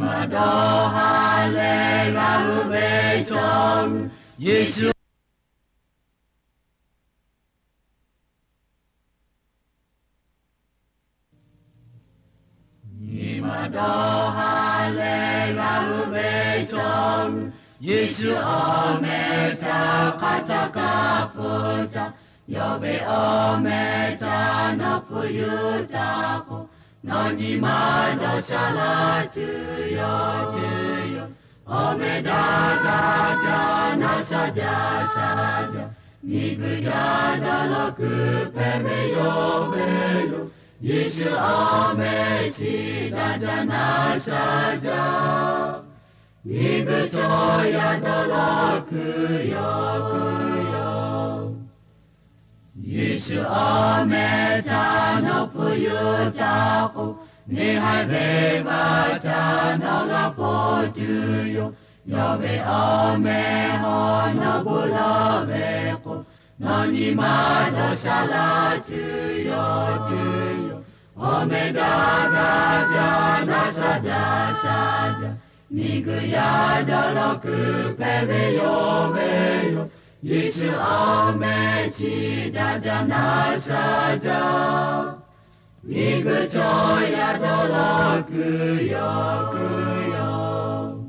ma dawˇ ha leh g'a hu ve chaw, Yeˍsuˆ nyi ma dawˇ ha leh g'a hu ve chaw, Yeˍsuˆ awˬ meh htaꞈ hk'a htaˇ kaꞈ hpu htaꞈ, yawˇ ve awˬ meh htaꞈ nawˬ hpfuhˇ yuˬ taˍ k'o, nawˬ nyi ma dawˇ sha laˇ tuˬ yoˬ, tuˬ yoˬ. Awˬ meh daꞈ daꞈ jaˇ naˆ sha jaˇ sha jaˇ, miˬguiˬ yaˇ dawˇ law kuiˬ hpehꞈ ve yoˬ ve yoˬ. Yeˍsuˆ awˬ meh chi daꞈ jaˇ naˆ sha jaˇ, miˬguiˬ chaw yaˇ dawˇ law kuiˬ yoˬ, kuiˬ yoˬ. Yeˍsuˆ awˬ meh htaꞈ nawˬ hpfuhˇ yuˬ taˍ k'o, neˇ haiˬ venˇ baˆ htaꞈ nawˬ g'a hpaw tuˬ yoˬ. Yawˇ ve awˬ meh hawˉ nawˬ bon lawˬ ve k'o, nawˬ nyi ma dawˇ sha laˇ tuˬ yoˬ, tuˬ yoˬ. Awˬ meh daꞈ daꞈ jaˇ naˆ sha jaˇ sha jaˇ, miˬguiˬ yaˇ dawˇ law kuiˬ hpehꞈ ve yoˬ, ve yoˬ. Yeˍsuˆ awˬ meh chi daꞈ jaˇ naˆ sha jaˇ, miˬguiˬ chaw yaˇ dawˇ law kuiˬ yoˬ, kuiˬ yoˬ.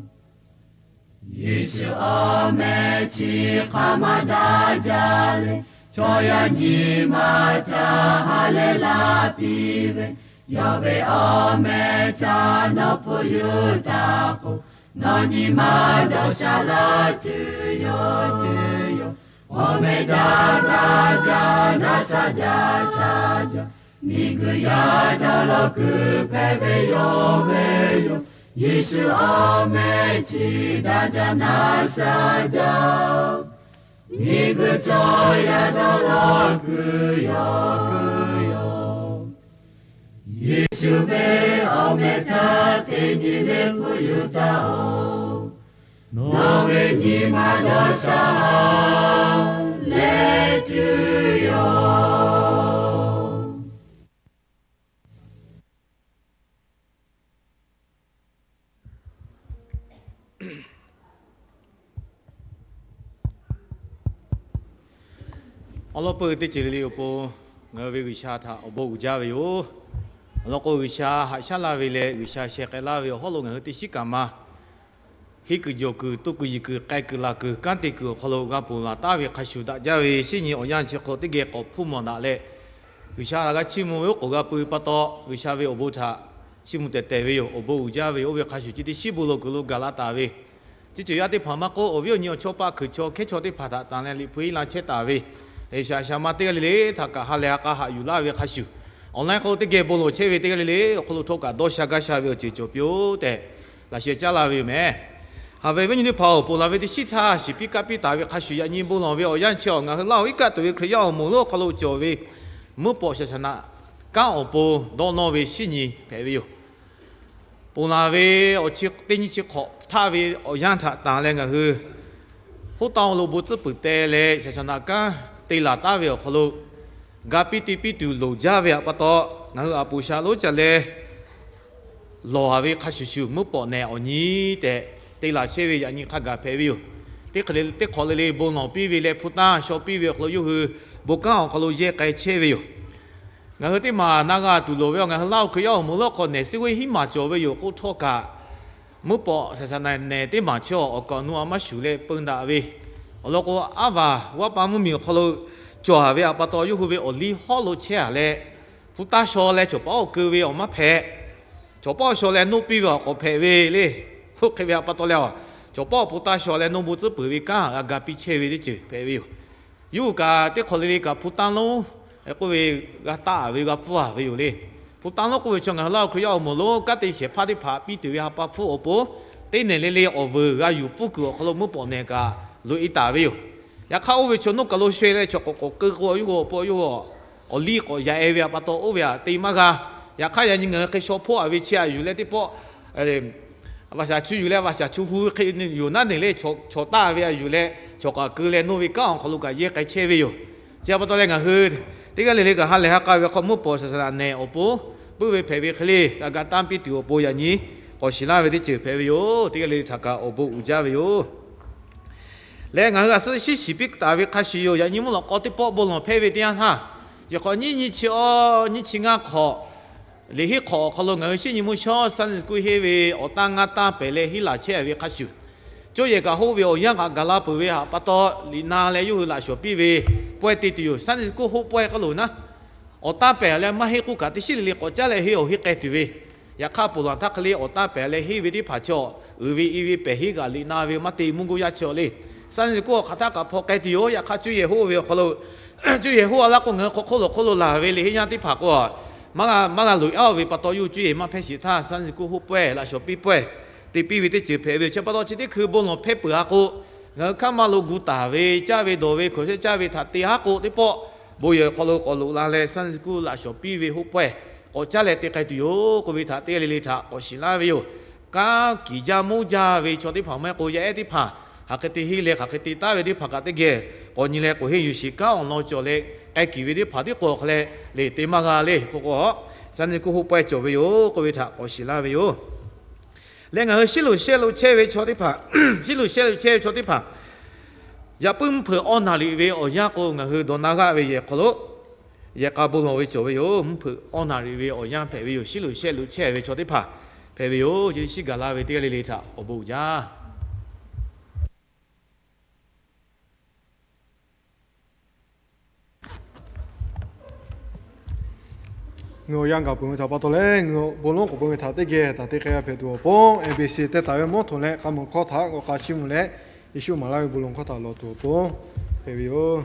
Yeˍsuˆ awˬ meh chi hk'aˬ ma daꞈ jaˇ leh, chaw yaˇ nyi ma htaꞈ ha leh laˇ piˇ ve, yawˇ ve awˬ meh htaꞈ nawˬ hpfuhˇ yuˬ taˍ k'o, nawˬ nyi ma dawˇ sha laˇ tuˬ yoˬ, tuˬ yoˬ. Awˬ meh daꞈ daꞈ jaˇ naˆ sha jaˇ sha jaˇ, miˬguiˬ yaˇ dawˇ law kuiˬ hpehꞈ ve yoˬ, ve yoˬ. Yeˍsuˆ awˬ meh chi daꞈ jaˇ naˆ sha jaˇ, miˬguiˬ chaw yaˇ dawˇ law kuiˬ yoˬ, kuiˬ yoˬ. Yeˍsuˆ ve awˬ meh htaꞈ teˇ nyi leh hpfuhˇ yuˬ taˍ-oˬ. Nawˬ ve nyi ma dawˇ sha leh tuˬ yoˬ. Awˬ lawn peuˬ teˇ ceuˬ le le awˬ pon, ngaˬ hui ve G'uiˬsha htaꞈ awˬ bon uiˍ jaˇ ve yoˬ. Awˬ lawn k'o, G'uiˬsha haꞈ shaˉ laˇ ve leh G'uiˬsha sheh k'ai laˇ ve awˬ hawˉ lo ngaˬ hui teˇ shiˉ kaꞈ ma henˇ kuiˬ, jawˬ kuiˬ, to kuiˬ, yiˬ kuiˬ, k'ai kuiˬ, laˬ kuiˬ, kanˉ te kuiˬ awˬ hk'aw lo g'a ponˬ laˬ taˉ ve hk'a shuˍ daꞈ jaˇ ve shinˉ nyi awˬ yanˇ chi hk'aw teˇ geh k'awꞈ hpuˇ mawˬ daꞈ leh, G'uiˬsha htaꞈ g'a chiˇ mvuh ve oˉ k'oˍ g'a pui pa taw, G'uiˬsha ve awˬ bon htaꞈ chiˇ mvuh tehˬ tehˬ ve yoˬ. Awˬ bon uiˍ jaˇ ve yoˬ. Oˇ ve hk'a shuˍ chi teˇ shiˉ bon lawˬ kuiˬ lo gaˬ la taˍ ve, chi ceuˬ yaˇ teˇ hpaˍ maˇ k'oˆ, awˬ viˉ awˬ nyi awˬ chawˇ paˆ hkuiˬ chaw hkehˉ chaw teˇ hpaˍ htaꞈ tanˬ leh liꞈ hpu iˉ la chehˇ taˍ ve, G'uiˬsha shaˍ ma teˇ g'aˇ le le htaꞈ kaꞈ ha lehˬ ha k'a haꞈ yuˬ laˇ ve hk'a shuˍ, online hk'aw lo teˇ geh bon lawˬ chehˇ ve teˇ g'aˇ le le awˬ hk'aw lo htawˇ kaꞈ dawˇ sha gaˇ sha ve awˬ ceuˬ cawˬ piˇ-oˆ tehꞈ laꞈ sheh caˉ laˇ ve yoˬ meh. Haꞈ ve awˬ viˉ awˬ nyi teˇ hpaˍ-oˬ, ponˬ laˬ ve teˇ shiˉ htaˇ shiˍ piˇ kaˇ piˇ taˍ ve hk'a shuˍ yaꞈ nyi bon lawˬ ve awˬ yanˇ chi awˬ ngaˬ hui Laˇ huˍ iˉ kaˆ tuˬ ve Hkriꞈ yaˇ awˬ moˍ lonˉ awˬ hk'aw lo cawˬ ve mvuhˇ pawꞈ shaˍ shaˍ naꞈ kanˉ awˬ pon dawˇ nawˇ ve shinˉ nyi hpehꞈ ve yoˬ. Ponˬ laˬ ve awˬ chi teˇ nyi chi hk'awꞈ htaˇ ve awˬ yanˇ htaꞈ tanˬ leh ngaˬ hui hoˉ taˇ lo bon tcuhˉ puiˍ te leh shaˍ shaˍ naꞈ kanˉ te laˬ taˉ ve awˬ hk'aw lo ga piˇ te piˇ tuˬ loˍ jaˇ ve pa taw, ngaˬ hui aꞈ poˍ sha lonˉ ca leh lawˬ-a ve hk'a shuˍ shuˍ mvuhˇ pawꞈ nehˬ awˬ nyi tehꞈ te laˬ chehˇ ve yaꞈ nyi hk'a gaˬ hpehꞈ ve yoˬ. Teˇ hk'e le, teˇ hk'awꞈ le le bon lawˬ piˇ ve leh hpu tanˇ shaw piˇ ve awˬ hk'aw lo yawˇ hui bon kanˉ awˬ hk'aw lo yehˇ k'ai chehˇ ve yoˬ. Ngaˬ hui teˇ maˬ na g'a tuˬ loˍ ve awˬ ngaˬ hui Laˇ huˍ Hkriꞈ yaˇ awˬ moˍ lonˉ hk'aw nehˬ suh ve hiˉ maˬ cawˬ ve yoˬ k'oˆ htawˇ kaꞈ, mvuhˇ pawꞈ shaˍ shaˍ naꞈ nehˬ teˇ maˬ chi awˬ awˬ kaˍ awˬ nu a maˇ shuˍ leh peu daꞈ ve, awˬ lawn k'o, aˉ vaˬ vaˇ pa mvuhˇ miˬ awˬ hk'aw lo cawˬ-a ve pa taw yawˇ hui ve awˬ liˇ hawˉ lo chehˇ-a leh, hpu tanˇ shaw leh cawˬ paˉ awˬ keu ve awˬ maˇ hpehꞈ. Cawˬ paˉ awˬ shaw leh noˇ piˇ ve awˬ k'awꞈ hpehꞈ ve le. Oˇ hk'e ve pa taw leh, cawˬ paˉ awˬ hpu tanˇ shaw leh noˇ bon tcuhˉ peuˬ ve kanˉ g'a ga piˇ chehˇ ve teˇ ceuˬ hpehꞈ ve yoˬ. Yawˇ hui kaꞈ teˇ hk'awꞈ le le kaꞈ hpu tanˇ lonˉ k'oˆ ve g'a taˆ-a ve g'a pfuhˇ-a ve yoˬ le. Hpu tanˇ lonˉ k'oˆ ve chi ngaˬ hui Laˇ huˍ Hkriꞈ yaˇ awˬ moˍ lonˉ kanˉ te shehˍ hpaˇ teˇ hpaˍ piˇ tuˬ ve ha pa hpfuhˇ awˬ pon, teˇ nehˬ le le awˬ vuiˬ g'a yuˬ pfuhˇ kuiˬ awˬ hk'aw lo mvuhˇ pawꞈ nehˬ kaꞈ loꞈ-e taˍ ve yoˬ. Yaꞈ hk'aˇ oˇ ve chaw noˇ kaˬ lo sheh leh cawˬ k'awꞈ k'awꞈ keu k'o, yawˇ hui awˬ pon yawˇ hui awˬ liˇ k'awꞈ yaꞈ-e ve pa taw oˇ ve htaꞈ te maˇ g'a. Yaꞈ hk'aˇ yaꞈ nyi ngaˬ hui hk'e shaw hpoˆ-a ve chi a yuˬ leh teˇ pawˆ vaꞈ shaˍ chu yuˬ leh vaꞈ shaˍ chu hu ve hk'e yoˬ naˉ neˬ le, chaw taˆ ve a yuˬ leh chaw k'awꞈ keu leh noˇ ve kanˉ awˬ hk'aw lo kaꞈ yehˇ k'ai chehˇ ve yoˬ. Chi pa taw leh ngaˬ hui teˇ g'aˇ le le kaꞈ ha lehˬ ha k'a ve hk'aw mvuhˇ pawꞈ shaˍ shaˍ naꞈ nehˬ awˬ pon puiˉ ve hpehꞈ ve hk'e le g'a ga tanˇ piˇ tuˬ awˬ pon yaꞈ nyi k'awꞈ shiˍ laˇ ve teˇ ceuˬ hpehꞈ ve yoˬ. Teˇ g'aˇ le le htaꞈ kaꞈ awˬ bon uiˍ jaˇ ve yoˬ. Leh ngaˬ hui a suhˉ shiˉ shiˍ piˇ taˍ ve hk'a shuˍ yoˬ. Yaꞈ nyi mvuhˇ lawꞈ k'aw teˇ pawˆ bon lawˬ hpehˇ ve teˇ yanˇ htaˇ, yehˬ hk'awꞈ nyiˇ nyiˇ chi awˇ nyiˇ chi ngaˇ hk'awꞈ, liꞈ henˇ hk'awꞈ awˬ hk'aw lo ngaˬ hui shinˉ nyi mvuhˇ shawˉ Sunday school henˇ ve awˬ tanˇ ngaˇ tanˇ pehˍ leh henˇ laˬ chehˇ ve hk'a shuˍ, cuˇ yehˬ kaꞈ hoˆ ve awˬ yanˇ kaꞈ gaˬ la peuˬ ve htaꞈ pa taw, liꞈ na leh yawˇ hui laꞈ shawˍ piˇ ve pawehˇ te tuˬ yoˬ. Sunday school hoˆ pawehˇ k'oˆ loˬ naˉ, awˬ tanˇ pehˍ leh maˇ henˇ k'oˆ kaꞈ teˇ shiˉ le le k'awꞈ caˉ leh henˇ awˬ henˇ k'ai tuˬ ve, yaꞈ hk'aˇ ponˬ laˬ htaˇ hk'e le awˬ tanˇ pehˍ leh henˇ ve teˇ hpaˍ chi awˬ uiˍ ve i ve pehˬ henˇ kaꞈ liꞈ na ve maˇ te mvuhˇ g'uˇ yaˇ chi awˬ le. Sunday school awˬ hk'aˬ htaˇ kaꞈ hpaw k'ai tuˬ yoˬ. Yaꞈ hk'aˇ cuˇ yehˬ hoˆ ve awˬ hk'aw lo, cuˇ yehˬ hoˆ a laˇ k'o ngaˬ hui hk'aw hk'oˆ lo hk'oˆ lo laˬ ve liꞈ henˇ yaˇ teˇ hpaˍ k'o, maˇ g'a loꞈ e aˉ ve pa taw, yawˇ hui cuˇ yehˬ maˇ hpehˇ shiˍ htaˇ Sunday school hoˆ pawehˇ laꞈ shawˍ piˇ pawehˇ te piˇ ve teˇ ceuˬ hpehꞈ ve yoˬ. Chi pa taw chi teˇ hkui bon lawˬ hpehˇ peuˬ a k'o, ngaˬ hui hkaˇ ma lo gu taˍ ve caˇ ve dawˬ ve hkaw shehˆ caˇ ve htaꞈ te haˉ k'o teˇ pawˆ, bon yehˬ awˬ hk'aw lo k'awꞈ loꞈ la leh Sunday school laꞈ shawˍ piˇ ve hoˆ pawehˇ k'awꞈ caˉ leh te k'ai tuˬ yoˬ k'oˆ ve htaꞈ teˇ g'aˇ le le htaꞈ k'awꞈ shiˍ laˇ ve yoˬ. Kanˉ kiˍ jaˇ mawˇ jaˇ ve chaw teˇ hpaˍ maˇ heˆ k'o, yaˇ ehˉ teˇ hpaˍ hk'aˬ hk'e te henˇ leh hk'aˬ hk'e te taˉ ve teˇ hpaˍ kaꞈ teˇ geh k'awꞈ nyi leh k'oꞈ henˇ yuˬ shiˍ kanˉ awˬ lawn cawˬ leh k'ai kiˍ ve teˇ hpaˍ tiˉ k'o awˬ hk'aw leh le te maˇ g'a le k'o k'o, Sunday school hoˆ pawehˇ cawˬ ve yoˬ k'oˆ ve htaꞈ k'awꞈ shiˍ laˇ ve yoˬ. Leh ngaˬ hui shiˉ loꞈ shehˆ loꞈ chehˇ ve chaw teˇ hpaˍ, shiˉ loꞈ shehˆ loꞈ chehˇ ve chaw teˇ hpaˍ, yaꞈ puiˉ mvuhˇ hpeuꞈ awˇ naˍ riˍ ve awˬ yanˇ k'o, ngaˬ hui dawˇ na g'aˆ ve yehˬ hk'aw lo yehˬ k'a bon lawˬ ve cawˬ ve yoˬ. Mvuhˇ hpeuꞈ awˇ naˍ riˍ ve awˬ yanˇ hpehꞈ ve yoˬ. Shiˉ loꞈ shehˆ loꞈ chehˇ ve chaw teˇ hpaˍ hpehꞈ ve yoˬ. Chi shiˉ gaˬ la ve teˇ g'aˇ le le htaꞈ awˬ bon uiˍ jaˇ. Ngaˬ awˬ yanˇ gaˬ peuˬ ve htaꞈ pa taw leh, ngaˬ awˬ bon lonˉ k'awꞈ bon ve htaꞈ teˇ geh taˍ te k'ai g'a hpehꞈ tuˬ awˬ pon, A B C teh taˍ ve mawˇ htoꞈ leh k'a mawˬ hkawˇ htaꞈ k'awꞈ k'a chiˇ mvuh leh, Yeˍsuˆ maˍ laˇ ve bon lawˬ hkawˇ htaꞈ lawˬ tuˬ awˬ pon hpehꞈ ve yoˬ.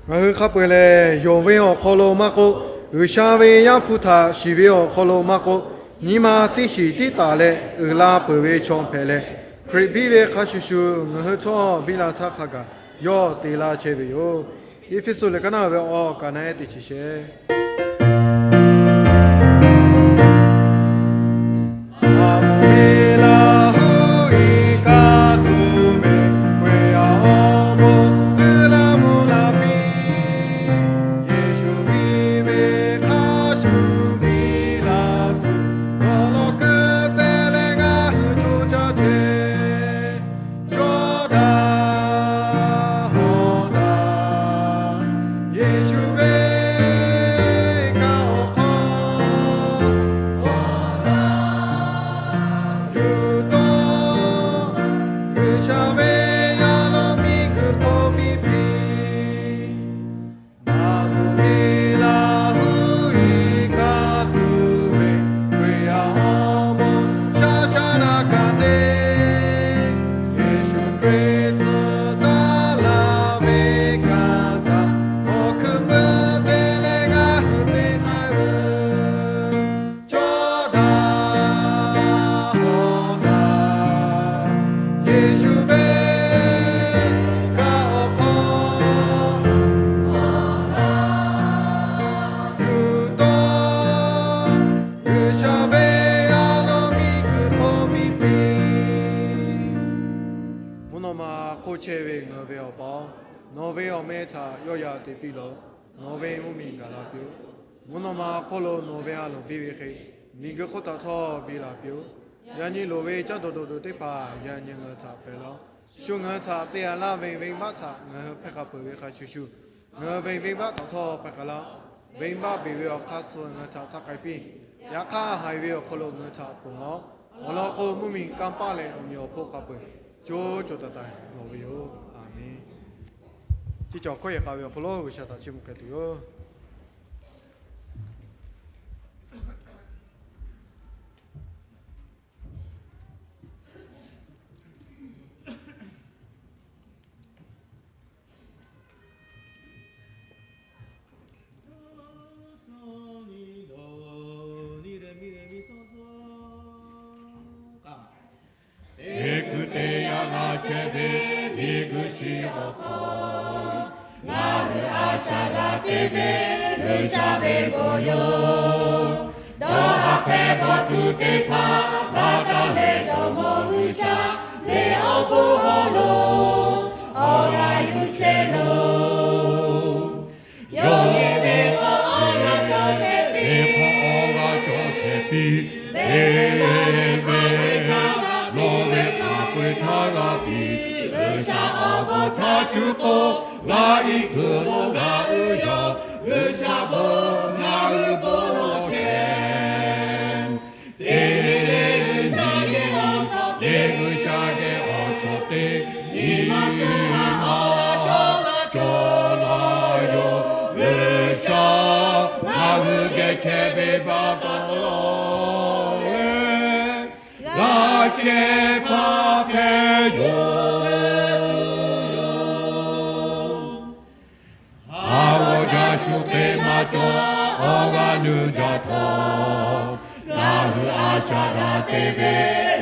Ngaˬ hui hk'a peu-eˬ lehˬ, yonˍ ve awˬ hk'aw lo maˇ k'oˆ, G'uiˬsha ve Yaˇ hpu htaꞈ shiˍ ve awˬ hk'aw lo maˇ k'oˆ, nyi ma teˇ shiˍ tiˉ taˍ leh uiˍ la peuˬ ve chaw hpehꞈ leh, Hkriꞈ biˇ ve hk'a shuˍ shuˍ ngaˬ hui htawˇ biˇ la htaˇ hk'a gaˬ yawˇ te laˇ chehˇ ve yoˬ. Eˇfeˇsuꞈ liꞈ kaˉ naˉ ve awˬ kaꞈ na ehˉ teˇ chi shehˍ. Yeˍsuˆ ve kaꞈ awˬ hk'aw yuˬ taw, G'uiˬsha ve yaˇ lo miˬguiˬ hk'oˆ piˇ piˇ. Maˍ muꞈ miˬ la huˉ iˉ kaˆ tuˬ ve Hkriꞈ yaˇ awˬ moˍ shaˉ shaˉ naˆ kaꞈ te, Yeˍsuˆ Hkriꞈ tcuh taˍ laˇ ve kaꞈ htaꞈ awˬ hkuiˉ puiˉ te leh ngaˬ hui te k'ai ve cawˇ daꞈ hawˍ daꞈ. Yeˍsuˆ ve kaꞈ awˬ hk'aw yuˬ taw, G'uiˬsha ve yaˇ lo miˬguiˬ hk'oˆ piˇ piˇ. Mvuhˇ naw ma hk'oˆ chehˇ ve ngaˬ hui ve Awˬ pa-oˬ, nawˬ ve awˬ meh htaꞈ yawˆ yan te piˇ lawˬ. Nawˬ ve mvuhˇ miˬ gaˬ la piˇ-oˆ. Mvuhˇ naw ma hk'oˆ lo nawˬ ve a loˍ biˇ ve hk'e, miˬguiˬ hk'oˆ htaꞈ htawˇ biˇ la piˇ-oˆ. Yaꞈ nyi loˍ ve caˇ dawˬ dawˬ tuˬ teˇ hpaˍ yaꞈ nyi ngaˬ hui htaꞈ pehˬ laˇ-oˆ. Shu ngaˬ hui htaꞈ te a laˇ ve venˇbaˆ htaꞈ ngaˬ hui hpehˇ k'a peuˬ ve hk'a shuˍ shuˍ, ngaˬ hui ve venˇbaˆ htaꞈ htawˇ hpehˇ k'a laˇ-oˆ. Venˇbaˆ beˬ ve awˬ hk'aˇ suh ngaˬ hui htaꞈ htaˇ k'ai piˇ. Yaꞈ hk'aˇ haiˬ ve awˬ hk'aw lo ngaˬ hui htaꞈ ponˬ laˇ-oˆ. Awˬ lawn k'o, mvuhˇ miˬ kanˇ paˆ leh awˬ meꞈ awˬ hponˇ hk'a peuˬ co co taiˍ taiˍ lawˬ ve yoˬ. A menˍ. Chi cawˬ hkawˇ yehˬ k'a ve awˬ hk'aw lo G'uiˬsha htaꞈ chiˇ mvuh k'ai tuˬ yoˬ. Teˇ hkui te yaꞈ g'a chehˇ ve miˬguiˬ chi awˬ hk'aw, ngaˬ hui a shaꞈ g'a te ve G'uiˬsha ve bon yoˬ. Dawˇ haˍ hpehˇ baˬ tuˬ teˇ hpaˍ baˬ taˍ leh, Jawˇmawˇ G'uiˬsha ve awˬ bon hawˉ lo awˬ g'aˇ yuˬ chehˇ loˬ. Yawˇ ve venˇbaˆ awˬ yanˇ cawˬ chehˇ cuˇ k'o, ngaˬ iˉ kuiˬ lo ngaˬ uiˍ yaˬ, G'uiˬsha bon ngaˬ hui bon lawˬ chehˇ. Teˇ nyi le G'uiˬsha geh awˬ cawˬ teˇ nyi ma cawˬ la yoˬ. G'uiˬsha ngaˬ hui geh chehˇ ve pa taw leh, laꞈ sheh hpaˇ hpehꞈ yoˬ. Haˍ g'awˇ jaˇ shu hk'e maˇ cawˬ, awˬ g'aˇ nuˇ jaˇ htawˇ, ngaˬ hui a shaꞈ g'a te ve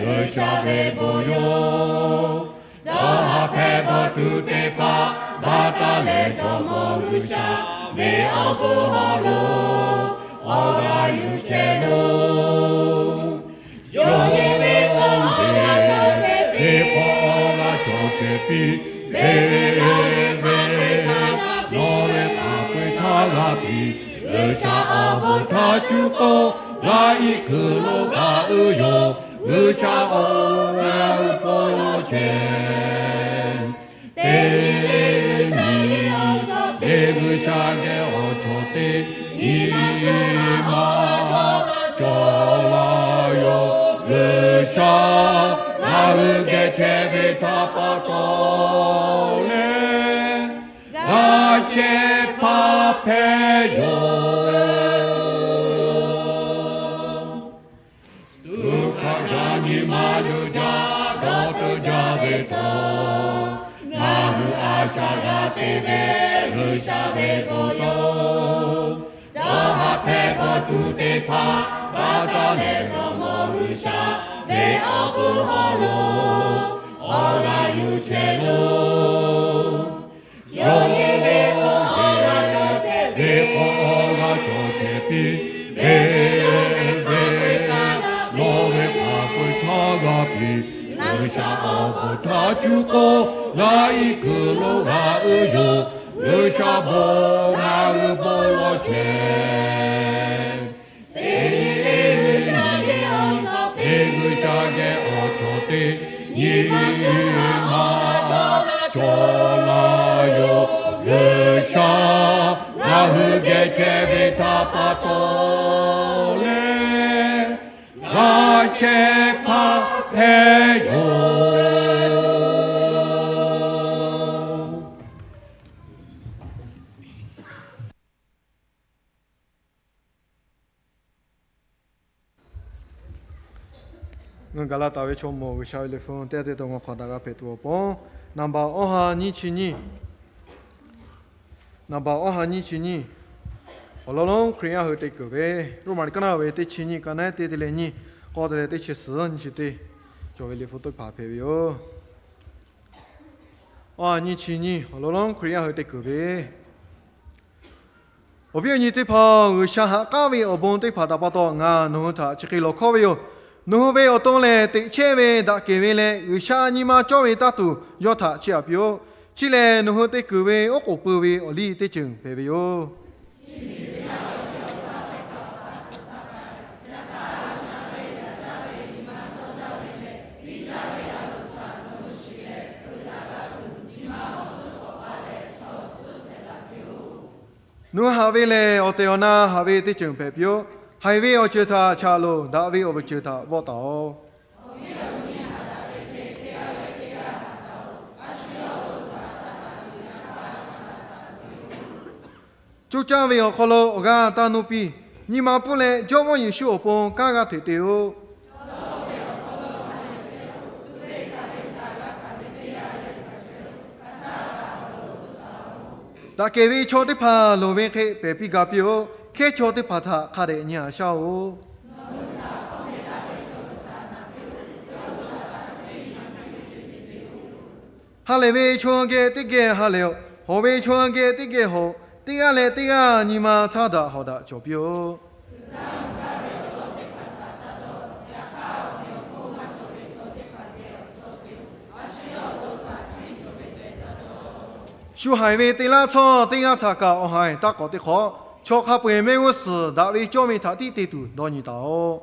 G'uiˬsha ve bon yoˬ. Dawˇ haˍ hpehꞈ bawˬ tuˬ teˇ hpaˍ baˆ taˉ leh, Jawˇmawˇ G'uiˬsha ve awˬ bon hawˉ lo awˬ g'aˇ yuˬ chehˇ loˬ. Yawˇ hui ve awˬ g'aˇ cawˬ chehˇ piˇ, venˇ venˇ lawˬ ve hk'a peu-eˬ htaˇ g'a piˇ. G'uiˬsha awˬ bon htaꞈ cuˇ k'o, ngaˬ iˉ kuiˬ lo ngaˬ uiˍ yoˬ. G'uiˬsha awˬ g'aˇ bon lawˬ chehˇ. Teˇ nyi le G'uiˬsha geh awˬ cawˬ teˇ nyi ma cawˬ la yoˬ. G'uiˬsha ngaˬ hui geh chehˇ ve htaꞈ pa taw leh, laꞈ sheh hpaˇ hpehꞈ yoˬ. Tuꞈ hkaꞈ jaˇ nyi ma yuˬ jaˇ dawˇ teuˆ jaˇ ve htawˇ, ngaˬ hui a shaꞈ g'a te ve G'uiˬsha ve bon yoˬ. Dawˇ haˍ hpehꞈ bawˬ tuˬ teˇ hpaˍ baˆ taˉ leh, Jawˇmawˇ G'uiˬsha ve awˬ bon hawˉ lo awˬ g'aˇ yuˬ chehˇ loˬ. Yawˇ hui ve awˬ g'aˇ cawˬ chehˇ piˇ, venˇ venˇ lawˬ ve hk'a peu-eˬ htaˇ g'a piˇ. G'uiˬsha awˬ bon htaꞈ cuˇ k'o, ngaˬ iˉ kuiˬ lo ngaˬ uiˍ yoˬ. G'uiˬsha bon ngaˬ hui bon lawˬ chehˇ. Teˇ nyi le G'uiˬsha geh awˬ cawˬ teˇ nyi ma cawˬ la yoˬ. G'uiˬsha ngaˬ hui geh chehˇ ve htaꞈ pa taw leh, laꞈ sheh hpaˇ hpehꞈ yoˬ. Ngaˬ gaˬ la taˍ ve chaw mawˬ G'uiˬsha ve liꞈ hpu teˇ g'aˇ teˇ taw ngaˬ hk'awꞈ daꞈ g'a hpehꞈ tuˬ awˬ pon, naˍ baꞈ awˇ ha nyiˇ chi nyiˇ, naˍ baꞈ awˇ ha nyiˇ chi nyiˇ, awˬ lawn lonˉ Hkriꞈ yaˇ hui te keunˍ ve, Roˉmaꞈ liꞈ kaˉ naˉ ve teˇ chi nyiˇ, ka naˉ teˇ te leh nyiˇ, k'awˇ te leh teˇ chi suhˍ nyiˇ chi teˇ, cawˬ ve liꞈ hpu teˇ hpaˍ hpehꞈ ve yoˬ. Awˇ ha nyiˇ chi nyiˇ, awˬ lawn lonˉ Hkriꞈ yaˇ hui te keunˍ ve, awˬ viˉ awˬ nyi teˇ hpaˍ-oˬ, G'uiˬsha haꞈ k'aˉ ve awˬ bon teˇ hpaˍ htaꞈ pa taw ngaˬ nawˬ hui htaꞈ chi hk'e lawˬ hkawˇ ve yoˬ. Nawˬ hui ve awˬ to lehˬ, teꞈ chehˇ ve, daꞈ kehˬ ve leh G'uiˬsha nyi ma cawˇ ve taˇ tuˬ yawˇ htaꞈ chiˇ aꞈ piˇ-oˆ. Chi lehˬ, nawˬ hui te keunˍ ve oˉ k'oˍ pui ve awˬ liˇ teˇ ceuˬ hpehꞈ ve yoˬ. Nawˬ hui haꞈ ve lehˬ, awˬ tehˬ awˬ na haꞈ ve teˇ ceuˬ hpehꞈ piˇ-oˆ. Haiˬ ve awˬ ceuˬ htaꞈ chaꞈ loˬ, daꞈ ve awˬ ceuˬ htaꞈ vawˆ taˍ-oꞈ. Coˇ caˇ ve awˬ hk'aw lo awˬ g'aˇ taˇ nuˇ piˇ. Nyi ma pfuhˇ leh Jawˇmawˇ Yeˍsuˆ awˬ pon kanˉ g'aˇ hteꞈ te-oˆ. Daꞈ kehˬ ve chaw teˇ hpaˍ loˍ ve hk'e pehˬ piˇ ga piˇ-oˆ. Hkehˇ chaw teˇ hpaˍ htaꞈ hk'a dehꞈ nyi haꞈ shaˉ-oꞈ. Ha lehˬ ve chaw geh teˇ geh ha lehˬ-oꞈ. Hawˬ ve chaw geh teˇ geh hawˬ-oꞈ. Teˇ g'aˇ leh teˇ g'aˇ nyi ma htaˇ daꞈ hawˍ daꞈ cawˬ piˇ-oˆ. Shu haiˬ ve teˇ laˇ htawˇ teˇ g'aˇ htaꞈ kaꞈ awˬ haiˬ taˇ k'awꞈ teˇ hk'awꞈ, chaw hk'a peu-eˬ mehˆ g'uˇ suhˍ daꞈ ve cawˇ ve htaꞈ tiˉ te tuˬ dawˇ nyi taˍ-oꞈ.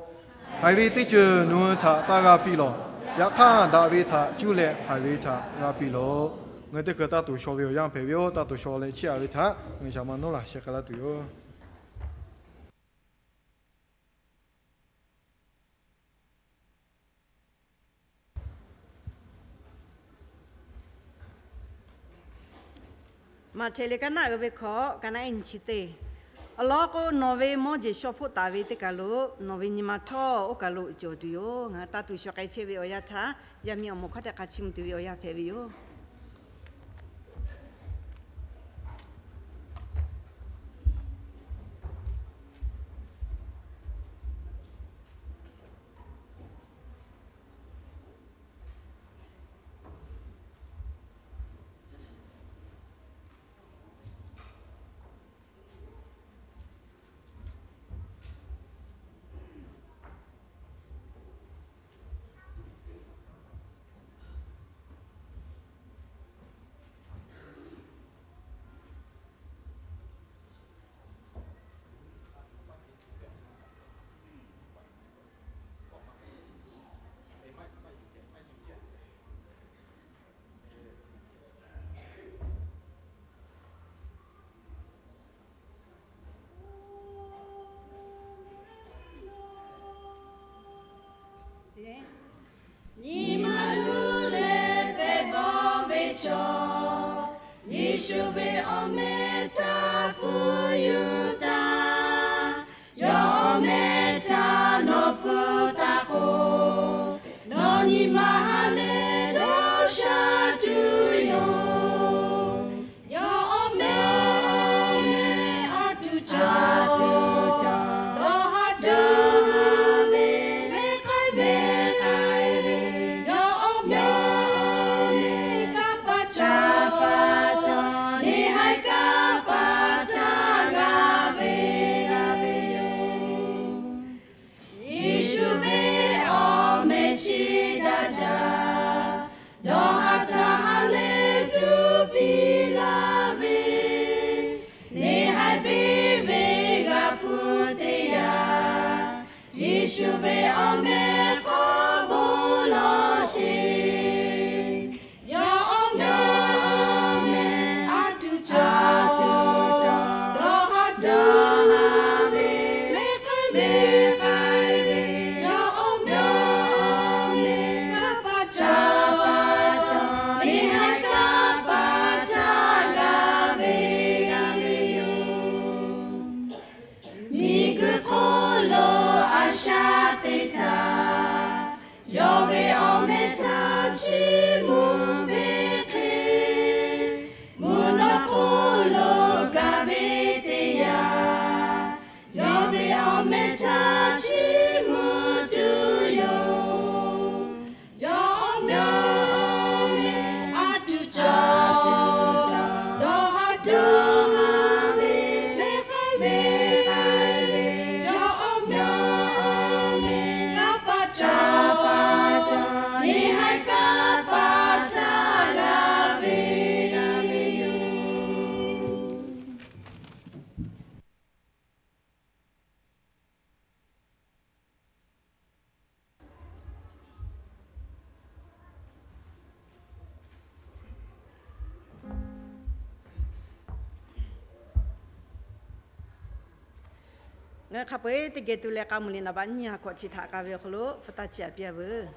Haiˬ ve teˇ ceuˬ nawˬ hui htaꞈ taˇ g'a piˇ lawˬ. Yaꞈ hk'aˇ, daꞈ ve htaꞈ cuˇ leh haiˬ ve htaꞈ g'a piˇ lawˬ. Ngaˬ hui teˇ hkui taˇ toˍ shaw ve awˬ yanˇ hpehꞈ ve yoˬ. Taˇ toˍ shaw leh chiˇ aꞈ ve htaꞈ ngaˬ hui shaˍ ma nawˉ laˬ sheh k'ai laˇ tuˬ yoˬ. Maꞈhtehˍ liꞈ kaˇ naˆ uiˍ ve hkawꞈ, kaˇ naˆ ehˉ nyi chi teˇ, awˬ lawn k'o, nawˬ ve mawˇ jeˬ shaw hpoˆ taˍ ve teˇ kaˬ lo nawˬ ve nyi ma htawˇ oˇ kaˬ lo cawˬ tuˬ yoˬ. Ngaˬ hui taˇ tuˬ shaw k'ai chehˇ ve awˬ yanˇ htaˇ, yaˇ miˇ awˬ moˍ hkawˇ teˇ hk'a chiˇ mvuh tuˬ ve awˬ yanˇ hpehꞈ ve yoˬ. Nyi ma luˬ leh pehˬ bawˬ ve chaw, Yeˍsuˆ ve awˬ meh htaꞈ hpu yuˬ taˍ. Yawˇ awˬ meh htaꞈ nawˬ hpu taˍ k'o, nawˬ nyi ma ha lehˬ dawˇ sha tuˬ yoˬ. Yawˇ awˬ meh a tuˬ caˇ tuˬ caˇ, dawˇ ha dawˇ ha ve, mehˉ k'ai mehˉ k'ai ve, yawˇ awˬ meh kanˇ paˆ caˇ paˆ caˇ, neˇ haiˬ kanˇ paˆ caˇ g'a ve g'a ve yoˬ. Yeˍsuˆ ve awˬ meh chi daꞈ jaˇ, dawˇ ha caˇ ha leh tuˬ piˇ laˇ ve, neˇ haiˬ piˇ ve g'a hpu teˇ yanˇ, Yeˍsuˆ ve awˬ meh hk'aw bon lawˬ sheˍ. Yawˇ awˬ meh a tuˬ caˇ tuˬ caˇ, dawˇ ha dawˇ ha ve, mehˉ k'ai mehˉ k'ai ve, yawˇ awˬ meh kanˇ paˆ caˇ paˆ caˇ, neˇ haiˬ kanˇ paˆ caˇ g'a ve g'a ve yoˬ. Miˬguiˬ hk'oˆ lo a shaꞈ teꞈ htaˇ, yawˇ ve awˬ meh htaꞈ chiˇ mvuh ve hk'e, mvuhˇ naw hk'oˆ lo gaˬ ve teˇ yanˇ, yawˇ ve awˬ meh htaꞈ chiˇ mvuh tuˬ yoˬ. Yawˇ awˬ meh a tuˬ caˇ tuˬ caˇ, dawˇ ha dawˇ ha ve, mehˉ k'ai mehˉ k'ai ve, yawˇ awˬ meh kanˇ paˆ caˇ paˆ caˇ, neˇ haiˬ kanˇ paˆ caˇ g'a ve g'a ve yoˬ. Ngaˬ hui hk'a peu-eˬ teˇ geh tu leh k'a muiˬ liꞈ naˍ baˆ nyiˇ ha hkawꞈ chi htaꞈ k'a ve awˬ hk'aw lo hpu taˇ chiˇ aꞈ piˇ a veuˬ.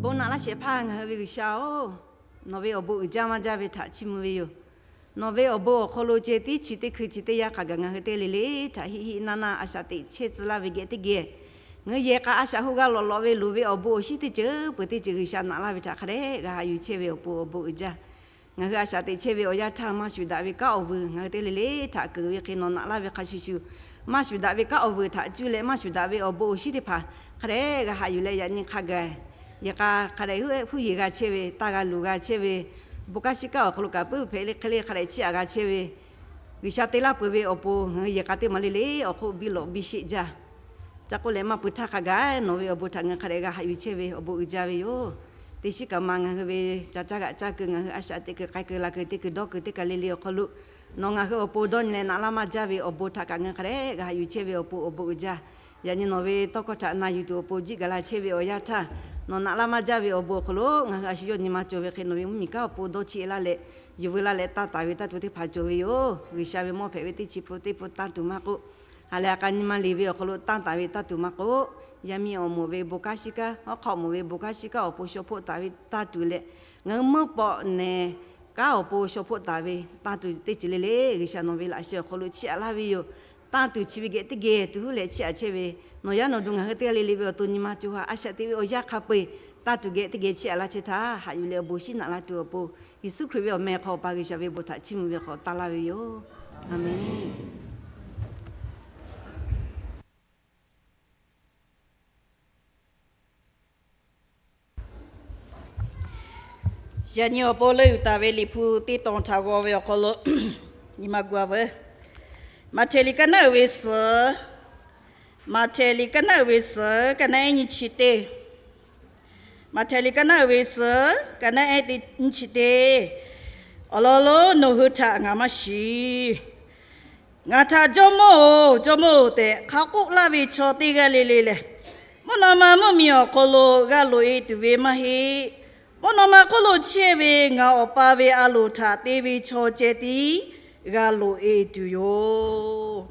Bon naꞈ laˇ shehˍ hpaˇ ngaˬ hui ve G'uiˬsha-oˬ, nawˬ ve awˬ bon uiˍ jaˇ maˇ jaˇ ve htaꞈ chiˇ mvuh ve yoˬ. Nawˬ ve awˬ bon awˬ hk'aw lo ceh tiˉ chi teˇ hkui chi teˇ yanˇ hk'a gaˬ ngaˬ hui teˇ g'aˇ le le htaꞈ hiˆ hiˆ naˇ naˇ a shaꞈ teꞈ chehˇ tcuh laˇ ve geh teˇ geh, ngaˬ hui yehˬ k'a a shaꞈ hu g'a lawꞈ lawꞈ ve loˍ ve awˬ bon awˬ shinˉ teˇ ceuˬ peuˬ teˇ ceuˬ G'uiˬsha naꞈ laˇ ve htaꞈ hk'a dehꞈ g'a haꞈ yuˬ chehˇ ve awˬ pon awˬ bon uiˍ jaˇ. Ngaˬ hui a shaꞈ teꞈ chehˇ ve awˬ yanˇ htaˇ maˇ shuˍ daꞈ ve kanˉ awˬ vuiˬ ngaˬ hui teˇ g'aˇ le le htaꞈ keunˍ ve hk'e nawˬ naꞈ laˇ ve hk'a shuˍ shuˍ, maˇ shuˍ daꞈ ve kanˉ awˬ vuiˬ htaꞈ cuˇ leh maˇ shuˍ daꞈ ve awˬ bon awˬ shinˉ teˇ hpaˍ hk'a dehꞈ g'a haꞈ yuˬ leh yaꞈ nyi hk'a gaˬ yehˬ k'a hk'a dehꞈ huˉ yeˬ g'a chehˇ ve, taˇ g'a luˬ g'a chehˇ ve, bon kanˉ shiˉ kanˉ awˬ hk'aw lo kaꞈ puiˉ hpehꞈ le hk'e le hk'a dehꞈ chiˇ aꞈ g'a chehˇ ve, G'uiˬsha te laˇ peuˬ ve awˬ pon ngaˬ hui yehˬ k'a teˇ maˬ le le awˬ hk'oˆ biˇ lawꞈ biˇ sheˆ jaˇ. Ca k'oˆ leh maˇ pui htaˇ hk'a gaˬ nawˬ ve awˬ bon htaꞈ ngaˬ hui hk'a dehꞈ g'a haꞈ yuˬ chehˇ ve awˬ bon uiˍ jaˇ ve yoˬ. Teˇ shiˉ kaꞈ ma ngaˬ hui ve ca caˇ g'aꞈ caˇ keu ngaˬ hui a shaꞈ teꞈ keu k'ai keu la keu teˇ keu dawˇ keu teˇ kaˬ le le awˬ hk'aw lo nawˬ ngaˬ hui awˬ pon dawˇ nyi leh naꞈ laˇ maˇ jaˇ ve awˬ bon htaꞈ kaꞈ ngaˬ hui hk'a dehꞈ g'a haꞈ yuˬ chehˇ ve awˬ pon awˬ bon uiˍ jaˇ. Yaꞈ nyi nawˬ ve tawˇ hkawˇ htaꞈ na yuˬ tuˬ awˬ pon jiˆ gaˬ la chehˇ ve awˬ yanˇ htaˇ, nawˬ naꞈ laˇ maˇ jaˇ ve awˬ bon awˬ hk'aw lo ngaˬ hui a shu yawˇ nyi ma cawˬ ve hk'e nawˬ ve mvuhˇmiˬ kanˉ awˬ pon dawˇ cheˆ laˇ leh, yuˬ veu laˇ leh tanˇ taˍ ve tanˇ tuˬ teˇ hpaˍ cawˬ ve yoˬ. G'uiˬsha ve mawˇ hpehꞈ ve teˇ chi pun teˇ pun tanˇ tuˬ maˇ k'oˆ, ha leh a k'a nyi ma liꞈ ve awˬ hk'aw lo tanˇ taˍ ve tanˇ tuˬ maˇ k'oˆ, yaˇ miˇ awˬ moˍ ve bon kanˉ shiˉ kanˉ, hawˉ hk'aw moˍ ve bon kanˉ shiˉ kanˉ awˬ pon shaw hpoˆ taˍ ve tanˇ tuˬ leh, ngaˬ hui meuˇ pawˆ nehˬ kanˉ awˬ pon shaw hpoˆ taˍ ve tanˇ tuˬ teˇ ceuˬ le le G'uiˬsha nawˬ ve laꞈ sheh awˬ hk'aw lo chiˇ aꞈ laˇ ve yoˬ. Tanˇ tuˬ chi ve geh teˇ geh tuˬ huˉ leh chiˇ aꞈ chehˇ ve, nawˬ yaˇ nawˬ duˬ ngaˬ hui teˇ g'aˇ le le ve awˬ to nyi ma co ha a shaꞈ teꞈ ve awˬ yanˇ hk'a peu-eˬ tanˇ tuˬ geh teˇ geh chiˇ aꞈ laˇ chehˇ htaˇ, haꞈ yuˬ leh awˬ bon shinˉ naꞈ la tuˬ awˬ pon, Yeˍsuˆ Hkriꞈ ve awˬ meh hk'aw Awˬ pa G'uiˬsha ve bon htaꞈ chiˇ mvuh ve hk'aw taˇ laˇ ve yoˬ. Aˍmenˍ. Yaꞈ nyi awˬ pon leuˆ yuˬ taˍ ve Liꞈ hpu teˇ tawn htaꞈ g'aw ve awˬ hk'aw lo nyi ma gu-a veuˬ. Maꞈhtehˍ liꞈ kaˇ naˉ uiˍ ve suhˍ, Maꞈhtehˍ liꞈ kaˇ naˉ uiˍ ve suhˍ, kaˇ naˉ ehˉ nyiˇ chi teˇ, Maꞈhtehˍ liꞈ kaˇ naˉ uiˍ ve suhˍ, kaˇ naˉ ehˉ teˇ nyiˇ chi teˇ, awˬ lawn lonˉ nawˬ hui htaꞈ ngaˬ maˇ shiˍ. Ngaˬ htaꞈ Jawˇmawˇ-oˬ, Jawˇmawˇ-oˬ tehꞈ hk'a k'oˆ laˇ ve chaw teˇ g'aˇ le le lehˬ, mvuhˇ naw ma mvuhˇmiˬ awˬ hk'aw lo g'a loꞈ-e tuˬ ve maˇ heˆ. Mvuhˇ naw ma hk'oˆ lo chehˇ ve ngaˬ Awˬ pa ve a loˍ htaꞈ te ve chaw ceh tiˉ g'a loꞈ-e tuˬ yoˬ.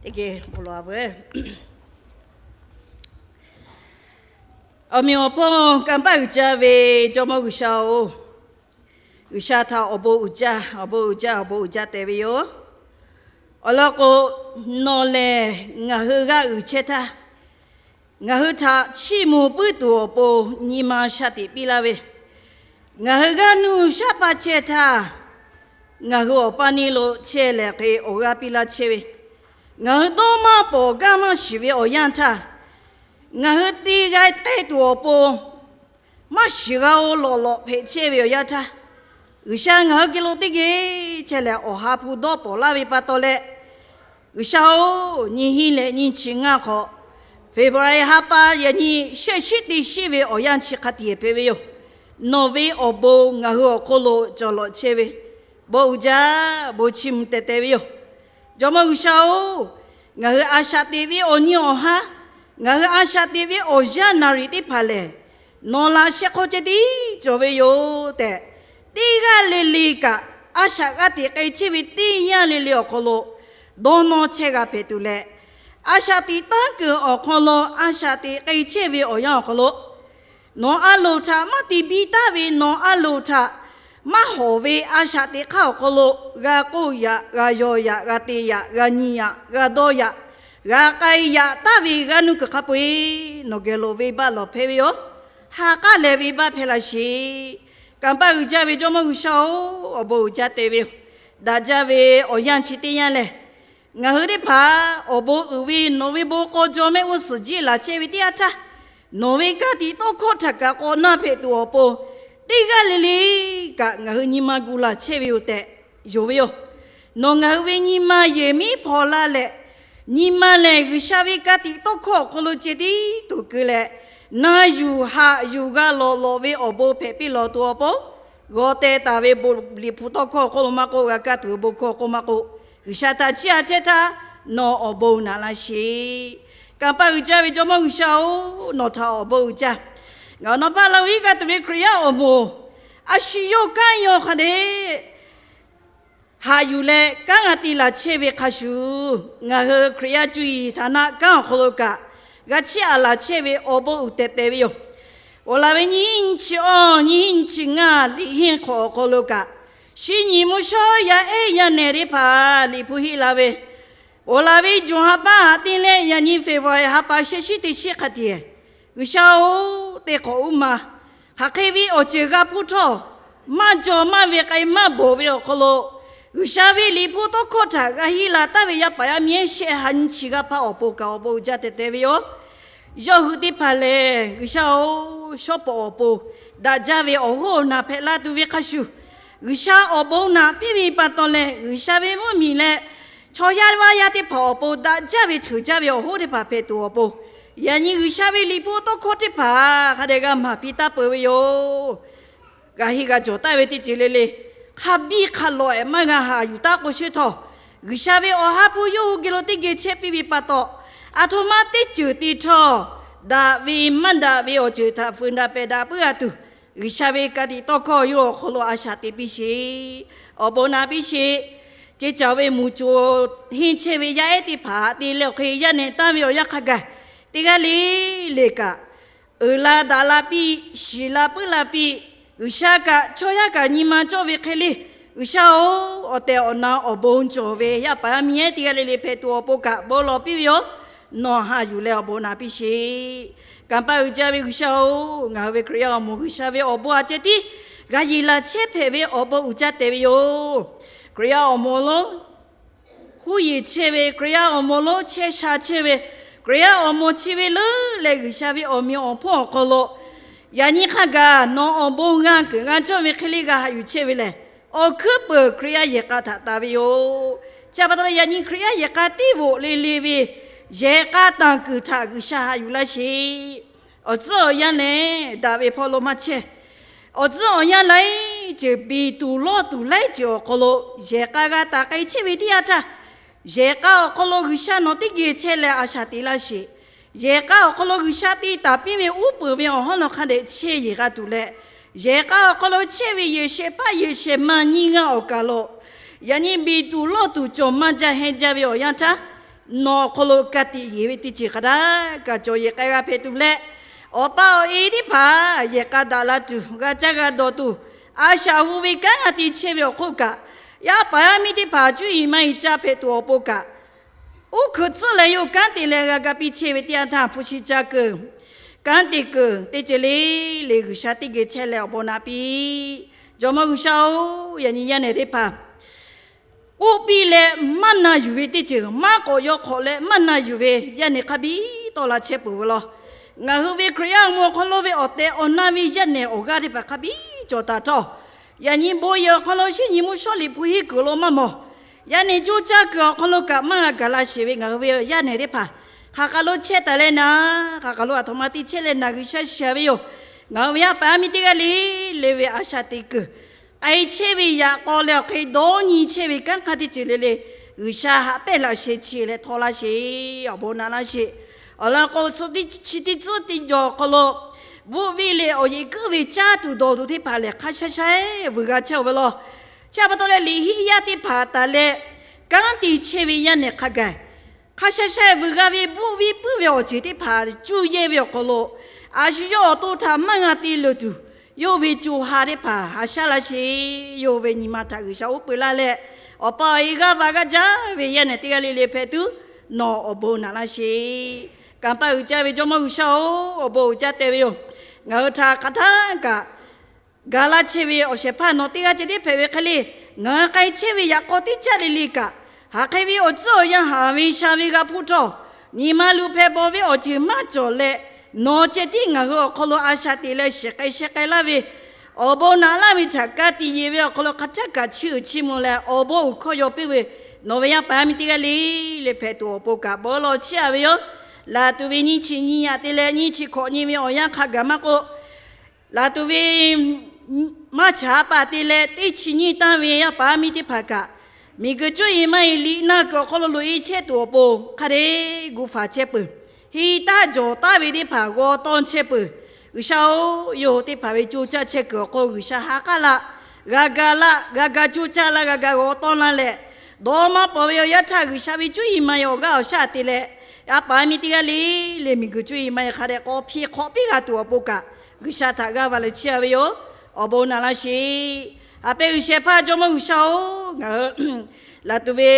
Teˇ geh bon lawˬ-a veuˬ. Awˬ meꞈ awˬ hponˇ kanˇ paˆ uiˍ jaˇ ve Jawˇmawˇ G'uiˬsha-oˬ, G'uiˬsha htaꞈ awˬ bon uiˍ jaˇ, awˬ bon uiˍ jaˇ, awˬ bon uiˍ jaˇ tehꞈ ve yoˬ. Awˬ lawn k'o, nawˬ lehˬ ngaˬ hui g'aˇ uiˍ chehˇ htaˇ, ngaˬ hui htaꞈ chiˇ mvuh puiˉ tuˬ awˬ pon nyi ma shaˍ tiꞈ piˇ laˇ ve, ngaˬ hui g'aˇ nuˇ shaˉ paˇ chehˇ htaˇ, ngaˬ hui awˬ paˇ neˇ lo chehˇ lehˬ hk'e awˬ g'aˇ piˇ laˇ chehˇ ve, ngaˬ hui dawˇ maˇ pawˍ gaˇ maˇ shiˍ ve awˬ yanˇ htaˇ, ngaˬ hui te g'a k'ai tuˬ awˬ pon maˇ shiˍ g'a-o lawꞈ lawꞈ hpehꞈ chehˇ ve awˬ yanˇ htaˇ, G'uiˬsha ngaˬ hui geh lo teˇ geh chehˇ lehˬ, Awˬ ha hpu dawˇ pawˍ laˇ ve pa taw leh, G'uiˬsha-oˬ, nyiˇ hinˉ leh nyiˇ chi ngaˇ hk'awꞈ, February ha pa yaꞈ nyi shehˆ shiˉ teˇ shiˉ ve awˬ yanˇ chi hk'a tiꞈ hpehꞈ ve yoˬ. Nawˬ ve awˬ bon ngaˬ hui awˬ hk'oˆ lo cawˬ lawꞈ chehˇ ve, bon uiˍ jaˇ, bon chiˇ mvuh teh teh ve yoˬ. Jawˇmawˇ G'uiˬsha-oˬ, ngaˬ hui a shaꞈ teꞈ ve awˬ nyi awˬ haˉ, ngaˬ hui a shaꞈ teꞈ ve awˬ yanˇ naˍriˍ teˇ hpaˍ lehˬ, nawˬ laꞈ sheh hk'aw ceh tiˉ cawˬ ve yoˬ tehꞈ, teˇ g'aˇ le le kaꞈ a shaꞈ g'a teꞈ k'ai chehˇ ve teˇ yanˇ le le awˬ hk'aw lo dawˇ nawˇ chehˇ g'a hpehꞈ tuˬ leh, a shaꞈ teꞈ tanˉ kuiˬ awˬ hk'aw lo a shaꞈ teꞈ k'ai chehˇ ve awˬ yanˇ awˬ hk'aw lo nawˬ a loˍ htaꞈ maˇ te biˇ taˍ ve, nawˬ a loˍ htaꞈ maˇ hawˍ ve a shaꞈ teꞈ hk'aˇ awˬ hk'aw lo g'a k'oˆ yaꞈ, g'a yaw yaꞈ, g'a te yaꞈ, g'a nyi yaꞈ, g'a dawˇ yaꞈ, g'a k'ai yaꞈ taˍ ve g'aˇ nuˇ kuiˬ hk'a peu-eˬ nawˬ geh lo venˇbaˆ lawˬ hpehꞈ ve yoˬ. Ha k'aˉ lehˬ venˇbaˆ hpehꞈ laˇ sheˍ. Kanˇ paˆ uiˍ jaˇ ve Jawˇmawˇ G'uiˬsha-oˬ, awˬ bon uiˍ jaˇ te ve yoˬ. Daꞈ jaˇ ve awˬ yanˇ chi teˇ yanˇ lehˬ, ngaˬ hui teˇ hpaˍ awˬ bon uiˍ ve nawˬ ve bon k'aw jaw mehˆ g'uˇ suhˍ jiˆ laˬ chehˇ ve teˇ yanˇ htaˇ, nawˬ ve ka tiꞈ tawˇ hkawˇ htaꞈ kaꞈ k'awꞈ na hpehꞈ tuˬ awˬ pon, teˇ g'aˇ le le kaꞈ ngaˬ hui nyi ma gu laˬ chehˇ ve yoˬ tehꞈ yonˍ ve yoˬ. Nawˬ ngaˬ hui ve nyi ma yehˬ miˉ hpaw laˇ leh, nyi ma lehˬ G'uiˬsha ve ka tiꞈ tawˇ hkawˇ awˬ hk'aw lo ceh tiˉ tuˬ keu leh, na yuˬ haꞈ yuˬ g'a lawꞈ lawꞈ ve awˬ bon hpehꞈ piˇ lawˬ tuˬ awˬ pon, g'aw teh taˍ ve liꞈ hpu tawˇ hkawˇ awˬ hk'oˆ lo maˇ k'oˆ, g'a kaˇ tuˬ ve bon hkawˇ awˬ hk'oˆ maˇ k'oˆ, G'uiˬsha htaꞈ chiˇ aꞈ chehˇ htaˇ nawˬ awˬ bon naꞈ laˇ sheˍ. Kanˇ paˆ uiˍ jaˇ ve Jawˇmawˇ G'uiˬsha-oˬ, nawˬ htaꞈ awˬ bon uiˍ jaˇ. Ngaˬ awˬ naw paˆ la ve iˉ kaˆ tuˬ ve Hkriꞈ yaˇ awˬ moˍ, a shu yawˇ kanˉ yawˇ hk'a dehꞈ haꞈ yuˬ leh kanˉ g'a te laˬ chehˇ ve hk'a shuˍ, ngaˬ hui Hkriꞈ yaˇ cuˇ yiˍ htaꞈ naˆ kanˉ awˬ hk'aw lo kaꞈ g'a chiˇ aꞈ laˬ chehˇ ve awˬ bon uiˍ tehꞈ te ve yoˬ. Oˬ laˬ ve nyiˇ hinˉ nyiˇ chi awˇ, nyiˇ hinˉ nyiˇ chi ngaˇ, liꞈ henˇ hk'awꞈ awˬ hk'aw lo kaꞈ Shinˉ nyi mvuhˇ shawˉ yaˇ ehˉ yaˇ nehˬ teˇ hpaˍ Liꞈ hpu heˆ la ve, ponˬ laˬ ve June ha pa haꞈ te leh yaꞈ nyi February ha pa shehˆ shinˉ teˇ shinˉ hk'a tiꞈ, G'uiˬsha-oˬ, teˇ hk'awꞈ uˉ ma hk'aˬ hk'e ve awˬ ceuˬ g'a hpuˇ htawˇ, maˇ jaw maˇ ve k'ai maˇ bawˬ ve awˬ hk'aw lo, G'uiˬsha ve Liꞈ hpu tawˇ hkawˇ htaꞈ g'a heˆ la taˍ ve yaˇ paˍ yaˇ miˇ shehˆ ha nyi chi g'aˇ hpaˇ awˬ pon kaꞈ awˬ bon uiˍ jaˇ tehꞈ te ve yoˬ. Yawˇ hui teˇ hpaˍ lehˬ, G'uiˬsha-oˬ, shawˉ pawˍ awˬ pon daꞈ jaˇ ve awˬ hoˉ awˬ naˬ hpehꞈ la tuˬ ve hk'a shuˍ, G'uiˬsha awˬ bon naꞈ piˇ ve pa taw leh, G'uiˬsha ve mvuhˇmiˬ leh chaw yaˇ vaˇ yaˇ teˇ hpaˍ awˬ pon daꞈ jaˇ ve ceuˬ jaˇ ve awˬ hoˉ teˇ hpaˍ hpehꞈ tuˬ awˬ pon, yaꞈ nyi G'uiˬsha ve Liꞈ hpu tawˇ hkawˇ teˇ hpaˍ hk'a dehꞈ g'a maˍ piˇ taˍ peuˬ ve yoˬ. G'a heˆ g'a jawˬ taˍ ve teˇ ceuˬ le le, hk'a biˇ hk'a lawꞈ ehˍ maˇ g'a haꞈ yuˬ taˍ k'o sheˍ htawˇ, G'uiˬsha ve awˬ ha hpu yawˇ hui geh lo teˇ geh chehˇ piˇ ve pa taw, aˬ htoꞈ ma teˇ ceuˬ te htawˇ, daꞈ ve maˇ daꞈ ve awˬ ceuˬ htaꞈ fuiˍ daꞈ pehˬ daꞈ puiˉ g'a tuˬ, G'uiˬsha ve ka tiꞈ tawˇ hkawˇ yawˇ awˬ hk'aw lo a shaꞈ teꞈ piˇ sheˍ. Awˬ bon naꞈ piˇ sheˍ. Ceˇ caˬ ve mvuhˇ co henˇ chehˇ ve yaˇ ehˉ teˇ hpaˍ te leh awˬ hk'e yaˇ nehˬ tanˇ ve awˬ yanˇ hk'a gaˬ, teˇ g'aˇ le le kaꞈ, uiˍ la daꞈ la piˇ, shiˍ la puiˉ la piˇ, G'uiˬsha kaꞈ chaw yaˇ kaꞈ nyi ma cawˇ ve hk'e le, G'uiˬsha-oˬ, awˬ tehˬ awˬ na awˬ bon cawˬ ve yaˇ paˍ yaˇ miˇ ehˉ teˇ g'aˇ le le hpehꞈ tuˬ awˬ pon kaꞈ bon lawˬ piˇ ve yoˬ. Nawˬ haꞈ yuˬ leh awˬ bon naꞈ piˇ sheˍ. Kanˇ paˆ uiˍ jaˇ ve G'uiˬsha-oˬ, ngaˬ hui ve Hkriꞈ yaˇ awˬ moˍ G'uiˬsha ve awˬ bon a ceh tiˉ g'a yeˬ laˬ chehˇ hpehꞈ ve awˬ bon uiˍ jaˇ tehꞈ ve yoˬ. Hkriꞈ yaˇ awˬ moˍ lonˉ huˉ yeˬ chehˇ ve, Hkriꞈ yaˇ awˬ moˍ lonˉ chehˇ sha chehˇ ve, Hkriꞈ yaˇ awˬ moˍ chi ve leuˉ leh G'uiˬsha ve awˬ meꞈ awˬ hponˇ awˬ hk'aw lo, yaꞈ nyi hk'a gaˬ nawˬ awˬ bon g'a keunˍ g'a cawˇ ve hk'e le g'a haꞈ yuˬ chehˇ ve lehˬ, awˬ hkuiˉ peuˬ Hkriꞈ yaˇ yehˬ k'a htaꞈ taˍ ve yoˬ. Chi pa taw leh yaꞈ nyi Hkriꞈ yaˇ yehˬ k'a teˇ voꞈ le le ve yehˬ k'a tanˬ kuiˬ htaꞈ G'uiˬsha haꞈ yuˬ laˇ sheˍ. Awˬ tcuhˉ awˬ yanˇ lehˬ, daꞈ ve hpawˇ lo maˇ chehˇ. Awˬ tcuhˉ awˬ yanˇ laiˉ ceuˬ biˬ tuˬ lawˇ tuˬ laiˉ ceuˬ awˬ hk'aw lo yehˬ k'a g'a taˍ k'ai chehˇ ve teˇ yanˇ htaˇ, yehˬ k'a awˬ hk'aw lo G'uiˬsha nawˬ teˇ geh chehˇ leh a shaꞈ teꞈ laˇ sheˍ. Yehˬ k'a awˬ hk'aw lo G'uiˬsha te taˍ piˇ ve uˉ peunˍ ve awˬ hawˉ nawˬ hk'a dehꞈ chehˇ yeˬ g'a tuˬ leh, yehˬ k'a awˬ hk'aw lo chehˇ ve yehˬ shehˍ hpaˇ yehˬ shehˍ ma nyiˇ g'aˇ awˬ kaˬ lo, yaꞈ nyi biˬ tuˬ lawˇ tuˬ cawˬ maˇ jaˇ hehnˇ jaˇ ve awˬ yanˇ htaˇ, nawˬ awˬ hk'aw lo ka tiꞈ yeˬ ve teˇ ceuˬ hk'a htaˇ kaꞈ cawˬ yeˬ k'ai g'a hpehꞈ tuˬ leh, awˬ pa awˬ e teˇ hpaˍ yehˬ k'a daꞈ la tuˬ, g'a caˇ g'a dawˬ tuˬ, a shaꞈ hu ve kanˉ g'a te chehˇ ve awˬ hk'oˆ kaꞈ, yaˇ paˍ yaˇ miˇ teˇ hpaˍ cuˇ yiˍ maˇ yiˍ caˇ hpehꞈ tuˬ awˬ pon kaꞈ, uˉ hkeuꞈ tcuhˉ leh yawˇ kanˉ te leh g'a ga piˇ chehˇ ve teˇ yanˇ htaˇ hpu shi ca keuˬ, kanˉ te keuˬ teˇ ceuˬ le le G'uiˬsha teˇ geh chehˇ leh awˬ bon naꞈ piˇ. Jawˇmawˇ G'uiˬsha-oˬ, yaꞈ nyi yaˇ nehˬ teˇ hpaˍ k'oˆ piˇ leh maˇ na yuˬ ve teˇ ceuˬ, maˇ k'awꞈ yaw hk'awꞈ leh maˇ na yuˬ ve yaˇ nehˬ hk'a biˇ tawˆ la chehˇ peuˬ ve law. Ngaˬ hui ve Hkriꞈ yaˇ awˬ moˍ awˬ hk'aw lo ve awˬ tehˬ awˬ na ve yaˇ nehˬ awˬ g'aˇ teˇ hpaˍ hk'a biˇ cawˬ taˍ htawˇ, yaꞈ nyi bon yehˬ awˬ hk'aw lo shinˉ nyi mvuhˇ shawˉ Liꞈ hpu henˇ kuiˬ lo maˇ mawˬ, yaˇ nehˬ coˇ caˇ kuiˬ awˬ hk'aw lo kaꞈ maˇ g'a gaˬ la sheˍ ve ngaˬ hui ve yaˇ nehˬ teˇ hpaˍ, hk'aˬ hk'aˬ lo chehˇ taˍ leh naˍ, hk'aˬ hk'aˬ lo aˬ htoꞈ ma te chehˇ leh naˍ G'uiˬsha shiˍ ve yoˬ. Ngaˬ hui ve yaˇ paˍ yaˇ miˇ teˇ g'aˇ le le ve a shaꞈ teꞈ kuiˬ k'ai chehˇ ve yaꞈ k'aw leh awˬ hk'e dawˇ nyi chehˇ ve kanˉ hk'aˇ teˇ ceuˬ le le, G'uiˬsha haꞈ pehnˇ laꞈ sheh chi leh htawˇ laˇ sheˍ, awˬ bon naꞈ laˇ sheˍ. Awˬ lawn k'o, chi teˇ tcuhˉ teˇ jawˬ awˬ hk'aw lo bvuhˆ viˇ leh awˬ yeꞈ kuiˉ ve caˇ tuˬ dawˬ tuˬ teˇ hpaˍ lehˬ hk'a sha sha-eˬ vuiˬ g'a chehˇ-oˬ ve law. Chi pa taw leh liꞈ henˇ yaˇ teˇ hpaˍ taˍ leh kanˉ te chehˇ ve yaˇ nehˬ hk'a gaˬ hk'a sha sha-eˬ vuiˬ g'a ve bvuhˆ viˇ puiˉ ve awˬ ceuˬ teˇ hpaˍ cuˇ yehˇ ve awˬ hk'aw lo, a shu yawˇ awˬ to htaꞈ maˇ g'a te leuˬ tuˬ, yawˇ ve co ha teˇ hpaˍ haꞈ shaˉ laˇ sheˍ. Yawˇ ve nyi ma htaꞈ G'uiˬsha uˉ peunˍ laˇ leh, awˬ pa awˬ e g'aˇ va g'aˇ jaˇ ve yaˇ nehˬ teˇ g'aˇ le le hpehꞈ tuˬ nawˬ awˬ bon naꞈ laˇ sheˍ. Kanˉ paˆ uiˍ jaˇ ve Jawˇmawˇ G'uiˬsha-oˬ, awˬ bon uiˍ jaˇ tehꞈ ve yoˬ. Ngaˬ hui htaꞈ hk'aˬ htaˇ kaꞈ ga laˇ chehˇ ve awˬ shehˍ hpaˇ nawˬ teˇ g'aˇ ceh tiˉ hpehꞈ ve hk'e le, ngaˬ hui k'ai chehˇ ve yaꞈ k'aw teˇ caˇ le le kaꞈ, hk'aˬ hk'e ve awˬ tcuhˉ awˬ yanˇ haˍ ve sha ve g'a hpuˇ htawˇ, nyi ma luˬ hpehꞈ bawˬ ve awˬ ceuˬ maˇ cawˬ leh, nawˬ ceh tiˉ ngaˬ hui awˬ hk'aw lo a shaꞈ teꞈ leh shiˍ k'ai sheh k'ai laˇ ve, awˬ bon naꞈ laˇ ve htaꞈ ka tiꞈ yeˬ ve awˬ hk'aw lo hk'a htaˇ kaꞈ chiˇ uiˍ chiˇ mvuh leh awˬ bon uiˍ hkawˇ yaw piˇ ve, nawˬ ve yaˇ paˍ yaˇ miˇ teˇ g'aˇ le le hpehꞈ tuˬ awˬ pon kaꞈ bon lawˬ chiˇ a ve yoˬ. Laˬ tuˬ ve nyiˇ chi nyiˇ yaꞈ te leh nyiˇ chi hkawꞈ nyi ve awˬ yanˇ hk'a gaˬ maˇ k'oˆ, laˬ tuˬ ve maˇ chaꞈ ha pa te leh teˇ chi nyiˇ tanˇ ve yaˇ paˍ yaˇ miˇ teˇ hpaˍ kaꞈ, miˬguiˬ cuˇ yiˍ maˇ yiˍ liꞈ na kuiˬ awˬ hk'aw lo loꞈ e chehˇ tuˬ awˬ pon hk'a dehꞈ gu faˍ chehˇ peuˬ. Heˍ taˇ jawˬ taˍ ve teˇ hpaˍ g'aw tawˇ chehˇ peuˬ. G'uiˬsha-oˬ, yawˇ hui teˇ hpaˍ ve co caˇ chehˇ kuiˬ awˬ hk'aw G'uiˬsha ha k'aˉ laˇ, g'a ga laˇ, g'a ga co caˇ laˇ, g'a ga g'aw tawˇ laˇ leh, dawˇ maˇ pawˍ ve awˬ yanˇ htaˇ G'uiˬsha ve cuˇ yiˍ maˇ yiˍ awˬ g'aˇ awˬ shaˉ te leh, yaˇ paˍ yaˇ miˇ teˇ g'aˇ le le miˬguiˬ cuˇ yiˍ maˇ yiˍ hk'a dehꞈ k'awꞈ hpiˇ hk'awꞈ piˇ g'a tuˬ awˬ pon kaꞈ, G'uiˬsha htaꞈ g'aˇ va leh chiˇ a ve yoˬ. Awˬ bon naꞈ laˇ sheˍ. Haꞈ pehnˇ G'uiˬsha hpehꞈ, Jawˇmawˇ G'uiˬsha-oˬ, ngaˬ hui laˬ tuˬ ve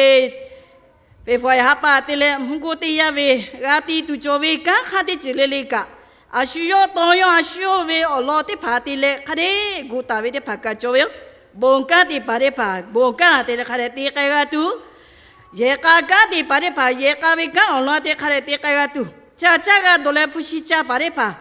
February ha pa te leh mvuhˇ goˇ teˇ yanˇ ve g'a ti tuˬ cawˬ ve kanˉ hk'aˇ teˇ ceuˬ le le kaꞈ, a shu yawˇ taw yawˇ a shu yawˇ ve awˬ lawn teˇ hpaˍ te leh hk'a dehꞈ gu taˍ ve teˇ hpaˍ kaꞈ cawˬ ve yoˬ. Bon kanˉ te paˍ teˇ hpaˍ bon kanˉ te leh hk'a dehꞈ te k'ai g'a tuˬ, yehˬ k'a kanˉ te paˍ teˇ hpaˍ yehˬ k'a ve kanˉ awˬ lawn te hk'a dehꞈ te k'ai g'a tuˬ, ca caˇ g'a dawˬ leh hpu shi ca paˍ teˇ hpaˍ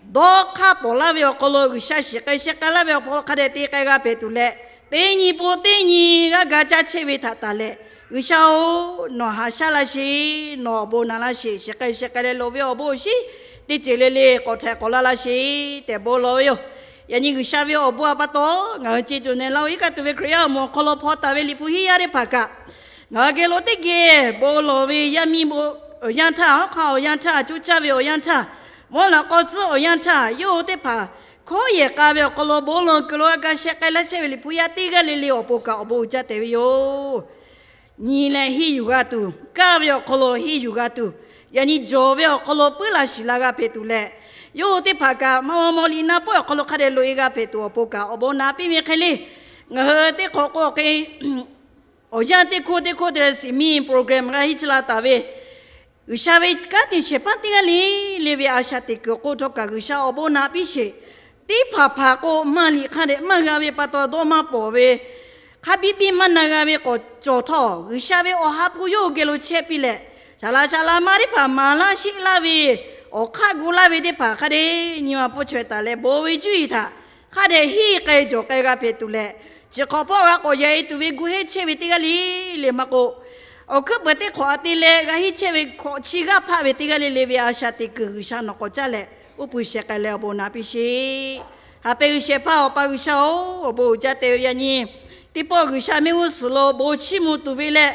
dawˇ hk'aˇ pawˍ laˇ ve awˬ hk'aw lo G'uiˬsha shiˍ k'ai sheh k'ai laˇ ve awˬ hk'aw lo hk'a dehꞈ te k'ai g'a hpehꞈ tuˬ leh, teˇ nyi pon teˇ nyi g'aˇ ga caˇ chehˇ ve htaꞈ tanˬ leh, G'uiˬsha-oˬ, nawˬ haꞈ shaˉ laˇ sheˍ, nawˬ awˬ bon naˍ laˇ sheˍ, shiˍ k'ai sheh k'ai leh loˍ ve awˬ bon awˬ shinˉ teˇ ceuˬ le le k'awꞈ htaiˍ k'awꞈ la laˇ sheˍ tehꞈ bon lawˬ ve yoˬ. Yaꞈ nyi G'uiˬsha ve awˬ bon a pa taw, ngaˬ hui ce tuˬ nehˬ la-o iˉ kaˆ tuˬ ve Hkriꞈ yaˇ awˬ moˍ awˬ hk'aw lo hpaw taˍ ve Liꞈ hpu hiˉ yaˇ teˇ hpaˍ kaꞈ, ngaˬ hui geh lo teˇ geh bon lawˬ ve yaˇ miˇ awˬ yanˇ htaˇ, hawˉ hk'aˆ awˬ yanˇ htaˇ, coˇ caˇ ve awˬ yanˇ htaˇ, mvuhˇ laꞈ k'aw tcuhˉ awˬ yanˇ htaˇ, yawˇ hui teˇ hpaˍ hkawˉ yehˬ k'a ve awˬ hk'aw lo bon lawˬ kuiˬ lo a ga sheh k'ai laˇ chehˇ ve Liꞈ hpu yaˇ teˇ g'aˇ le le awˬ pon kaꞈ awˬ bon uiˍ jaˇ tehꞈ ve yoˬ. Nyi leh henˇ yuˬ g'a tuˬ, kaˇ ve awˬ hk'aw lo henˇ yuˬ g'a tuˬ, yaꞈ nyi jawˬ ve awˬ hk'aw lo puiˉ la shiˍ la g'a hpehꞈ tuˬ leh, yawˇ hui teˇ hpaˍ kaꞈ maˇ maˇ maw liꞈ na pawehˇ awˬ hk'aw lo hk'a dehꞈ loꞈ e g'a hpehꞈ tuˬ awˬ pon kaꞈ awˬ bon naꞈ piˇ ve hk'e le. Ngaˬ hui teˇ hk'awꞈ k'o hk'e awˬ yanˇ teˇ hkoˇ teˇ hkoˇ te leh siˍ miˇ program g'a henˇ chi la taˍ ve G'uiˬsha ve kanˉ te shehˍ hpaˇ teˇ g'aˇ le le ve a shaꞈ teꞈ kuiˬ k'oˆ htawˇ kaꞈ G'uiˬsha awˬ bon naꞈ piˇ sheˍ. Teˇ hpaˍ hpaˍ k'o maˇ liꞈ hk'a dehꞈ maˇ g'a ve pa taw dawˇ maˇ pawˍ ve, hk'a biˇ biˇ maˇ na g'a ve k'awꞈ cawˬ htawˇ, G'uiˬsha ve awˬ ha hpu yawˇ hui geh lo chehˇ piˇ leh, shaˍ laꞈ shaˍ laꞈ ma teˇ hpaˍ maˍ laˇ sheˆ laˇ ve, awˬ hk'aˆ gu laˇ ve teˇ hpaˍ hk'a dehꞈ nyi ma pfuhˇ chaweh taˍ leh bon ve cuˇ yiˍ htaꞈ hk'a dehꞈ henˇ k'ai jawˬ k'ai g'a hpehꞈ tuˬ leh, chi hk'awꞈ hpawˇ g'a k'awꞈ yaꞈ e tuˬ ve gu heˆ chehˇ ve teˇ g'aˇ le le maˇ k'o, awˬ hkuiˉ peuˬ teˇ hk'awꞈ a te leh g'a henˇ chehˇ ve hkawꞈ chi g'aˇ hpaˆ ve teˇ g'aˇ le le ve a shaꞈ teꞈ kuiˬ G'uiˬsha nawˬ k'awꞈ caˇ leh uˉ peunˍ sheh k'ai leh awˬ bon naꞈ piˇ sheˍ. Haꞈ pehnˇ G'uiˬsha hpehꞈ, Awˬ pa G'uiˬsha-oˬ, awˬ bon uiˍ jaˇ tehꞈ ve yaꞈ nyi teˇ pawˆ G'uiˬsha mehˆ g'uˇ suhˍ lo bon chiˇ mvuh tuˬ ve leh,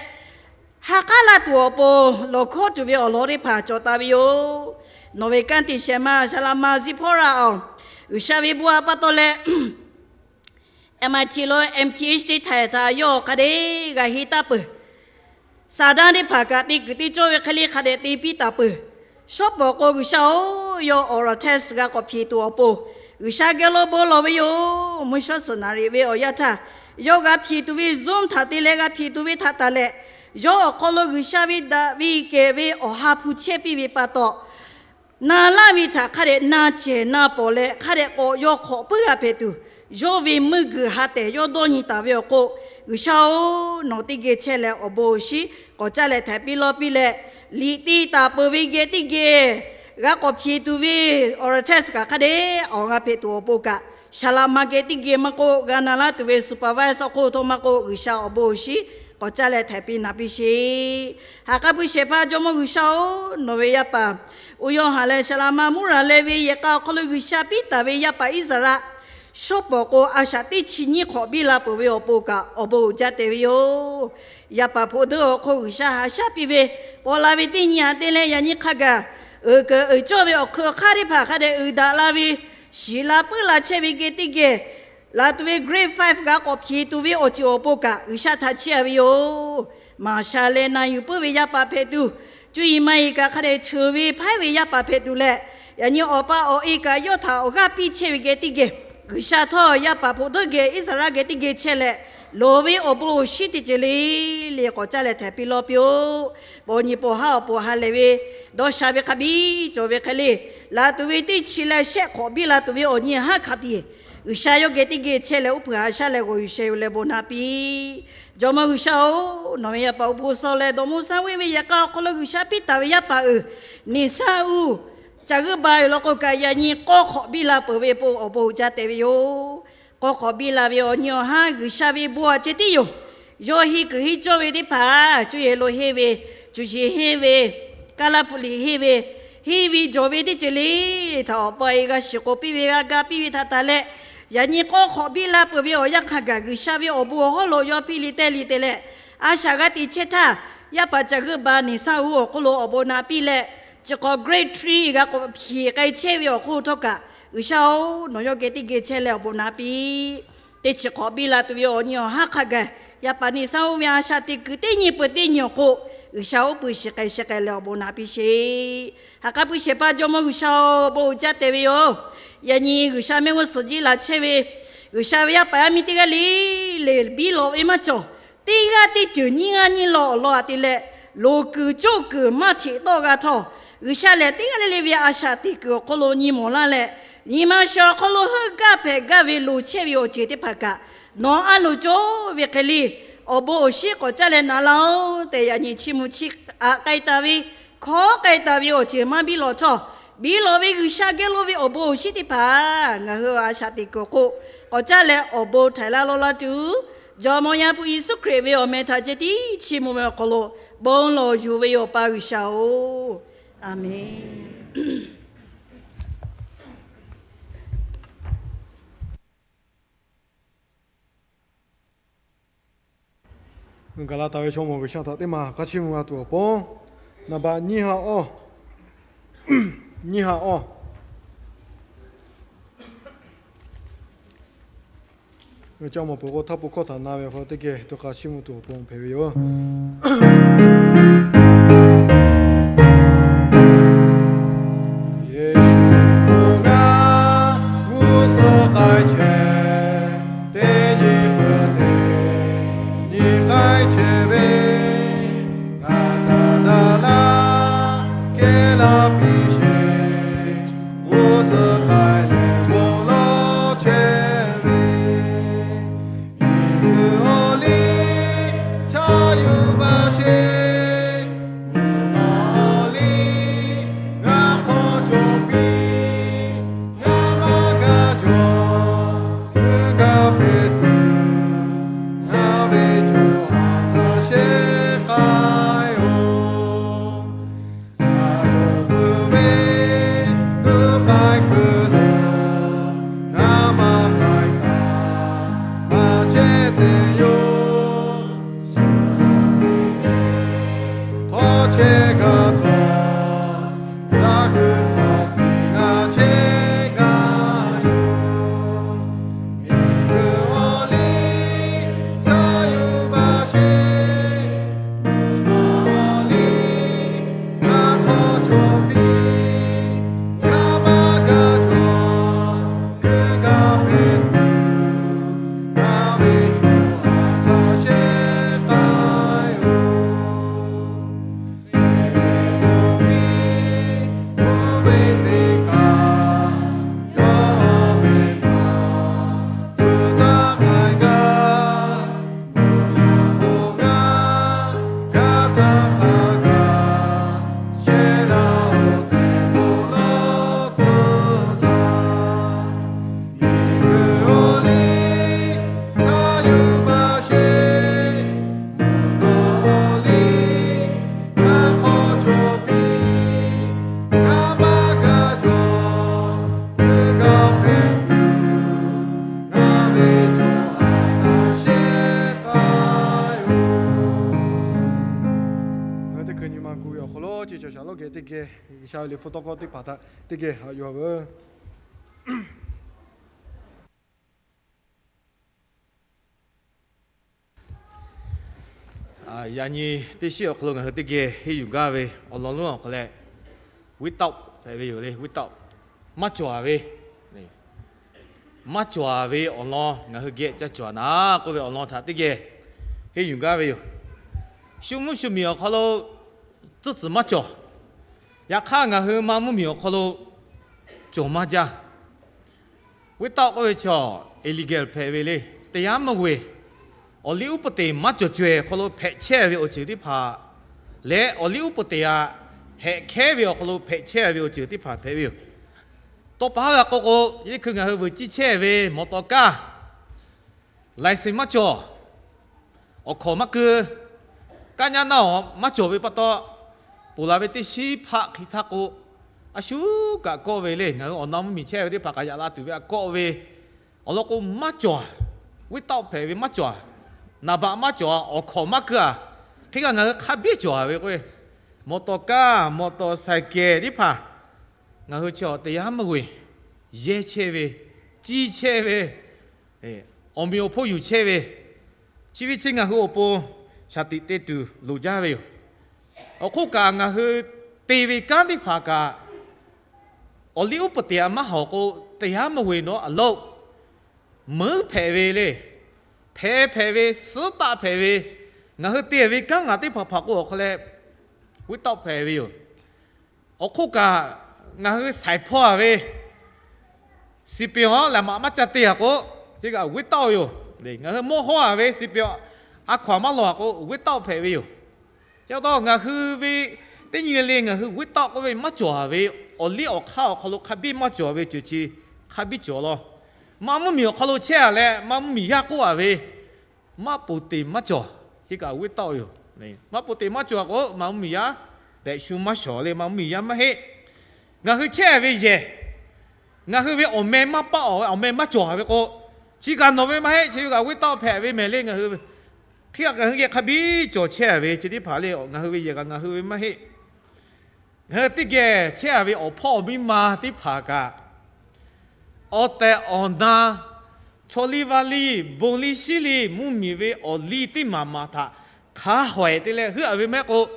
ha k'aˉ laˇ tuˬ awˬ pon lawˬ hkawˉ tuˬ ve awˬ lawn teˇ hpaˍ cawˬ taˍ ve yoˬ. Nawˬ ve kanˉ te shehˍ ma Shaˍlaꞈ ma Ziˇhpawˇraꞈ-oˬ, G'uiˬsha ve bon a pa taw leh M I T lo M Th teˇ htaiˍ htaꞈ yawˇ hk'a dehꞈ g'a henˇ taˍ peuˬ. Saˍtanˍ teˇ hpaˍ kaꞈ te kuiˬ teˇ cawˇ ve hk'e le hk'a dehꞈ te piˇ taˍ peuˬ. Shawˉ pawˍ k'o G'uiˬsha-oˬ, yawˇ oral test g'a k'awꞈ hpeꞈ tuˬ awˬ pon G'uiˬsha geh lo bon lawˬ ve yoˬ. Mvuhˇ shawˉ suhˍ naˍ riˍ ve awˬ yanˇ htaˇ, yawˇ g'a hpeꞈ tuˬ ve Zoom htaꞈ te leh g'a hpeꞈ tuˬ ve htaꞈ tanˬ leh, yawˇ awˬ hk'aw lo G'uiˬsha ve daꞈ ve kehˬ ve awˬ ha hpu chehˇ piˇ ve pa taw, na laˇ ve htaꞈ hk'a dehꞈ na cehˬ na pawˍ leh hk'a dehꞈ k'awꞈ yaw hk'awꞈ puiˉ g'a hpehꞈ tuˬ, yawˇ ve meuˇ g'uiˬ ha tehˬ yawˇ dawˇ nyi taˍ ve awˬ hk'oˆ, G'uiˬsha-oˬ, nawˬ teˇ geh chehˇ leh awˬ bon awˬ shinˉ k'awꞈ caˇ leh htaiˍ piˇ lawˇ piˇ leh, liꞈ te taˍ peuˬ ve geh teˇ geh g'a k'awꞈ hpeꞈ tuˬ ve oral test kaꞈ hk'a dehꞈ awˬ g'a hpehꞈ tuˬ awˬ pon kaꞈ, Shaˍlaꞈ ma geh teˇ geh maˇ k'oˆ, g'a na laˇ tuˬ ve supervisor hk'oˆ htawˇ maˇ k'oˆ, G'uiˬsha awˬ bon awˬ shinˉ k'awꞈ caˇ leh htaiˍ piˇ na piˇ sheˍ. Ha k'aˉ puiˇ shehˍ hpaˇ Jawˇmawˇ G'uiˬsha-oˬ, nawˬ ve yaˇ paˍ Uˇ Yawˇ haˍ leh Shaˍlaꞈ ma mvuhˇ raˬ leh ve yehˬ k'a awˬ hk'aw lo G'uiˬsha piˇ taˍ ve yaˇ paˍ Iˉsaˍreˍlaˆ shawˉ pawˍ k'o, a shaꞈ teˇ chi nyiˇ hk'awꞈ biˇ la peuˬ ve awˬ pon kaꞈ awˬ bon uiˍ jaˇ tehꞈ ve yoˬ. Yaˇ paˍ hpoꞈ deuˇ awˬ hk'oˆ G'uiˬsha haꞈ shaˉ piˇ ve, paw la ve teˇ nyi a te leh yaꞈ nyi hk'a gaˬ, uiˍ keunˍ uiˍ cawˇ ve awˬ hkui awˬ hk'aˇ teˇ hpaˍ hk'a dehꞈ uiˍ daꞈ la ve, shiˍ la puiˉ la chehˇ ve geh teˇ geh, laˬ tuˬ ve grade five g'a k'awꞈ hpeꞈ tuˬ ve awˬ ceuˬ awˬ pon kaꞈ G'uiˬsha htaꞈ chiˇ a ve yoˬ. Maˍ sha leh na yuˬ puiˉ ve yaˇ paˍ hpehꞈ tuˬ, cuˇ yiˍ maˇ yiˍ kaꞈ hk'a dehꞈ cheuˬ ve hpaiˉ ve yaˇ paˍ hpehꞈ tuˬ leh, yaꞈ nyi awˬ pa awˬ e kaꞈ yawˇ htaꞈ awˬ g'aˇ piˇ chehˇ ve geh teˇ geh, G'uiˬsha htawˇ yaˇ paˍ hpoꞈ deuˇ geh Iˉsaˍreˍlaˆ geh teˇ geh chehˇ leh, loˍ ve awˬ bon awˬ shinˉ teˇ ceuˬ le le k'awꞈ caˇ leh htaiˍ piˇ lawˇ piˇ-oˆ. Paw nyi paw haˉ awˬ pon ha lehˬ ve dawˇ sha ve hk'a biˇ cawˬ ve hk'e le, laˬ tuˬ ve teˇ chi leh shehˆ hk'awꞈ biˇ la tuˬ ve awˬ nyi haˉ hk'a tiꞈ, G'uiˬsha yawˇ geh teˇ geh chehˇ leh uˉ peunˍ haꞈ shaˉ leh g'awˬ yuˬ sheh yuˬ leh bon naꞈ piˇ. Jawˇmawˇ G'uiˬsha-oˬ, nawˬ ve yaˇ paˍ awˬ bon sawˉ leh dawˬ mawˇ saˉ ve yaꞈ k'a awˬ hk'aw lo G'uiˬsha piˇ taˍ ve yaˇ paˍ uiˍ, neˬ saˇ uˇ caˬ g'euˆ ba ve law k'o kaꞈ yaꞈ nyi k'awˇ hk'awꞈ biˇ la peuˬ ve awˬ pon awˬ bon uiˍ jaˇ tehꞈ ve yoˬ. K'awˇ hk'awꞈ biˇ la ve awˬ nyi awˬ haˉ G'uiˬsha ve bon a ceh tiˉ yoˬ. Yawˇ henˇ kuiˬ henˇ cawˇ ve teˇ hpaˍ cuˇ yiˍ lo henˇ ve, cuˬ shiˍ henˇ ve, kaˇ laˇ hpu liꞈ henˇ ve, henˇ ve jawˬ ve teˇ ceuˬ le htaꞈ awˬ pa e g'a shiˍ k'oˍ piˇ ve g'a ga piˇ ve htaꞈ tanˬ leh, yaꞈ nyi k'awˇ hk'awꞈ biˇ la peuˬ ve awˬ yanˇ hk'a gaˬ G'uiˬsha ve awˬ bon awˬ hawˉ lo yawˇ piˇ le tehˇ le te leh, a shaꞈ g'a te chehˇ htaˇ, yaˇ paˍ caˬ g'euˆ ba neˬ saˇ uˇ awˬ hk'oˆ lo awˬ bon naꞈ piˇ leh, chi hk'awꞈ grade three g'a k'awꞈ hpeꞈ k'ai chehˇ ve awˬ hk'oˆ htawˇ kaꞈ, G'uiˬsha-oˬ, nawˬ yawˇ geh teˇ geh chehˇ leh awˬ bon naꞈ piˇ. Teˇ chi hk'awꞈ biˇ la tuˬ ve awˬ nyi awˬ haˉ hk'a gaˬ, yaˇ paˍ neˬ saˇ uˇ ve a shaꞈ teꞈ kuiˬ teˇ nyi peuˬ teˇ nyi awˬ hk'oˆ, G'uiˬsha uˉ peunˍ shiˍ k'ai sheh k'ai leh awˬ bon naꞈ piˇ sheˍ. Ha k'aˉ puiˇ shehˍ hpaˇ Jawˇmawˇ G'uiˬsha-oˬ, bon uiˍ jaˇ tehꞈ ve yoˬ. Yaꞈ nyi G'uiˬsha mehˆ g'uˇ suhˍ jiˇ laˬ chehˇ ve G'uiˬsha ve yaˇ paˍ yaˇ miˇ teˇ g'aˇ le le biˇ lawꞈ ve maˇ cawˬ. Teˇ g'aˇ teˇ ceuˬ nyiˇ g'aˇ nyiˇ law awˬ lawn aꞈ te leh, loˍ kuiˬ coˇ kuiˬ maˇ hteꞈ tawˆ g'a htawˇ, G'uiˬsha lehˬ teˇ g'aˇ le le ve a shaꞈ teꞈ kuiˬ awˬ hk'aw lo nyi mawˬ laˇ leh, nyi ma sha awˬ hk'aw lo heuˆ gaˇ hpehꞈ gaˇ ve loˍ chehˇ ve awˬ ceuˬ teˇ hpaˍ kaꞈ, nawˬ a loˍ cawˇ ve hk'e le, awˬ bon awˬ shinˉ k'awꞈ caˇ leh na laˇ-oˆ tehꞈ, yaꞈ nyi chiˇ mvuh chiˇ aꞈ k'ai taˍ ve, hkawˉ k'ai taˍ ve awˬ ceuˬ maˇ biˇ lawꞈ htawˇ, biˇ lawꞈ ve G'uiˬsha geh lo ve awˬ bon awˬ shinˉ teˇ hpaˍ ngaˬ hui a shaꞈ teꞈ kuiˬ awˬ hk'oˆ k'awꞈ caˇ leh awˬ bon htaiˍ laˇ lawˇ laˇ tuˬ, Jawˇmawˇ Yaˇ hpu Yeˍsuˆ Hkriꞈ ve awˬ meh htaꞈ ceh tiˉ chiˇ mvuh ve awˬ hk'aw lo bon lawˬ yuˬ ve yoˬ, Awˬ pa G'uiˬsha-oˬ, Aˍmenˍ. Gaˬ la taˍ ve chaw mawˬ G'uiˬsha htaꞈ teˇ maˬ k'a chiˇ mvuh g'a tuˬ awˬ pon, naˍ baꞈ nyiˇ ha awˇ, nyiˇ ha awˇ, G'uiˬsha mawˬ peuˬ k'o, htaˇ pon hkawˇ htaꞈ na ve awˬ hk'aw lo teˇ geh to k'a chiˇ mvuh tuˬ awˬ pon hpehꞈ ve yoˬ. Yeˍsuˆ ngaˬ g'uˇ suhˍ k'ai chehˇ, teˇ nyi peuˬ teˇ nyi k'ai chehˇ ve, ngaˬ htaꞈ daꞈ laˇ kehˉ laˇ piˇ sheˍ. G'uˇ suhˍ k'ai leh bon lawˬ chehˇ ve, miˬguiˬ awˬ liˇ chaˇ yuˬ baˬ sheˍ. Mvuhˇ naw awˬ liˇ ngaˬ hk'aw cawˬ piˇ, ngaˬ maˇ gaˬ cawˬ, kuiˬ gaˇ hpehꞈ tuˬ, ngaˬ ve co ha htaꞈ shehˍ k'ai-oˬ. Ngaˬ yawˇ hui ve nuˇ k'ai kuiˬ lo, ngaˬ maˇ k'ai kaꞈ maˇ chehˇ te yoˬ. Hk'aw chehˇ g'a htawˇ, daꞈ kuiˬ hk'aw piˇ ngaˬ chehˇ g'a yoˬ. Miˬguiˬ awˬ liˇ chaˇ yuˬ baˬ sheˍ. Mvuhˇ naw awˬ liˇ ngaˬ hk'aw cawˬ piˇ, ngaˬ maˇ gaˬ cawˬ, kuiˬ gaˇ hpehꞈ tuˬ, ngaˬ ve co ha htaꞈ shehˍ k'ai-oˬ. Mvuhˇ miˬ mvuhˇ ve teˇ kaˬ, yawˇ ve maˍ tuˬ htaˇ k'ai gaˇ. Mvuhˇ naw hk'oˆ ngaˬ g'a htaˇ hk'a gaˬ, shehˍ laˇ-oˬ tehꞈ bon lawˬ tcuh taˍ. Miˬguiˬ awˬ liˇ htaˇ yuˬ baˬ sheˍ. Mvuhˇ naw awˬ liˇ ngaˬ hk'aw cawˬ piˇ, ngaˬ maˇ gaˬ cawˬ, kuiˬ gaˇ hpehꞈ tuˬ, ngaˬ ve co ha htaꞈ shehˍ k'ai-oˬ. Ngaˬ hui teˇ hkui nyi ma gu ve awˬ hk'aw lo, chi cawˬ shaˍ lonˉ geh teˇ geh, G'uiˬsha ve liꞈ hpu tawˇ hkawˇ teˇ hpaˍ htaꞈ teˇ geh haꞈ yuˬ-a veuˬ. Yaꞈ nyi teˇ shiˉ awˬ hk'aw lo ngaˬ hui teˇ geh henˇ yuˬ gaˇ ve awˬ lawn lonˉ awˬ hk'aw leh, without hpehꞈ ve yoˬ le. Without, maˇ cawˬ-a ve, maˇ cawˬ-a ve awˬ lawn ngaˬ hui geh ca cawˬ-a naˍ k'oˆ ve awˬ lawn htaꞈ teˇ geh henˇ yuˬ gaˇ ve yoˬ. Shu mvuhˇ shu miˬ awˬ hk'aw lo tcuhˇ tcuhˍ maˇ cawˬ. Yaꞈ hk'aˇ, ngaˬ hui maˇ mvuhˇ miˬ awˬ hk'aw lo cawˬ maˇ jaˇ. Without k'oˆ ve chaw illegal hpehꞈ ve le. တရားမဝင်, awˬ liˇ uˉ peunˍ teꞈ maˇ cawˬ cawehˬ awˬ hk'aw lo hpehꞈ chehˇ ve awˬ ceuˬ teˇ hpaˍ leh, awˬ liˇ uˉ peunˍ teꞈ aꞈ hpehꞈ hkehˉ ve awˬ hk'aw lo hpehꞈ chehˇ ve awˬ ceuˬ teˇ hpaˍ hpehꞈ ve yoˬ. Tawˇ pa haˉ g'a k'oˆ k'o, yeˇ hkui ngaˬ hui vuiˬ ciˇ chehˇ ve มอเตอร์ kaˇ license maˇ cawˬ, awˬ hkawnˍ maˇ keu, kaˇ nyaˇ naˇ awˬ maˇ cawˬ ve pa taw, ponˬ la ve teˇ shiˉ hpaˆ hk'e htaˇ k'o, a shu kaꞈ kawˆ ve le. Ngaˬ hui awˬ na mvuhˇ miˬ chehˇ ve teˇ hpaˍ kaꞈ yaꞈ la tuˬ ve aꞈ kawˆ ve, awˬ lawn k'o maˇ cawˬ-a. Without hpehꞈ ve maˇ cawˬ-a. Naˍ baꞈ maˇ cawˬ-a. Awˬ hkawnˍ maˇ keu-a. Hk'e kaꞈ ngaˬ hui hk'a biˇ cawˬ-a ve k'o, มอเตอร์ kaˇ, มอเตอร์ไซค์ teˇ hpaˍ ngaˬ hui chi awˬ တရားမဝင်, yehˇ chehˇ ve, ciˇ chehˇ ve, awˬ meꞈ awˬ hponˇ yuˬ chehˇ ve, chi ve chi ngaˬ hui awˬ pon shaˍ tiꞈ te tuˬ loˍ jaˇ ve yoˬ. Awˬ hk'oˆ kaꞈ, ngaˬ hui te ve kanˉ teˇ hpaˍ kaꞈ, awˬ liˇ uˉ peunˍ teꞈ aꞈ maˇ hawˍ k'o, တရားမဝင် nawˉ အလုပ်, muiˉ hpehꞈ ve le, hpeh hpehꞈ ve, suhˉ taˆ hpehꞈ ve, ngaˬ hui te ve kanˉ ngaˬ teˇ hpaˍ hpaˍ k'o awˬ hk'aw leh, without hpehꞈ ve yoˬ. Awˬ hk'oˆ kaꞈ, ngaˬ hui shaiˍ hpawˇ a ve, shiˍ peˍ awˬ lehˬ maꞈ maˇ ca te a k'o, chi kaꞈ without yoˬ. Ngaˬ hui mawˇ hawˉ a ve shiˍ peˍ awˬ a hkaw a maˇ lawˬ a k'o, without hpehꞈ ve yoˬ. Chi pa taw ngaˬ hui ve teˇ nyi le le ngaˬ hui without k'oˆ ve maˇ cawˬ a ve, awˬ liˇ awˬ hk'aˇ awˬ hk'aw lo hk'a biˇ maˇ cawˬ ve ceuˬ chi hk'a biˇ cawˬ law. Maˇ mvuhˇ miˬ awˬ hk'aw lo chehˇ a leh maˇ mvuhˇ miˬ yaˇ k'oˆ a ve, maˇ poˍ teˍ maˇ cawˬ, chi kaꞈ without yoˬ. Maˇ poˍ teˍ maˇ cawˬ a k'o, maˇ mvuhˇ miˬ yaˇ tehꞈ shu maˇ shawˍ le, maˇ mvuhˇ miˬ yaˇ maˇ heˆ. Ngaˬ hui chehˇ ve yehˬ, ngaˬ hui ve awˬ meh maˇ paˆ a ve, awˬ meh maˇ cawˬ a ve k'o, chi kaꞈ nawˬ ve maˇ heˆ, chi ve kaꞈ without hpehꞈ ve mehˍ le. Ngaˬ hui hk'e ngaˬ hui geh hk'a biˇ cawˬ chehˇ a ve chi teˇ hpaˍ le, ngaˬ hui ve yehˬ kaꞈ ngaˬ hui ve maˇ heˆ. Ngaˬ hui teˇ geh chehˇ a ve awˬ hpawˇ awˬ miˇ ma teˇ hpaˍ kaꞈ, awˬ tehˬ awˬ na, chaw liˇ vaˇ liˇ, bon liˇ shiˉ liˇ, mvuhˇ miˬ ve awˬ liˇ teˇ maˬ maˬ htaꞈ hk'a hawehˍ te leh heuˆ a ve mehˆ k'o,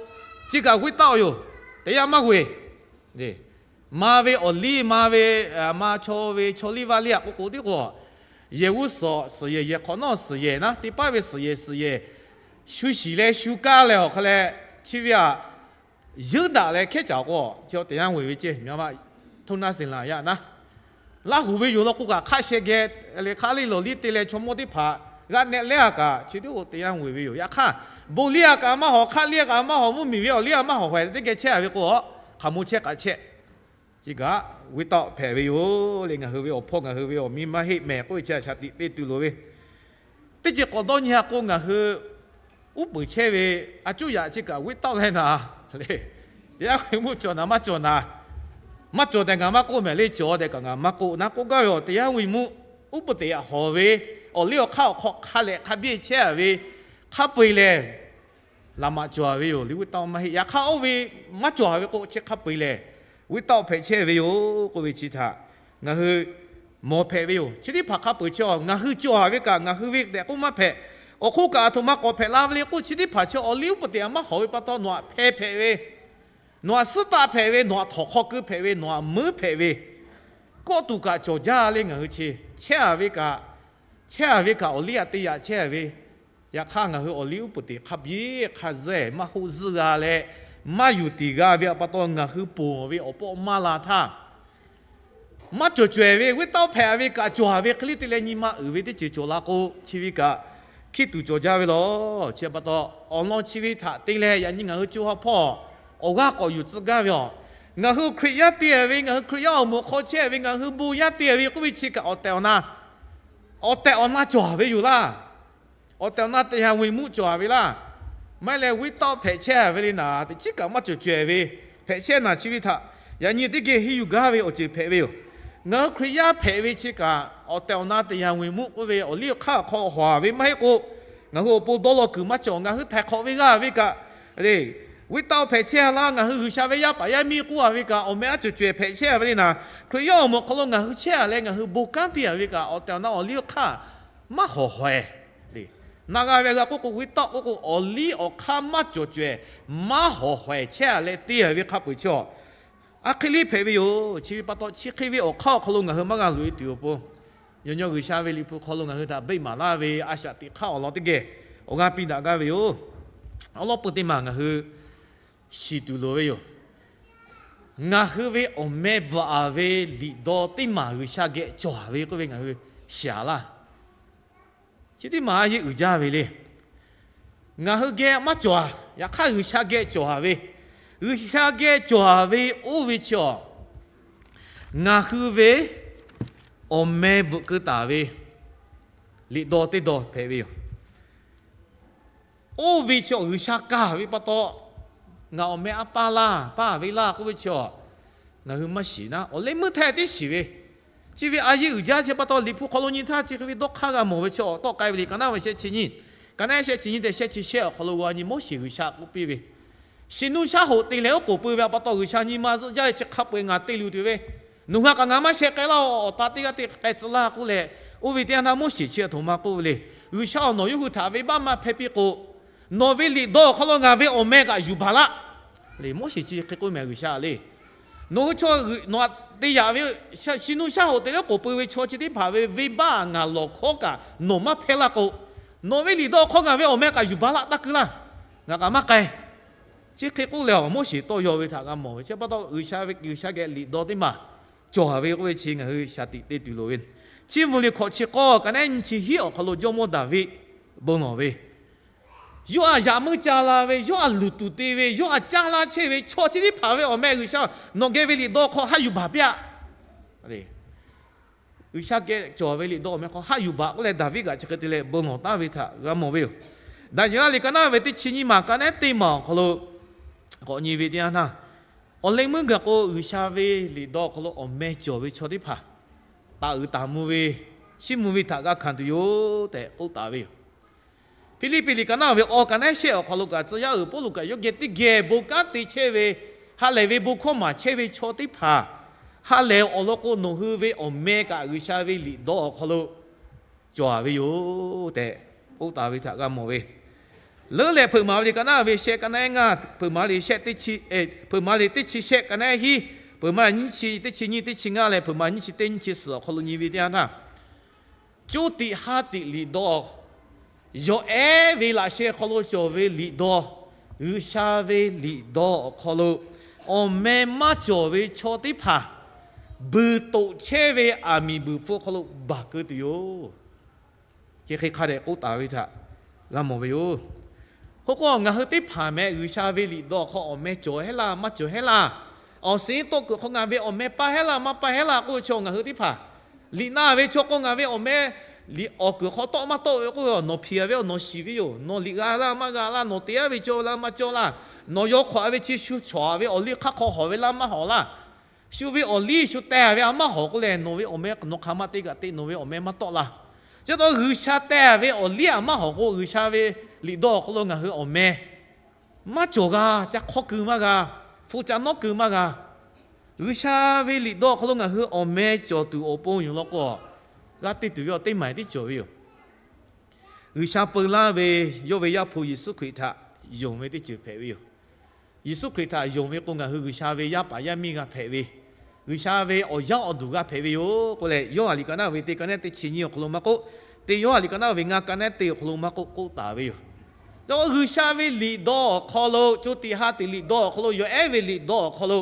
chi kaꞈ without yoˬ. Teˇ yanˇ maˇ g'oˬ. Ma ve awˬ liˇ, ma ve, ma chaw ve chaw liˇ vaˇ liˇ a k'o k'o tiˉ k'o, yehˬ g'uˇ suhˍ suhˍ yehˬ, yehˬ hk'awꞈ nawˉ suhˍ yehˬ naˉ, teˇ paˉ ve suhˍ yehˬ suhˍ yehˬ shu shiˍ leh shu kaˇ leh awˬ hk'a leh, chi ve aꞈ yeuˉ daꞈ leh hkehˉ caˍ k'o, chi teˇ yanˇ g'oˬ ve ceh, mvuhˇ ma htoˇ naˇ seˍ laˬ yaˇ naˉ, Laˇ huˍ ve yoˬ law k'o kaꞈ hk'aˆ sheh geh leh hk'aˆ liˇ lawˬ liˇ te leh chaw mawˇ teˇ hpaˍ g'aˇ nehˆ lehˉ a kaꞈ chi teˇ k'o teˇ yanˇ g'oˬ ve yoˬ. Yaꞈ hk'aˇ, bon liˇ a kaꞈ maˇ hawˍ, hk'aˆ liˇ a kaꞈ maˇ hawˍ, mvuhˇ miˬ ve awˬ liˇ a maˇ hawˍ hawehˍ teˇ geh chehˇ a ve k'o, hk'aˬ mo chehˇ kaꞈ chehˇ, chi kaꞈ without hpehꞈ ve yoˬ le. Ngaˬ hui ve awˬ hpawˇ ngaˬ hui ve awˬ miˇ maˇ heˆ mehˍ k'oˆ ve chi a shaˍ tiꞈ te tuˬ loˍ ve, teˇ ceuˬ k'awꞈ dawˇ nyi a k'o ngaˬ hui uˉ peunˍ chehˇ ve a cuˉ yaꞈ chi kaꞈ without leh naˍ le. Teˇ yanˇ ve mvuhˇ cawˬ naˍ maˇ cawˬ naˍ, maˇ cawˬ tehꞈ ngaˬ maˇ k'oˆ mehˍ le, cawˬ tehꞈ kaꞈ ngaˬ maˇ k'oˆ. Naˉ k'oˆ gaˇ ve awˬ teˇ yanˇ ve mvuhˇ uˉ peunˍ teꞈ yaꞈ hawˍ ve, awˬ liˇ awˬ hk'aˇ awˬ hk'aw hk'a leh hk'a biˇ chehˇ a ve, hk'a peu eˬ lehˬ laꞈ maꞈ cawˬ a ve yoˬ le. Without maˇ heˆ. Yaꞈ hk'aˇ oˇ ve maˇ cawˬ a ve k'o chi hk'a peu eˬ lehˬ without hpehꞈ chehˇ ve yoˬ k'oˆ ve chi htaꞈ ngaˬ hui mawˬ hpehꞈ ve yoˬ. Chi teˇ hpaˍ hk'a peu eˬ chi ngaˬ hui cawˬ a ve kaꞈ ngaˬ hui ve tehꞈ k'oˆ maˇ hpehꞈ. Awˬ hk'oˆ kaꞈ aˬ htoꞈ ma k'awꞈ hpehꞈ la ve le k'o, chi teˇ hpaˍ chi awˬ liˇ uˉ peunˍ teꞈ yaꞈ maˇ hawˍ ve pa taw nawˬ htaꞈ hpeh hpehꞈ ve, nawˬ htaꞈ suhˉ taˆ hpehꞈ ve, nawˬ htaꞈ htawnˍ hk'aw keu hpehꞈ ve, nawˬ htaꞈ muiˉ hpehꞈ ve, kawˆ tuˬ kaꞈ cawˬ jaˇ le. Ngaˬ hui chi chehˇ a ve kaꞈ, chehˇ a ve kaꞈ awˬ liˇ aꞈ te yaꞈ chehˇ a ve, yaꞈ hk'aˇ ngaˬ hui awˬ liˇ uˉ peunˍ teꞈ hk'a biˇ hk'a zuhˆ maˇ hoˆ zuhˆ g'a leh, maˇ yuˬ tiˍ g'a ve a pa taw ngaˬ hui ponˬ ve awˬ pawˆ maˇ la htaˇ, maˇ cawˬ cawehˬ ve without hpehꞈ ve kaꞈ cawˬ a ve hk'e le te leh nyi ma uiˍ ve teˇ ceuˬ cawˬ la k'o, chi ve kaꞈ hkiˇ tuˬ cawˬ jaˇ ve law. Chi pa taw awˬ lawn chi ve htaꞈ te leh yaꞈ nyi ngaˬ hui co ha hpawˇ awˬ g'aˇ k'awꞈ yuˬ tcuh gaˇ ve aˬ. Ngaˬ hui Hkriꞈ yaˇ te ve, ngaˬ hui Hkriꞈ yaˇ awˬ moˍ hk'aw chehˇ ve, ngaˬ hui bon yaˇ te ve k'oˆ ve chi kaꞈ awˬ tehˬ awˬ na, awˬ tehˬ awˬ na cawˬ ve yoˬ laˇ. Awˬ tehˬ awˬ na teˇ yanˇ ve mvuhˇ cawˬ ve laˇ. Maˇ heˆ leh without hpehꞈ chehˇ ve le naˍ, teꞈ chiˉ kaꞈ maˇ cawˬ cawehˬ ve hpehꞈ chehˇ naˍ chi ve htaꞈ yaꞈ nyi teˇ geh henˇ yuˬ gaˇ ve awˬ ceuˬ hpehꞈ ve yoˬ. Ngaˬ hui Hkriꞈ yaˇ hpehꞈ ve chi kaꞈ awˬ tehˬ awˬ na teˇ yanˇ ve mvuhˇ k'oˆ ve awˬ liˇ awˬ hk'aˇ awˬ hk'aw hawˍ ve maˇ heˆ k'o, ngaˬ hui awˬ pon dawˇ law kuiˬ maˇ cawˬ. Ngaˬ hui htaiˍ hk'awꞈ ve g'a ve kaꞈ le, without hpehꞈ chehˇ laˇ. Ngaˬ hui G'uiˬsha ve yaˇ paˍ yaˇ miˇ k'oˆ a ve kaꞈ awˬ meh aˉ cawˬ cawehˬ hpehꞈ chehˇ ve le naˍ. Hkriꞈ yaˇ awˬ moˍ hk'aw lo ngaˬ hui chehˇ a leh ngaˬ hui bon kanˉ te a ve kaꞈ awˬ tehˬ awˬ na awˬ liˇ awˬ hk'aˇ maˇ hawˍ hawehˍ le. Na g'a ve g'a k'oˆ k'o without k'oˆ k'o awˬ liˇ awˬ hk'aˇ maˇ cawˬ cawehˬ, maˇ hawˍ hawehˍ chehˇ a leh te a ve hk'a peu eˬ chi a, aˬ hk'e liˇ hpehꞈ ve yoˬ. Chi ve pa taw chi hk'e ve awˬ hk'aˇ awˬ hk'aw lo ngaˬ hui maˇ g'a loꞈ e tuˬ awˬ pon, yaꞈ nyi G'uiˬsha ve Liꞈ hpu hk'aw lo ngaˬ hui htaꞈ beˆ maˍ laˇ ve a shaꞈ teꞈ hk'aˇ awˬ lawn teˇ geh awˬ g'aˇ piˇ daꞈ gaˇ ve yoˬ. Awˬ lawn peuˬ teˇ maˬ ngaˬ hui shiˍ tuˬ loˍ ve yoˬ. Ngaˬ hui ve awˬ meh bvuhꞈ a ve liꞈ dawˇ teˇ maˬ G'uiˬsha geh cawˬ ve k'oˆ ve ngaˬ hui shiˍ a laˇ. Chi teˇ maˬ a yeˇ uiˍ jaˇ ve le. Ngaˬ hui geh maˇ cawˬ a, yaꞈ hk'aˇ G'uiˬsha geh cawˬ a ve, G'uiˬsha geh cawˬ a ve oˇ ve chi a, ngaˬ hui ve awˬ meh bvuhꞈ keu taˍ ve liꞈ dawˇ teˇ dawˇ hpehꞈ ve yoˬ. Oˇ ve chi awˬ G'uiˬsha kaˇ ve pa taw, ngaˬ awˬ meh aˉ paˇ laˇ, paˇ ve laˇ k'oˆ ve chi a, ngaˬ hui maˇ shiˍ naˉ, awˬ leh meuˇ htaˇ teˇ shiˍ ve. Chi ve a yeˇ uiˍ jaˇ chi pa taw Liꞈ hpu hk'aw lo nyi htaˇ chi hk'e ve dawˇ hk'aˇ g'a mawˬ ve chi awˬ tawˆ k'ai ve le. Ka naˆ ve sheh chi nyiˇ, ka naˆ sheh chi nyiˇ tehꞈ sheh chi shehˆ awˬ hk'aw lo g'a nyi Moˉseˍ G'uiˬsha k'oˆ piˇ ve, shiˍ nuˇ shaˉ hoꞈ te leh oˉ k'oˍ pui ve a pa taw G'uiˬsha nyi ma zuhˆ jaˇ ve chi hk'a peu eˬ ngaˬ te luˬ tuˬ ve, nawˬ hui kaꞈ ngaˬ maˇ sheh k'ai laˇ, awˬ ta teˇ g'aˇ te k'ai tcuh laˇ k'oˆ leh, oˇ ve teˇ yanˇ htaˇ Moˉseˍ chi a htoꞈ ma k'oˆ ve le. G'uiˬsha awˬ nawˬ yawˇ hui htaꞈ venˇbaˆ maˇ hpehˇ piˇ k'o, nawˬ ve liꞈ dawˇ awˬ hk'aw lo ngaˬ ve awˬ meh kaꞈ yuˬ baˬ laˇ. Le Moˉseˍ chi hk'e k'oˆ mehˍ G'uiˬsha le. Nawˬ hui chaw, nawˬ htaꞈ te yaꞈ ve, shi nuˇ shaˉ hoꞈ te leh k'oˍ pui ve chaw chi teˇ hpaˍ ve venˇbaˆ ngaˬ lawˬ hkawˉ kaꞈ nawˬ maˇ hpehˇ laˇ k'o, nawˬ ve liꞈ dawˇ hk'aw ngaˬ ve awˬ meh kaꞈ yuˬ baˬ laˇ taˇ keu laˇ. Ngaˬ kaꞈ maˇ k'ai. Chi hk'e k'oˆ leh, Moˉseˍ tawˇ yaw ve htaꞈ g'a mawˬ ve chi pa taw, G'uiˬsha ve, G'uiˬsha geh liꞈ dawˇ teˇ maˬ cawˬ ve k'oˆ ve chi ngaˬ hui shaˍ tiꞈ te tuˬ loˍ ve. Chiˇ mvuh liꞈ hkawꞈ chi k'awˇ ka naˉ nyiˇ chi hiˉ awˬ hk'aw lo Jawˇmawˇ Daˍviˆ bon lawˬ ve, yawˇ htaꞈ yaꞈ meuˇ ca la ve, yawˇ htaꞈ luˬ tuˬ te ve, yawˇ htaꞈ caˇ laˇ chehˇ ve chaw chi teˇ hpaˍ ve awˬ meh G'uiˬsha nawˬ geh ve liꞈ dawˇ hk'aw haˆ yuˬ baˬ piˇ-aˆ. G'uiˬsha geh cawˬ ve liꞈ dawˇ awˬ meh hk'aw haˆ yuˬ baˬ k'oˆ leh, Daˍviˆ kaꞈ chi hk'e te leh bon lawˬ taˍ ve htaꞈ g'a mawˬ ve yoˬ. Daˍyeˍlaˆ liꞈ ka naˉ ve teˇ chi nyiˇ maˬ ka naˉ teˇ maˬ awˬ hk'aw lo k'awꞈ nyi ve teˇ yanˇ htaˇ, awˬ leh meuˇ gaˬ k'o, G'uiˬsha ve liꞈ dawˇ awˬ hk'aw lo awˬ meh cawˬ ve chaw teˇ hpaˍ taˍ uiˍ taˍ mvuh ve, chiˇ mvuh ve htaꞈ g'a hkanˍ tuˬ yoˬ tehꞈ k'oˆ taˍ ve yoˬ. Hpiˇliˇpiˆ liꞈ ka naˉ ve awˬ ka naˉ shehˆ awˬ hk'aw lo kaꞈ, tcuh yaˇ uiˍ Pawˇluꞈ kaꞈ yawˇ geh teˇ geh bon kanˉ te chehˇ ve, ha lehˬ ve bon hkawˇ maˍ chehˇ ve chaw teˇ hpaˍ, ha lehˬ awˬ lawn k'o, nawˬ hui ve awˬ meh kaꞈ G'uiˬsha ve liꞈ dawˇ awˬ hk'aw lo cawˬ ve yoˬ tehꞈ k'oˆ taˍ ve htaꞈ g'a mawˬ ve. Leuˉ leh Hpeuꞈ maˍ ve liꞈ ka naˉ ve shehˆ ka naˉ ngaˇ, Hpeuꞈ maˍ liꞈ shehˆ teˇ chi, Hpeuꞈ maˍ liꞈ teˇ chi shehˆ ka naˉ hiˉ, Hpeuꞈ maˍ liꞈ nyiˇ chi teˇ chi nyiˇ teˇ chi ngaˇ leh Hpeuꞈ maˍ nyiˇ chi teˇ nyiˇ chi suhˍ awˬ hk'aw lo nyi ve teˇ yanˇ htaˇ, co tiꞈ ha tiꞈ liꞈ dawˇ, yawˬ ehˉ ve laꞈ sheh hk'aw lo cawˬ ve liꞈ dawˇ, G'uiˬsha ve liꞈ dawˇ awˬ hk'aw lo awˬ meh maˇ cawˬ ve chaw teˇ hpaˍ, buiˬ toꞈ chehˇ ve aˬ miˍ buiˬ hpfuh hk'aw lo baˬ keu tuˬ yoˬ. Chi hk'e hk'a dehꞈ k'oˆ taˍ ve htaꞈ g'a mawˬ ve yoˬ. K'oˆ k'o, ngaˬ hui teˇ hpaˍ meh G'uiˬsha ve liꞈ dawˇ hk'aw awˬ meh cawˬ hehˉ laˇ maˇ cawˬ hehˉ laˇ, awˬ suhˍ tawˆ kuiˬ hk'aw ngaˬ ve awˬ meh paˇ hehˉ laˇ maˇ paˇ hehˉ laˇ k'oˆ ve chaw ngaˬ hui teˇ hpaˍ, liꞈ na ve chaw k'o ngaˬ ve awˬ meh liꞈ awˬ kuiˬ hk'aw tawˆ maˇ tawˆ ve k'oˆ ve, nawˬ hpiˍ-a ve awˬ nawˬ shiˍ ve yoˬ. Nawˬ liꞈ g'a laˇ maˇ g'a laˇ, nawˬ te-a ve cawˇ laˇ maˇ cawˇ laˇ, nawˬ yaw hk'awꞈ-a ve chi shu chawˍ-a ve awˬ liˇ hk'aˇ hk'aw hawˍ ve laˇ maˇ hawˍ laˇ, shu ve awˬ liˇ shu teh-a ve a maˇ hawˍ k'oˆ leh, nawˬ ve awˬ meh nawˬ hk'aˬ ma te kaꞈ te, nawˬ ve awˬ meh maˇ tawˆ laˇ. Chi pa taw G'uiˬsha teh-a ve awˬ liˇ a maˇ hawˍ k'o, G'uiˬsha ve liꞈ dawˇ awˬ hk'aw lo ngaˬ hui awˬ meh maˇ cawˬ g'a, ca hk'awˇ keu maˇ g'a, hpu ca nawˉ keu maˇ g'a. G'uiˬsha ve liꞈ dawˇ awˬ hk'aw lo ngaˬ hui awˬ meh cawˬ tuˬ awˬ pon yoˬ law k'o, g'a te tuˬ ve awˬ teˇ maˬ tiˉ cawˬ ve yoˬ. G'uiˬsha peu laˇ ve yawˇ ve Yaˇ hpu Yeˍsuˆ Hkriꞈ htaꞈ yonˍ ve teˇ ceuˬ hpehꞈ ve yoˬ. Yeˍsuˆ Hkriꞈ htaꞈ yonˍ ve k'o, ngaˬ hui G'uiˬsha ve yaˇ paˍ yaˇ miˇ g'a hpehꞈ ve, G'uiˬsha ve awˬ yaˇ awˬ duˬ g'a hpehꞈ ve yoˬ k'oˆ leh, Yoˇhanˬ liꞈ ka naˉ ve teˇ ka naˉ teˇ chi nyiˇ awˬ hk'aw lo maˇ k'oˆ, teˇ Yoˇhanˬ liꞈ ka naˉ ve ngaˇ ka naˉ teˇ awˬ hk'aw lo maˇ k'oˆ, k'oˆ taˍ ve yoˬ. Chi G'uiˬsha ve liꞈ dawˇ awˬ hk'aw lo, co tiꞈ ha tiꞈ liꞈ dawˇ awˬ hk'aw lo, yawˬ ehˉ ve liꞈ dawˇ awˬ hk'aw lo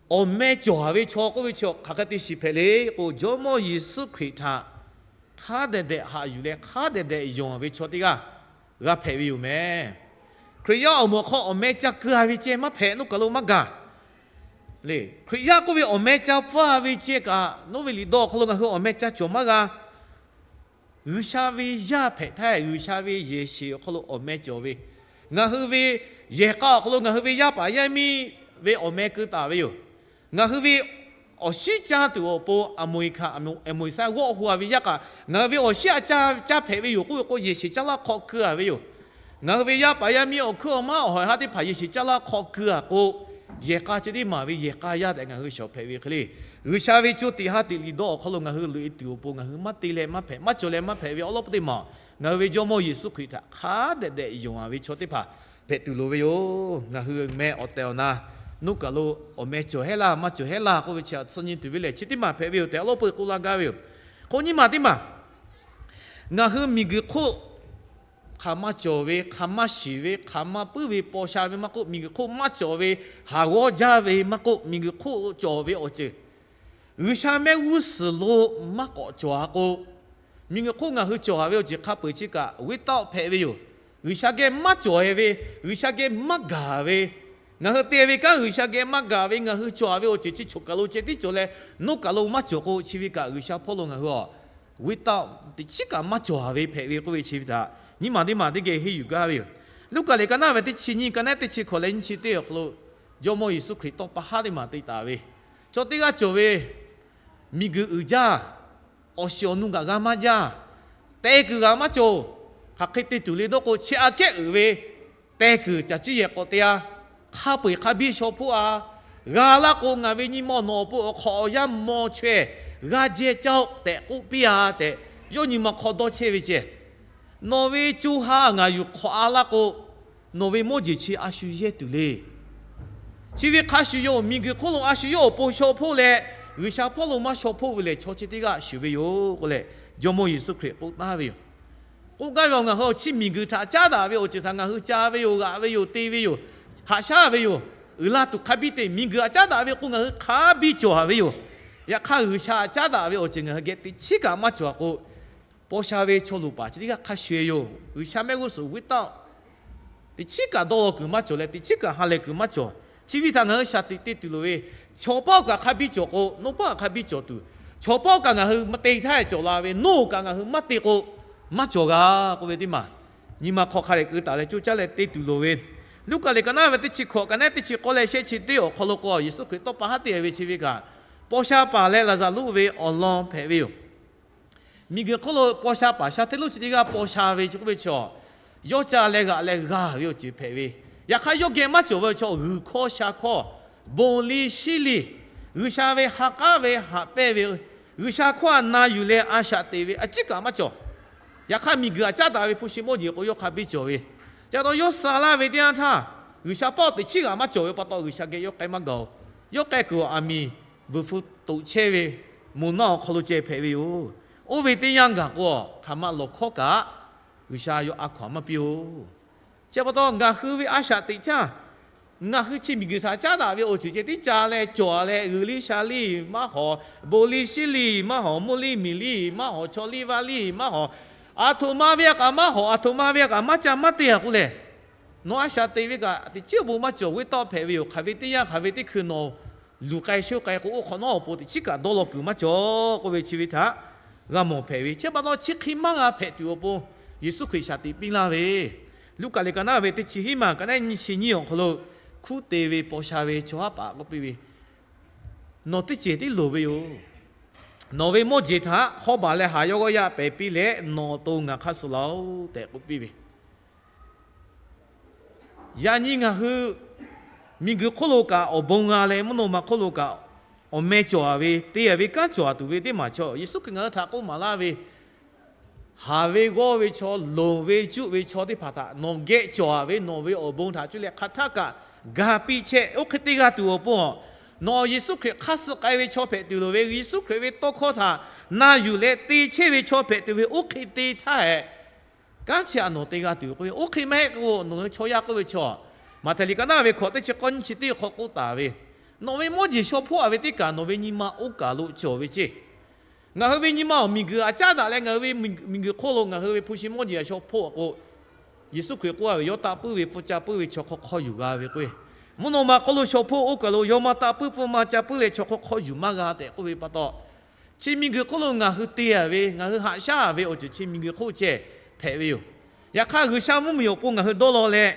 awˬ meh cawˬ-a ve chaw k'oˆ ve chi hk'aˬ hk'e te shiˍ hpehꞈ le k'o, Jawˇmawˇ Yeˍsuˆ Hkriꞈ htaꞈ hk'a dehꞈ dehꞈ haꞈ yuˬ leh hk'a dehꞈ dehꞈ yonˍ-a ve chaw teˇ g'aˇ g'a hpehꞈ ve yoˬ meh. Hkriꞈ yaˇ awˬ moˍ awˬ hk'aw awˬ meh ca keu-a ve ceh maˇ hpehꞈ, nawˉ kaˬ lo maˇ gaˬ le. Hkriꞈ yaˇ k'oˆ ve awˬ meh ca pfuhˇ-a ve ceh kaꞈ, nawˉ ve liꞈ dawˇ awˬ hk'aw lo ngaˬ hui awˬ meh ca cawˬ maˇ g'a. G'uiˬsha ve yaˇ hpehꞈ htaˇ, G'uiˬsha ve yehˬ sheˍ awˬ hk'aw lo awˬ meh cawˬ ve, ngaˬ hui ve yehˬ k'a awˬ hk'aw lo ngaˬ hui ve yaˇ paˍ yaˇ miˇ ve awˬ meh keu taˍ ve yoˬ. Ngaˬ hui ve awˬ shinˉ caˇ tuˬ awˬ pon aˬ moˍ e hkanˍ, aˬ moˍ e saiˉ g'awˆ hu-a ve yaˇ kaꞈ, ngaˬ hui ve awˬ shinˉ a caˇ caˇ hpehꞈ ve yoˬ k'oˆ ve k'o, yehˬ sheˍ caˇ laˇ hk'aw keu-a ve yoˬ. Ngaˬ hui ve yaˇ paˍ yaˇ miˇ awˬ hkuiˉ awˬ maˉ awˬ hawˍ htaˇ teˇ hpaˍ yehˬ sheˍ caˇ laˇ hk'aw keu-a k'o, yehˬ k'a chi teˇ maˬ ve yehˬ k'a yaˇ tehꞈ ngaˬ hui shawˍ hpehꞈ ve hk'e le. G'uiˬsha ve co tiꞈ ha tiꞈ liꞈ dawˇ awˬ hk'aw lo ngaˬ hui loꞈ-e tuˬ awˬ pon ngaˬ hui maˇ te leh maˇ hpehꞈ, maˇ cawˬ leh maˇ hpehꞈ ve awˉ lawˉ peuˬ teˇ maˬ, ngaˬ hui ve Jawˇmawˇ Yeˍsuˆ Hkriꞈ htaꞈ hk'a dehꞈ dehꞈ yonˍ-a ve chaw teˇ hpaˍ hpehꞈ tuˬ loˍ ve yoˬ. Ngaˬ hui meh awˬ tehˬ awˬ na, nawˉ kaˬ lo awˬ meh cawˬ hehˉ laˇ maˇ cawˬ hehˉ laˇ k'oˆ ve chi htaꞈ tcuhˉ nyi tuˬ ve lehˬ, chi teˇ maˬ hpehꞈ ve yoˬ tehꞈ awˉ lawˉ peuˬ k'oˆ laˇ gaˇ ve yoˬ. Hk'aw nyiˇ maˬ teˇ maˬ, ngaˬ hui miˬguiˬ hk'oˆ hk'aˬ ma cawˬ ve, hk'aˬ ma shiˍ ve, hk'aˬ ma puiˉ ve paw sha ve maˇ k'oˆ, miˬguiˬ hk'oˆ maˇ cawˬ ve, haˍ g'awˇ jaˇ ve maˇ k'oˆ, miˬguiˬ hk'oˆ lo cawˬ ve awˬ ceuˬ G'uiˬsha mehˆ g'uˇ suhˍ lo maˇ k'awꞈ cawˬ-a k'o, miˬguiˬ hk'oˆ ngaˬ hui cawˬ-a ve awˬ ceuˬ hk'a peu-eˬ chi kaꞈ without hpehꞈ ve yoˬ. G'uiˬsha geh maˇ cawˬ-e ve, G'uiˬsha geh maˇ gaˬ ve, ngaˬ hui te ve kanˉ G'uiˬsha geh maˇ gaˬ ve, ngaˬ hui cawˬ-a ve awˬ ceuˬ chi choˬ kaˬ lo ceh tiˉ cawˬ leh, nawˉ kaˬ lo maˇ cawˬ k'o, chi ve kaꞈ G'uiˬsha hpawˇ lo ngaˬ hui a without teꞈ chiˉ kaꞈ maˇ cawˬ-a ve hpehꞈ ve k'oˆ ve chi ve htaꞈ nyiˇ maˬ teˇ maˬ teˇ geh henˇ yuˬ gaˇ ve yoˬ. Luˉkaꞈ liꞈ ka naˉ ve teˇ chi nyiˇ, ka naˉ teˇ chi hkawꞈ leh nyiˇ chi teˇ awˬ hk'aw lo, Jawˇmawˇ Yeˍsuˆ Hkriꞈ tawˇ pa haˉ teˇ maˬ te taˍ ve, chaw teˇ g'aˇ cawˬ ve, miˬguiˬ uiˍ jaˇ, awˬ shiˍ awˬ nu kaꞈ g'a maˇ jaˇ, teh kuiˬ g'a maˇ cawˬ. Hk'aˬ hk'e te tuˬ le dawˇ k'o, chi aꞈ kehˉ uiˍ ve teh kuiˬ caˬ ciˇ yehˬ k'awꞈ te-a, hk'a peu-eˬ hk'a biˇ shaw hpoˆ-a. G'a laˇ k'o, ngaˬ ve nyi ma nawˬ awˬ pon awˬ hk'awꞈ awˬ yanˇ maw chaweh g'a jehˇ caˇ-oˆ tehꞈ k'oˆ piˇ-a tehꞈ, yawˇ nyi ma hk'aw dawˇ chehˇ ve ceh. Nawˬ ve co ha ngaˬ yuˬ hk'awꞈ-a laˇ k'o, nawˬ ve mawˇ jeˬ chi a shu yehˇ tuˬ le. Chi ve hk'a shuˍ yoˬ. Miˬguiˬ hk'oˆ lo a shu yawˇ awˬ pon shaw hpoˆ leh, G'uiˬsha hpawˇ lo maˇ shaw hpoˆ ve lehˬ, chaw chi teˇ g'aˇ shuˍ ve yoˬ k'oˆ leh, Jawˇmawˇ Yeˍsuˆ Hkriꞈ k'oˆ taˍ ve yoˬ. K'oˆ gaˇ ve awˬ, ngaˬ hui awˬ chi miˬguiˬ htaꞈ caˉ daꞈ ve awˬ ceuˬ htaꞈ ngaˬ hui ca ve yoˬ, g'aꞈ ve yoˬ, te ve yoˬ, haꞈ shaˉ ve yoˬ. Uiˍ la tuˬ hk'a biˇ te, miˬguiˬ htaꞈ caˉ daꞈ ve k'o ngaˬ hui hk'a biˇ cawˬ ve yoˬ. Yaꞈ hk'aˇ, G'uiˬsha htaꞈ caˉ daꞈ ve awˬ ceuˬ ngaˬ hui geh teꞈ chiˉ kaꞈ maˇ cawˬ k'o, paw sha ve chaw luˬ paˍ chi teˇ g'aˇ hk'a shuˍ yoˬ. G'uiˬsha mehˆ g'uˇ suhˍ viˉ taˆ teꞈ chiˉ kaꞈ dawˇ law kuiˬ maˇ cawˬ leh, teꞈ chiˉ kaꞈ ha lehˬ kuiˬ maˇ cawˬ. Chi ve htaꞈ ngaˬ hui shaˍ tiꞈ te tuˬ loˍ ve, chaw pawˆ kaꞈ hk'a biˇ cawˬ k'o, nawˬ pawˆ kaꞈ hk'a biˇ cawˬ tuˬ, chaw pawˆ kaꞈ ngaˬ hui maˇ te htaˇ cawˬ la ve, nawˬ kaꞈ ngaˬ hui maˇ te k'o, maˇ cawˬ g'a k'oˆ ve teˇ maˬ, nyi ma hk'aw hk'a dehꞈ keu taˍ leh coˇ caˇ leh te tuˬ loˍ ve, Luˉkaꞈ liꞈ ka naˉ ve teˇ chi hkawꞈ, ka naˉ teˇ chi k'awˇ leh shehˆ chi teˇ awˬ hk'aw lo k'o, Yeˍsuˆ Hkriꞈ tawˇ pa haˉ te ve chi ve kaꞈ, paw sha paˍ leh Laˍzaˍruˆ ve awˬ lawn hpehꞈ ve yoˬ. Miˬguiˬ hk'oˆ lo paw sha paˍ sha hteˇ lonˉ chi teˇ g'aˇ paw sha ve chi k'oˆ ve chaw, yawˇ ca leh g'aꞈ leh g'a ve awˬ ceuˬ hpehꞈ ve. Yaꞈ hk'aˇ, yawˇ geh maˇ cawˬ ve chaw g'uiˬ hkawˇ sha hkawˇ, bon liˇ shiˉ liˇ, G'uiˬsha ve ha k'aˉ ve haꞈ pehnˇ ve, G'uiˬsha hkawˇ htaꞈ na yuˬ leh a shaꞈ teꞈ ve a ciˉ kaꞈ maˇ cawˬ. Yaꞈ hk'aˇ, miˬguiˬ htaꞈ caˉ daꞈ ve hpu shi mawˇ jeˬ k'o, yawˇ hk'a biˇ cawˬ ve. Ca taw yawˇ sha laˇ ve teˇ yanˇ htaˇ, G'uiˬsha pawˆ teꞈ chiˉ g'aꞈ maˇ cawˬ ve pa taw, G'uiˬsha geh yawˇ k'ai maˇ gaˬ oˬ. Yawˇ k'ai kuiˬ awˬ aˬ miˍ vuiˬ hpu toꞈ chehˇ ve moˬ naˆ awˬ hk'aw lo ceh hpehꞈ ve yoˬ. Oˇ ve teˇ yanˇ gaˬ k'o, hk'aˬ ma lawˬ hkawˉ kaꞈ G'uiˬsha yawˇ a hkaw aˬ maˇ piˇ oˬ. Chi pa taw, ngaˬ hui ve a shaꞈ teꞈ htaˇ, ngaˬ hui chi miˬguiˬ htaꞈ caˉ daꞈ ve awˬ ceuˬ ceh tiˉ ca leh cawˬ leh, g'uiˬ liˇ sha liˇ maˇ hawˍ, bon liˇ shiˉ liˇ maˇ hawˍ, mvuhˇ liˇ miˬ liˇ maˇ hawˍ, chaw liˇ vaˇ liˇ maˇ hawˍ, aˬ htoꞈ ma ve a kaꞈ maˇ hawˍ, aˬ htoꞈ ma ve a kaꞈ maˇ ca maˇ te a k'oˆ lehˬ, nawˬ a shaꞈ teꞈ ve kaꞈ teꞈ chiˉ awˬ bon maˇ cawˬ. G'uˇ tawˆ hpehꞈ ve yoˬ. Hk'aˬ ve teˇ yanˇ, hk'aˬ ve teˇ hkui nawˬ luˬ k'ai shoˆ k'ai k'o, oˇ hk'awꞈ nawˉ awˬ pon teꞈ chiˉ kaꞈ dawˇ law kuiˬ maˇ cawˬ k'oˆ ve chi ve htaꞈ g'a mawˬ hpehꞈ ve. Chi pa taw, chi hk'e maˇ g'a hpehꞈ tuˬ awˬ pon Yeˍsuˆ Hkriꞈ shaꞈ teꞈ piˇ laˇ ve, Luˉkaꞈ liꞈ ka naˉ ve teˇ chi hiˉ maˬ, ka naˉ nyiˇ chi nyiˇ awˬ hk'aw lo, hkunˉ te ve paw sha ve chaw haˉ paˍ k'oˆ piˇ ve, Nawˬ teˇ cehˬ tiˉ loˍ ve yoˬ. Nawˬ ve mawˇ jeˬ htaꞈ hawˉ baˬ leh haˍ yawˇ g'awˇ yaˇ pehˬ piˇ leh, nawˬ awˬ to ngaˬ hk'aˇ suh laˬ oˬ tehꞈ k'oˆ piˇ ve. Yaꞈ nyi ngaˬ hui miˬguiˬ hk'oˆ lo kaꞈ awˬ bon g'a leh, mvuhˇ naw ma hk'oˆ lo kaꞈ awˬ meh cawˬ ve, te ve kanˉ cawˬ tuˬ ve teˇ maˬ chaw, Yeˍsuˆ Hkriꞈ ngaˬ hui htaꞈ k'oˆ maˍ laˇ ve, haˍ ve g'awˇ ve chaw, loˍ ve juˆ ve chaw teˇ hpaˍ htaꞈ nawˬ geh cawˬ ve nawˬ ve awˬ bon htaꞈ cuˇ leh hk'aˬ htaˇ kaꞈ ga piˇ chehˇ. Oˇ hk'e te g'a tuˬ awˬ pon, nawˬ Yeˍsuˆ Hkriꞈ hk'aˇ suh k'ai ve chaw hpehꞈ tuˬ loˍ ve, Yeˍsuˆ Hkriꞈ ve tawˇ hkawˇ htaꞈ na yuˬ leh te chehˇ ve chaw hpehꞈ tuˬ ve, oˇ hk'e te htaˇ hehꞈ, kanˉ chi htaꞈ nawˬ te g'a tuˬ k'oˆ ve, oˇ hk'e maˇ heˆ k'o, nawˬ hui chaw yaˇ k'oˆ ve chaw, Maꞈhtehˍ liꞈ ka naˉ ve hkawꞈ teˇ chi k'awˇ nyiˇ chi teˇ hk'aw k'oˆ taˍ ve, Nawˬ ve mawˇ jeˬ shaw hpoˆ a ve teˇ kaꞈ nawˬ ve nyi ma oˇ kaˬ lo cawˬ ve ceˇ. Ngaˬ hui ve nyi ma awˬ miˬguiˬ htaꞈ caˉ daꞈ leh, ngaˬ hui ve miˬguiˬ hk'oˆ lo ngaˬ hui ve hpu shi mawˇ jeˬ shaw hpoˆ a k'o, Yeˍsuˆ Hkriꞈ k'oˆ a ve, yawˇ taˆ puiˉ ve, pfuhˇ ca puiˉ ve chaw hk'aw hk'aw yuˬ g'a ve k'o, mvuhˇ naw ma hk'oˆ lo shaw hpoˆ oˇ kaˬ lo yawˇ maˇ taˆ puiˉ, pfuhˇ maˇ ca puiˉ leh chaw hk'aw hk'aw yuˬ maˇ g'a tehꞈ k'oˆ ve pa taw, chi miˬguiˬ hk'oˆ lo ngaˬ hui te a ve, ngaˬ hui haꞈ shaˉ a ve awˬ ceuˬ chi miˬguiˬ hk'oˆ ceh hpehꞈ ve yoˬ. Yaꞈ hk'aˇ, G'uiˬsha mvuhˇmiˬ awˬ pon ngaˬ hui dawˇ law leh,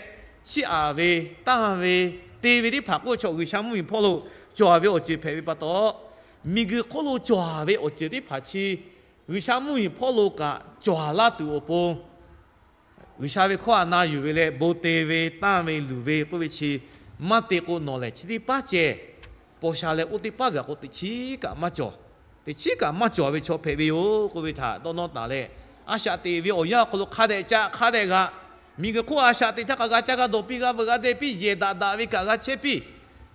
chiˇ aꞈ ve, tanˇ ve, te ve teˇ hpaˍ k'oˆ ve chaw, G'uiˬsha mvuhˇmiˬ hpawˇ lo cawˬ a ve awˬ ceuˬ hpehꞈ ve pa taw, miˬguiˬ hk'oˆ lo cawˬ a ve awˬ ceuˬ teˇ hpaˍ chi G'uiˬsha mvuhˇmiˬ hpawˇ lo kaꞈ cawˬ a laˇ tuˬ awˬ pon, G'uiˬsha ve hkawˇ htaꞈ na yuˬ ve leh bon te ve, tanˇ ve, luˬ ve k'oˆ ve chi maˇ te k'o, nawˬ lehˬ chi teˇ paˉ ceh paw sha leh, oˇ teˇ paˉ gaˬ k'o, teꞈ chiˉ kaꞈ maˇ cawˬ. Teꞈ chiˉ kaꞈ maˇ cawˬ ve chaw hpehꞈ ve yoˬ k'oˆ ve htaꞈ dawˇ nawˇ taˍ leh, a shaꞈ teꞈ ve awˬ yanˇ awˬ hk'aw lo hk'a dehꞈ ca hk'a dehꞈ g'a. Miˬguiˬ hk'oˆ a shaꞈ teꞈ htaˇ kaꞈ g'a caˇ g'a dawˬ piˇ, g'a veuꞈ g'a deh piˇ, yehˬ daꞈ daꞈ ve kaꞈ g'a chehˇ piˇ,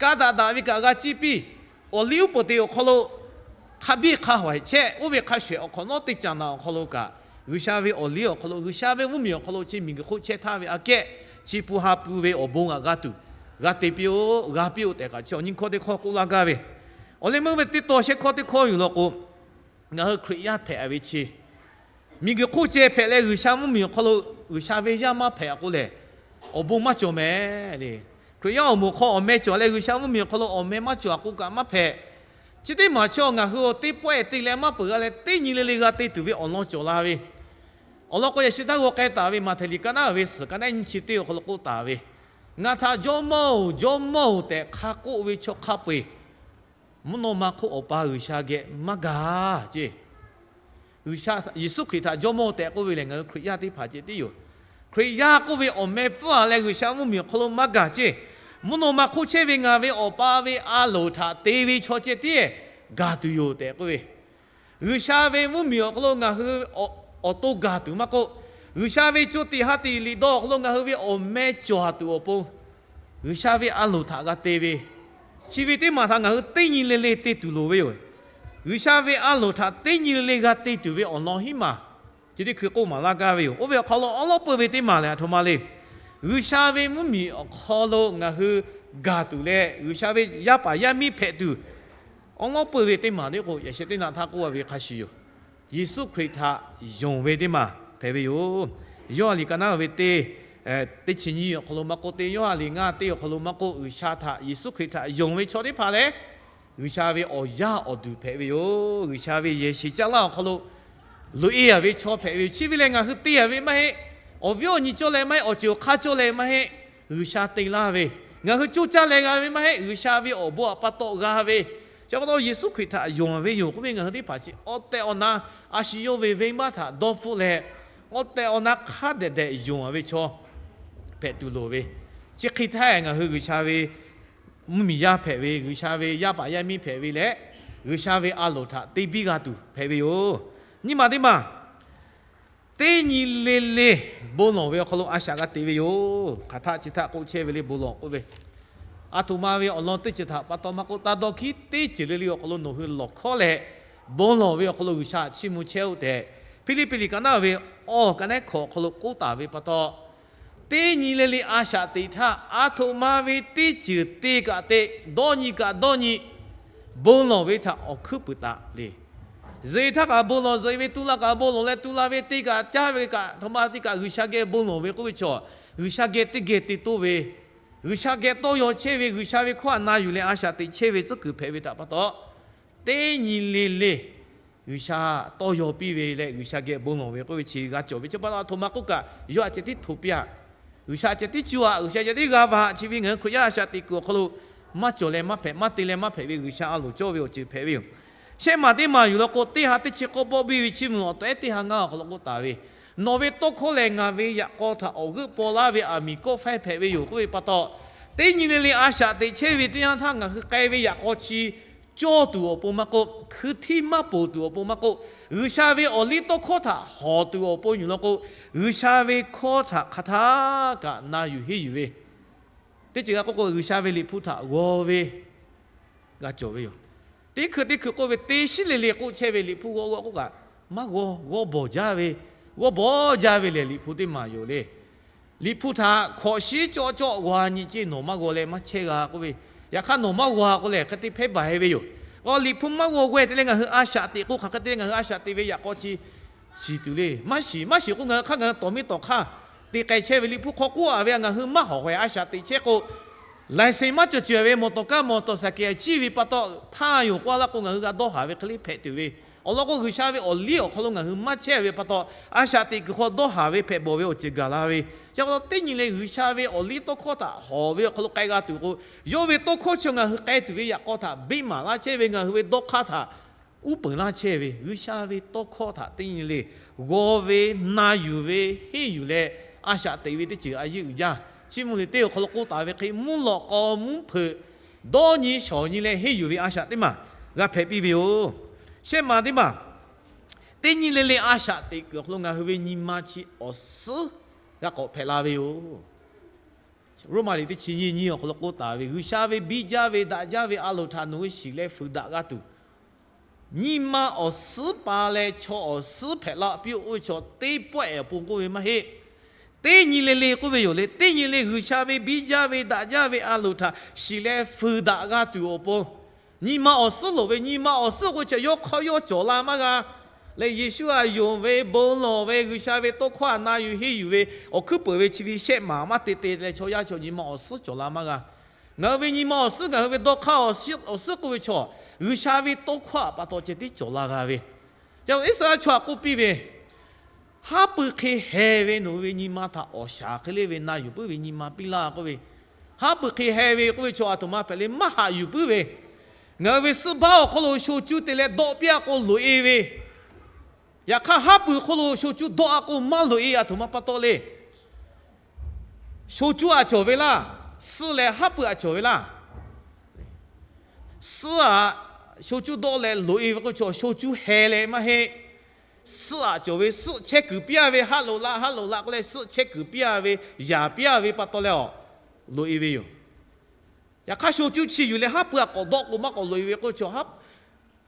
kaˇ daꞈ daꞈ ve kaꞈ g'a ciˇ piˇ. Awˬ liˇ uˉ peunˍ te awˬ hk'aw lo hk'a biˇ hk'a hawehꞈ chehˇ, oˇ ve hk'a shuˍ awˬ hk'awꞈ nawˉ teˇ caꞈ naꞈ awˬ hk'aw lo kaꞈ, G'uiˬsha ve awˬ liˇ awˬ hk'aw lo, G'uiˬsha ve mvuhˇmiˬ awˬ hk'aw lo chi miˬguiˬ hk'oˆ chehˇ htaˇ ve aꞈ kehˉ, chi pu ha pu ve awˬ bon g'a g'a tuˬ, g'a te piˇ-oˆ, g'a piˇ-oˆ tehꞈ kaꞈ, chi awˬ nyi hkawˇ teˇ hkawˇ k'oˆ laˇ gaˇ ve. Awˬ leh meuˇ ve teˇ tawn shehˆ hkawˇ teˇ hkawˇ yuˬ law k'o, ngaˬ hui Hkriꞈ yaˇ hpehꞈ ve chi miˬguiˬ hk'oˆ ceh hpehꞈ leh, G'uiˬsha mvuhˇmiˬ awˬ hk'aw lo G'uiˬsha ve yaˇ maˇ hpehꞈ a k'o lehˬ, awˬ bon maˇ cawˬ mehˍ le. Hkriꞈ yaˇ awˬ moˍ hk'aw awˬ meh cawˬ leh, G'uiˬsha mvuhˇmiˬ awˬ hk'aw lo awˬ meh maˇ cawˬ a k'o kaꞈ maˇ hpehꞈ. Chi teˇ maˬ chi ngaˬ hui awˬ teˇ pawehˇ te leh maˇ peuˬ g'a leh, teˇ nyi le le g'a te tuˬ ve awˬ lawn cawˬ la ve. Awˬ lawn k'o, yaꞈ shi htaˇ g'aw k'ai taˍ ve Maꞈhtehˍ liꞈ ka naˉ ve suhˍ ka naˉ nyiˇ chi teˇ awˬ hk'aw lo k'oˆ taˍ ve, Ngaˬ htaꞈ Jawˇmawˇ-oˬ, Jawˇmawˇ-oˬ tehꞈ hk'a k'oˆ ve chaw hk'a peu-eˬ mvuhˇ naw ma hk'oˆ Awˬ pa G'uiˬsha geh maˇ gaˬ ceˇ. G'uiˬsha, Yeˍsuˆ Hkriꞈ htaꞈ Jawˇmawˇ tehꞈ k'oˆ ve lehˬ, ngaˬ hui Hkriꞈ yaˇ teˇ hpaˍ ceh tiˉ yoˬ. Hkriꞈ yaˇ k'oˆ ve awˬ meh pfuhˇ a leh G'uiˬsha mvuhˇmiˬ awˬ hk'aw lo maˇ gaˬ ceˇ. Mvuhˇ naw ma hk'oˆ chehˇ ve ngaˬ ve Awˬ pa ve a loˍ htaꞈ te ve chaw ceh tiˉ gaˬ tuˬ yoˬ tehꞈ k'oˆ ve, G'uiˬsha ve mvuhˇmiˬ awˬ hk'aw lo ngaˬ hui awˬ to gaˬ tuˬ maˇ k'oˆ, G'uiˬsha ve co tiꞈ ha tiꞈ liꞈ dawˇ awˬ hk'aw lo ngaˬ hui ve awˬ meh cawˬ tuˬ awˬ pon, G'uiˬsha ve a loˍ htaꞈ g'a te ve, Chi ve teˇ maˬ htaꞈ ngaˬ hui teˇ nyi le le te tuˬ loˍ ve yoˬ. G'uiˬsha ve a loˍ htaꞈ teˇ nyi le le g'a te tuˬ ve awˬ lawn hiˉ maˬ, chi teˇ hkui k'oˆ maˍ laˇ gaˇ ve yoˬ. Oˇ ve awˬ hk'aw lo awˉ lawˉ peuˬ ve teˇ maˬ lehˬ, aˬ htoꞈ ma le. G'uiˬsha ve mvuhˇmiˬ awˬ hk'aw lo ngaˬ hui gaˬ tuˬ leh, G'uiˬsha ve yaˇ paˍ yaˇ miˇ hpehꞈ tuˬ, awˉ lawˉ peuˬ ve teˇ maˬ teˇ k'o, yaꞈ sheh teˇ naˆ htaˇ k'oˆ a ve hk'a shuˍ yoˬ. Yeˍsuˆ Hkriꞈ htaꞈ yonˍ ve teˇ maˬ hpehꞈ ve yoˬ. Yoˇhanˬ liꞈ ka naˉ ve teˇ, teˇ chi nyiˇ awˬ hk'aw lo maˇ k'oˆ, teˇ Yoˇhanˬ liꞈ ngaˇ teˇ awˬ hk'aw lo maˇ k'oˆ, G'uiˬsha htaꞈ, Yeˍsuˆ Hkriꞈ htaꞈ yonˍ ve chaw teˇ hpaˍ lehˬ, G'uiˬsha ve awˬ yaˇ awˬ duˬ hpehꞈ ve yoˬ. G'uiˬsha ve yehˬ shiˍ caˇ laˇ awˬ hk'aw lo loꞈ e a ve chaw hpehꞈ ve yoˬ. Chi ve lehˬ ngaˬ hui te a ve maˇ heˆ. Awˬ viˉ awˬ nyi cawˇ leh maˇ heˆ, awˬ ceuˬ awˬ hk'aˇ cawˇ leh maˇ heˆ, G'uiˬsha te laˇ ve. Ngaˬ hui coˇ caˇ leh g'a ve maˇ heˆ, G'uiˬsha ve awˬ bon htaꞈ pa taw g'a ve. Chi pa taw Yeˍsuˆ Hkriꞈ htaꞈ yonˍ ve yoˬ k'oˆ ve ngaˬ hui teˇ hpaˍ chi awˬ tehˬ awˬ na a shu yawˇ ve venˇbaˆ htaꞈ dawˇ hpfuhˆ leh, awˬ tehˬ awˬ na hk'a dehꞈ dehꞈ yonˍ a ve chaw hpehꞈ tuˬ loˍ ve. Chi hk'e htaˇ ngaˬ hui G'uiˬsha ve mvuhˇmiˬ yaˇ hpehꞈ ve, G'uiˬsha ve yaˇ paˍ yaˇ miˇ hpehꞈ ve leh, G'uiˬsha ve a loˍ htaꞈ te biˇ g'a tuˬ hpehꞈ ve yoˬ. Nyiˇ maˬ teˇ maˬ, teˇ nyi le le bon lawˬ ve awˬ hk'aw lo a shaꞈ g'a te ve yoˬ. Hk'aˬ htaˆ chi htaˆ k'oˆ chehˇ ve le, bon lawˬ k'oˆ ve, aˬ htoꞈ ma ve awˬ lawn teˇ ceuˬ htaꞈ pa taw maˇ k'oˆ, taˇ dawˇ hkiˉ teˇ ceuˬ le le awˬ hk'aw lo nawˬ hui lawˬ hkawˉ leh, bon lawˬ ve awˬ hk'aw lo G'uiˬsha chiˇ mvuh chehˇ-oˆ tehꞈ, Hpiˇliˇpiˆ liꞈ ka naˉ ve awˬ ka nehˉ hkawꞈ awˬ hk'aw lo k'oˆ taˍ ve pa taw, teˇ nyi le le a shaꞈ teꞈ htaˇ, aˬ htoꞈ ma ve teˇ ceuˬ te kaꞈ te, dawˇ nyi kaꞈ dawˇ nyi, bon lawˬ ve htaꞈ awˬ hkuiˉ puiˍ taˍ le. Zuhꞈ e htaˇ kaꞈ bon lawˬ, zuhꞈ e ve tu la kaꞈ bon lawˬ leh, tu la ve te kaꞈ caˇ ve kaꞈ, aˬ htoꞈ ma te kaꞈ G'uiˬsha geh bon lawˬ ve k'oˆ ve chaw, G'uiˬsha geh teˇ geh te toˇ ve, G'uiˬsha geh tawˇ yaw chehˇ ve, G'uiˬsha ve hkawˇ htaꞈ na yuˬ leh a shaꞈ teꞈ chehˇ ve tcuhˉ kuiˬ hpehꞈ ve htaꞈ pa taw, teˇ nyi le le G'uiˬsha tawˇ yaw piˇ ve leh G'uiˬsha geh bon lawˬ ve k'oˆ ve chi g'a cawˬ ve chi pa taw, aˬ htoꞈ ma k'oˆ kaꞈ yawˇ a ceh tiˉ hto piˇ-a. G'uiˬsha a ceh tiˉ cuˇ-a, G'uiˬsha a ceh tiˉ g'a va-a. Chi ve ngaˬ hui Hkriꞈ yaˇ a shaꞈ teꞈ kuiˬ awˬ hk'aw lo maˇ cawˬ leh maˇ hpehꞈ, maˇ te leh maˇ hpehꞈ ve G'uiˬsha a loˍ cawˇ ve awˬ ceuˬ hpehꞈ ve yoˬ. Shehˆ maˬ teˇ maˬ yuˬ law k'o, teˇ ha teˇ chi k'awˇ bawˆ biˇ ve chiˇ mvuh awˬ tehˉ teˇ ha ngaˇ awˬ hk'aw lo k'oˆ taˍ ve, Nawˬ ve tawˇ hkawˇ lehˬ ngaˬ ve yaꞈ k'aw htaꞈ awˬ g'euˆ paw laˇ ve aˬ miˍ kawˆ faiˇ hpehꞈ ve yoˬ k'oˆ ve pa taw, teˇ nyi le le a shaꞈ teꞈ chehˇ ve teˇ yanˇ htaˇ ngaˬ hui k'ai ve yaꞈ k'aw chi cawˇ tuˬ awˬ pon maˇ k'oˆ, hkui htiˇ maˇ ponˬ tuˬ awˬ pon maˇ k'oˆ, G'uiˬsha ve awˬ liˇ tawˇ hkawˇ htaꞈ hawˍ tuˬ awˬ pon yuˬ law k'o, G'uiˬsha ve hkawˇ htaꞈ hk'a htaˇ kaꞈ na yuˬ henˇ yuˬ ve, teˇ ceuˬ g'a k'oˆ k'o, G'uiˬsha ve liꞈ hpu htaꞈ g'aw ve g'a cawˬ ve yoˬ. Teˇ hkui teˇ hkui k'oˆ ve, teˇ shiˉ le le k'oˆ chehˇ ve liꞈ hpu g'aw g'aw k'oˆ kaꞈ, maˇ g'aw, g'aw bawˬ jaˇ ve, g'aw bawˬ jaˇ ve lehˬ liꞈ hpu teˇ maˬ yoˬ le. Liꞈ hpu htaꞈ hkawꞈ shiˉ cawˆ cawˆ g'aw nyi ceˇ, nawˬ maˇ g'aw leh maˇ chehˇ g'a k'oˆ ve, yaꞈ hk'aˇ nawˬ maˇ g'aw k'o lehˬ hk'e te hpehˇ baˬ e ve yoˬ. K'o liꞈ hpu maˇ g'aw g'aw te leh ngaˬ hui a shaꞈ teꞈ k'o, hk'aˬ hk'e te leh ngaˬ hui a shaꞈ teꞈ ve yaꞈ k'aw chi shiˍ tuˬ le. Maˇ shiˍ, maˇ shiˍ k'o ngaˬ hui hk'aˇ ngaˬ hui tawˍ miˇ tawˍ hk'aˇ te k'ai chehˇ ve, liꞈ hpu hk'aw k'oˆ a ve ngaˬ hui maˇ hawˍ hawehꞈ a shaꞈ teꞈ chehˇ k'o, license maˇ cawˬ cawˬ ve mawˬ tawˍ kaˇ mawˬ tawˍ shaˍ kehˬ ciˇ ve pa taw hpaˇ yoˬ k'oˆ laˇ k'o, ngaˬ hui g'a dawˇ haˍ ve hk'e le hpehꞈ tuˬ ve. Awˬ lawn k'o, G'uiˬsha ve awˬ liˇ awˬ hk'aw lo ngaˬ hui maˇ chehˇ ve pa taw, a shaꞈ teꞈ kuiˬ hk'aw dawˇ haˍ ve hpehꞈ bawˬ ve awˬ ceuˬ gaˬ la ve. Chi pa taw teˇ nyi le G'uiˬsha ve awˬ liˇ tawˇ hkawˇ htaꞈ hawˍ ve awˬ hk'aw lo k'ai g'a tuˬ k'o, yawˇ ve tawˇ hkawˇ chi ngaˬ hui k'ai tuˬ ve yaꞈ k'aw htaꞈ beˆ maˍ laˇ chehˇ ve, ngaˬ hui ve dawˇ hk'aˇ htaꞈ uˉ peunˍ laˇ chehˇ ve, G'uiˬsha ve tawˇ hkawˇ htaꞈ teˇ nyi le g'aw ve, na yuˬ ve, henˇ yuˬ leh a shaꞈ teꞈ ve teˇ ceuˬ a yeˇ uiˍ jaˇ. Chiˇ mvuh liꞈ teˇ awˬ hk'aw lo k'oˆ taˍ ve hk'e, mvuhˇ lawꞈ k'aw mvuhˇ hpeuꞈ dawˇ nyi shawˍ nyi leh henˇ yuˬ ve a shaꞈ teˇ maˬ g'a hpehꞈ piˇ ve yoˬ. Shehˆ maˬ teˇ maˬ, teˇ nyi le le a shaꞈ teꞈ kuiˬ awˬ hk'aw lo ngaˬ hui ve nyi ma chi awˬ suhˉ g'a k'awꞈ hpehꞈ la ve yoˬ. Roˉmaꞈ liꞈ teˇ chi nyiˇ nyiˇ awˬ hk'aw lo k'oˆ taˍ ve, G'uiˬsha ve biˇ jaˇ ve daꞈ jaˇ ve a loˍ htaꞈ nawˬ hui shiˍ leh fuiˍ daꞈ g'a tuˬ, nyi ma awˬ suhˉ pa leh chaw awˬ suhˉ hpehꞈ la piˇ-oˆ k'oˆ ve chaw teˇ pawehˇ awˬ pon k'oˆ ve maˇ heˆ. Teˇ nyi le le k'oˆ ve yoˬ le. Teˇ nyi le G'uiˬsha ve biˇ jaˇ ve daꞈ jaˇ ve a loˍ htaꞈ shiˍ leh fuiˍ daꞈ g'a tuˬ awˬ pon, nyi ma awˬ suhˉ loˍ ve, nyi ma awˬ suhˉ k'oˆ ve chi yawˇ hk'awˇ yawˇ cawˬ la maˇ g'a. Leh Yeˍsuˆ htaꞈ yonˍ ve, bon lawˬ ve, G'uiˬsha ve tawˇ hkawˇ htaꞈ na yuˬ henˇ yuˬ ve, awˬ hkuiˉ peuˬ ve chi ve shehˆ maˬ maˇ te te leh chaw yaˇ chaw nyi ma awˬ suhˉ cawˬ la maˇ g'a. Ngaˬ hui ve nyi ma awˬ suhˉ, ngaˬ hui ve dawˇ hk'aˇ awˬ suhˉ k'oˆ ve chaw, G'uiˬsha ve tawˇ hkawˇ htaꞈ pa taw ceh tiˉ cawˬ la g'a ve. Ca Iˉsaˍreˍlaˆ chaw htaꞈ k'oˆ piˇ ve, Haˉ pui hk'e heh ve nawˬ hui ve nyi ma htaꞈ awˬ shaˍ hk'e le ve na yuˬ puiˉ ve nyi ma piˇ laˇ k'oˆ ve, haˉ pui hk'e heh ve k'oˆ ve chaw aˬ htoꞈ ma hpehꞈ le, maˇ haꞈ yuˬ puiˉ ve. Ngaˬ hui ve suhˉ baˆ awˬ hk'aw lo sho cuˇ te leh dawˆ piˇ-a k'o loꞈ-e ve, yaꞈ hk'aˇ haˉ pui hk'oˆ lo sho cuˇ dawˆ-a k'o maˇ loꞈ-e, aˬ htoꞈ ma pa taw le. Sho cuˇ aꞈ cawˬ ve laˇ, suhˉ leh haˉ pui aꞈ cawˬ ve laˇ. Suhˉ aꞈ sho cuˇ dawˆ leh loꞈ-e ve k'oˆ ve chaw, sho cuˇ heh leh maˇ heˆ. Suhˉ aꞈ cawˬ ve, suhˉ chehˇ kuiˬ piˇ-a ve, haˉ loꞈ la haˉ loꞈ la k'oˆ leh suhˉ chehˇ kuiˬ piˇ-a ve, yaˍ piˇ-a ve pa taw leh awˬ loꞈ-e ve yoˬ. Yaꞈ hk'aˇ sho cuˇ chi yuˬ leh haˉ pui a k'awꞈ dawˆ k'o maˇ k'awꞈ loꞈ e ve k'oˆ ve chaw,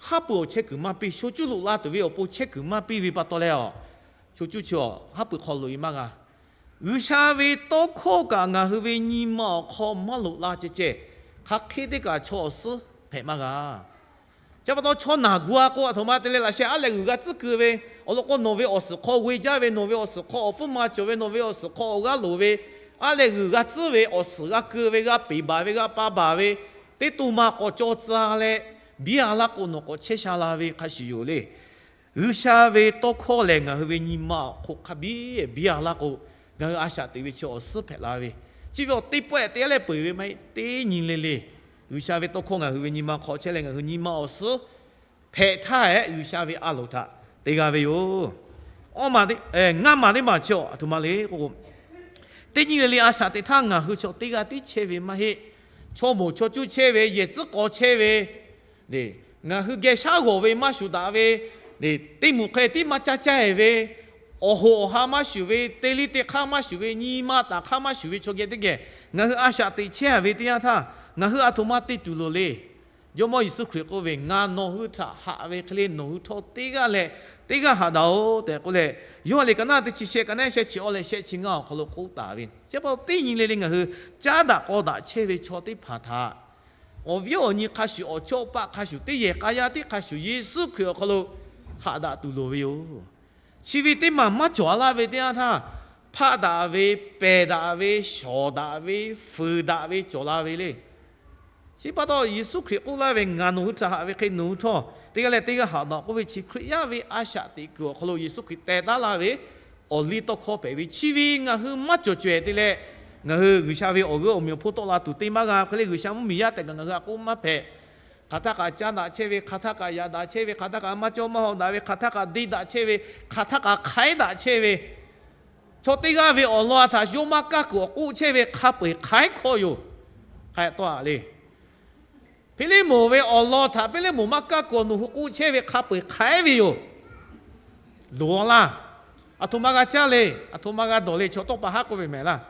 haˉ pui awˬ chehˇ kuiˬ maˇ piˇ, sho cuˇ loꞈ la tuˬ ve awˬ pon chehˇ kuiˬ maˇ piˇ ve pa taw leh, sho cuˇ chi haˉ pui hk'aw loꞈ e maˇ g'a. G'uiˬsha ve tawˇ hkawˇ kaꞈ ngaˬ hui ve nyi ma awˬ hk'aw maˇ loꞈ la ceh ceh, hk'aˬ hk'e teˇ kaꞈ chaw awˬ suhˉ hpehꞈ maˇ g'a. Chi pa taw chaw naˬ gu a k'o, aˬ htoꞈ ma te leh laꞈ sheh aˉ leh g'uiˬ g'a tcuhˉ keu ve, awˬ lawn k'o nawˬ ve awˬ suhˍ hk'aw g'oˇ jaˇ ve, nawˬ ve awˬ suhˍ hk'aw awˬ hpfuhˇ ma cawˬ ve, nawˬ ve awˬ suhˍ hk'aw awˬ g'aˇ loˍ ve, aˉ leh g'uiˬ g'a tcuhˉ ve awˬ suhˍ g'a keu ve, g'a peˍ baˬ ve, g'a pa baˬ ve, teˇ to ma k'awꞈ caw tcuh leh biˇ a laˇ k'o, nawˬ k'awꞈ chehˇ sha la ve hk'a shuˍ yoˬ le. G'uiˬsha ve tawˇ hkawˇ lehˬ, ngaˬ hui ve nyi ma awˬ hk'oˆ hk'a biˇ biˇ a laˇ k'o, ngaˬ hui a shaꞈ teꞈ ve chi awˬ suhˉ hpehꞈ la ve, chi ve awˬ teˇ pawehˇ teˇ g'aˇ leh peuˬ ve maˇ heˆ. Teˇ nyi le le, G'uiˬsha ve tawˇ hkawˇ ngaˬ hui ve nyi ma hk'aw chehˇ leh ngaˬ hui nyi ma awˬ suhˉ hpehꞈ htaˇ hehꞈ, G'uiˬsha ve a loˍ htaꞈ te g'a ve yoˬ. Ngaˇ maˬ teˇ maˬ chi aˬ htoꞈ ma le k'o, teˇ nyi le le a shaꞈ teꞈ htaˇ ngaˬ hui chaw teˇ g'aˇ tiˉ chehˇ ve maˇ heˆ. Chaw moˍ chaw cuˇ chehˇ ve, yehˬ tcuhˉ k'aw chehˇ ve, ngaˬ hui geh shaˉ g'awˬ ve maˇ shuˍ daꞈ ve, teˇ moˍ hk'e tiˉ maˇ caˇ caˇ e ve, awˬ hoꞈ awˬ ha maˇ shuˍ ve, te liˇ te hk'aˇ maˇ shuˍ ve, nyi ma taˍ hk'aˇ maˇ shuˍ ve chaw geh teˇ geh ngaˬ hui a shaꞈ teꞈ chehˇ a ve teˇ yanˇ htaˇ, ngaˬ hui aˬ htoꞈ ma te tuˬ loˍ le. Jawˇmawˇ Yeˍsuˆ Hkriꞈ k'oˆ ve, Ngaˬ nawˬ hui htaꞈ haꞈ ve hk'e le nawˬ hui htawˇ teˇ g'aˇ leh teˇ g'aˇ haꞈ daꞈ-oꞈ tehꞈ k'oˆ leh, Yoˇhanˬ liꞈ ka naˇ teˇ chi shehˆ, ka naˇ shehˆ chi awˇ leh shehˆ chi ngaˇ awˬ hk'aw lo k'oˆ taˍ ve. Chi pa taw teˇ nyi le le ngaˬ hui caˉ daꞈ k'aw daꞈ chehˇ ve chaw teˇ hpaˍ htaꞈ awˬ viˉ awˬ nyi hk'a shuˍ, awˬ chawˇ paˆ hk'a shuˍ, teˇ yehˬ k'a yaˇ tiˉ hk'a shuˍ, Yeˍsuˆ Hkriꞈ awˬ hk'aw lo haꞈ daꞈ tuˬ loˍ ve yoˬ. Chi ve teˇ maˬ maˇ cawˬ a laˇ ve teˇ yanˇ htaˇ, hpaˆ daꞈ ve, pehˬ daꞈ ve, shawˍ daꞈ ve, fuiˍ daꞈ ve cawˬ la ve le. Chi pa taw Yeˍsuˆ Hkriꞈ k'oˆ laˇ ve, Ngaˬ nawˬ hui htaꞈ haꞈ ve hk'e nawˬ hui htawˇ teˇ g'aˇ leh teˇ g'aˇ haꞈ daꞈ k'oˆ ve chi Hkriꞈ yaˇ ve a shaꞈ teꞈ kuiˬ awˬ hk'aw lo Yeˍsuˆ Hkriꞈ teh taˉ laˇ ve awˬ liˇ tawˇ hkawˇ hpehꞈ ve. Chi ve ngaˬ hui maˇ cawˬ cawehˬ te leh, ngaˬ hui G'uiˬsha ve awˬ g'euˆ awˬ meunˍ awˬ hponˇ tawˆ la tuˬ te maˇ g'a hk'e le, G'uiˬsha mvuhˇmiˬ yaˇ tehꞈ kaꞈ ngaˬ hui a k'oˆ maˇ hpehꞈ. Hk'aˬ htaˇ kaꞈ caˇ daꞈ chehˇ ve, hk'aˬ htaˇ kaꞈ yaꞈ daꞈ chehˇ ve, hk'aˬ htaˇ kaꞈ maˇ cawˇ maˇ haw daꞈ ve, hk'aˬ htaˇ kaꞈ deˇ daꞈ chehˇ ve, hk'aˬ htaˇ kaꞈ hk'aiˉ daꞈ chehˇ ve, chaw teˇ g'aˇ ve awˬ lawn htaꞈ yawˇ maˇ kaˇ kuiˬ awˬ k'oˆ chehˇ ve hk'a peu-eˬ hk'aiˉ hkawˇ yoˬ. Hk'a tawˆ a le. Hpiˇliˇmoˍ ve awˬ lawn htaꞈ Hpiˇliˇmoˍ maˇ kaˇ kuiˬ awˬ nawˬ hui k'oˆ chehˇ ve hk'a peu-eˬ hk'aiˉ ve yoˬ. Loˍ a laˇ. Aˬ htoꞈ ma g'a caˇ le, aˬ htoꞈ ma g'a dawˬ le, chaw tawˇ pa haˉ k'oˆ ve mehˍ laˇ.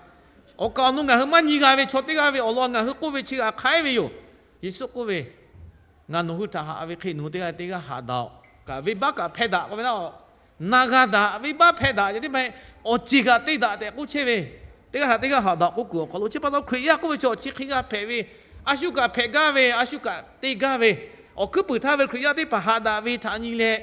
Awˬ kaˍ awˬ nu ngaˬ hui maˇ nyi g'a ve chaw teˇ g'aˇ ve awˬ lawn ngaˬ hui k'oˆ ve chi g'a hk'aiˉ ve yoˬ. Yeˍsuˆ k'oˆ ve, Ngaˬ nawˬ hui htaꞈ haꞈ ve hk'e nawˬ hui teˇ g'aˇ teˇ g'aˇ haꞈ daꞈ-oꞈ. Kaꞈ venˇbaˆ kaꞈ hpehˇ daꞈ k'oˆ ve laˇ. Na g'a daꞈ, venˇbaˆ hpehˇ daꞈ ce teˇ ma, awˬ ceˬ kaꞈ te daꞈ tehꞈ k'oˆ chehˇ ve, teˇ g'aˇ htaꞈ teˇ g'aˇ haꞈ daꞈ k'oˆ kuiˬ awˬ hk'aw lo chi pa taw Hkriꞈ yaˇ k'oˆ ve chaw chi hk'e g'a hpehꞈ ve, a shu kaꞈ hpehꞈ gaˇ ve, a shu kaꞈ te gaˇ ve, awˬ hkuiˉ puiˍ htaˇ ve Hkriꞈ yaˇ teˇ hpaˍ haꞈ daꞈ ve htaꞈ nyi leh,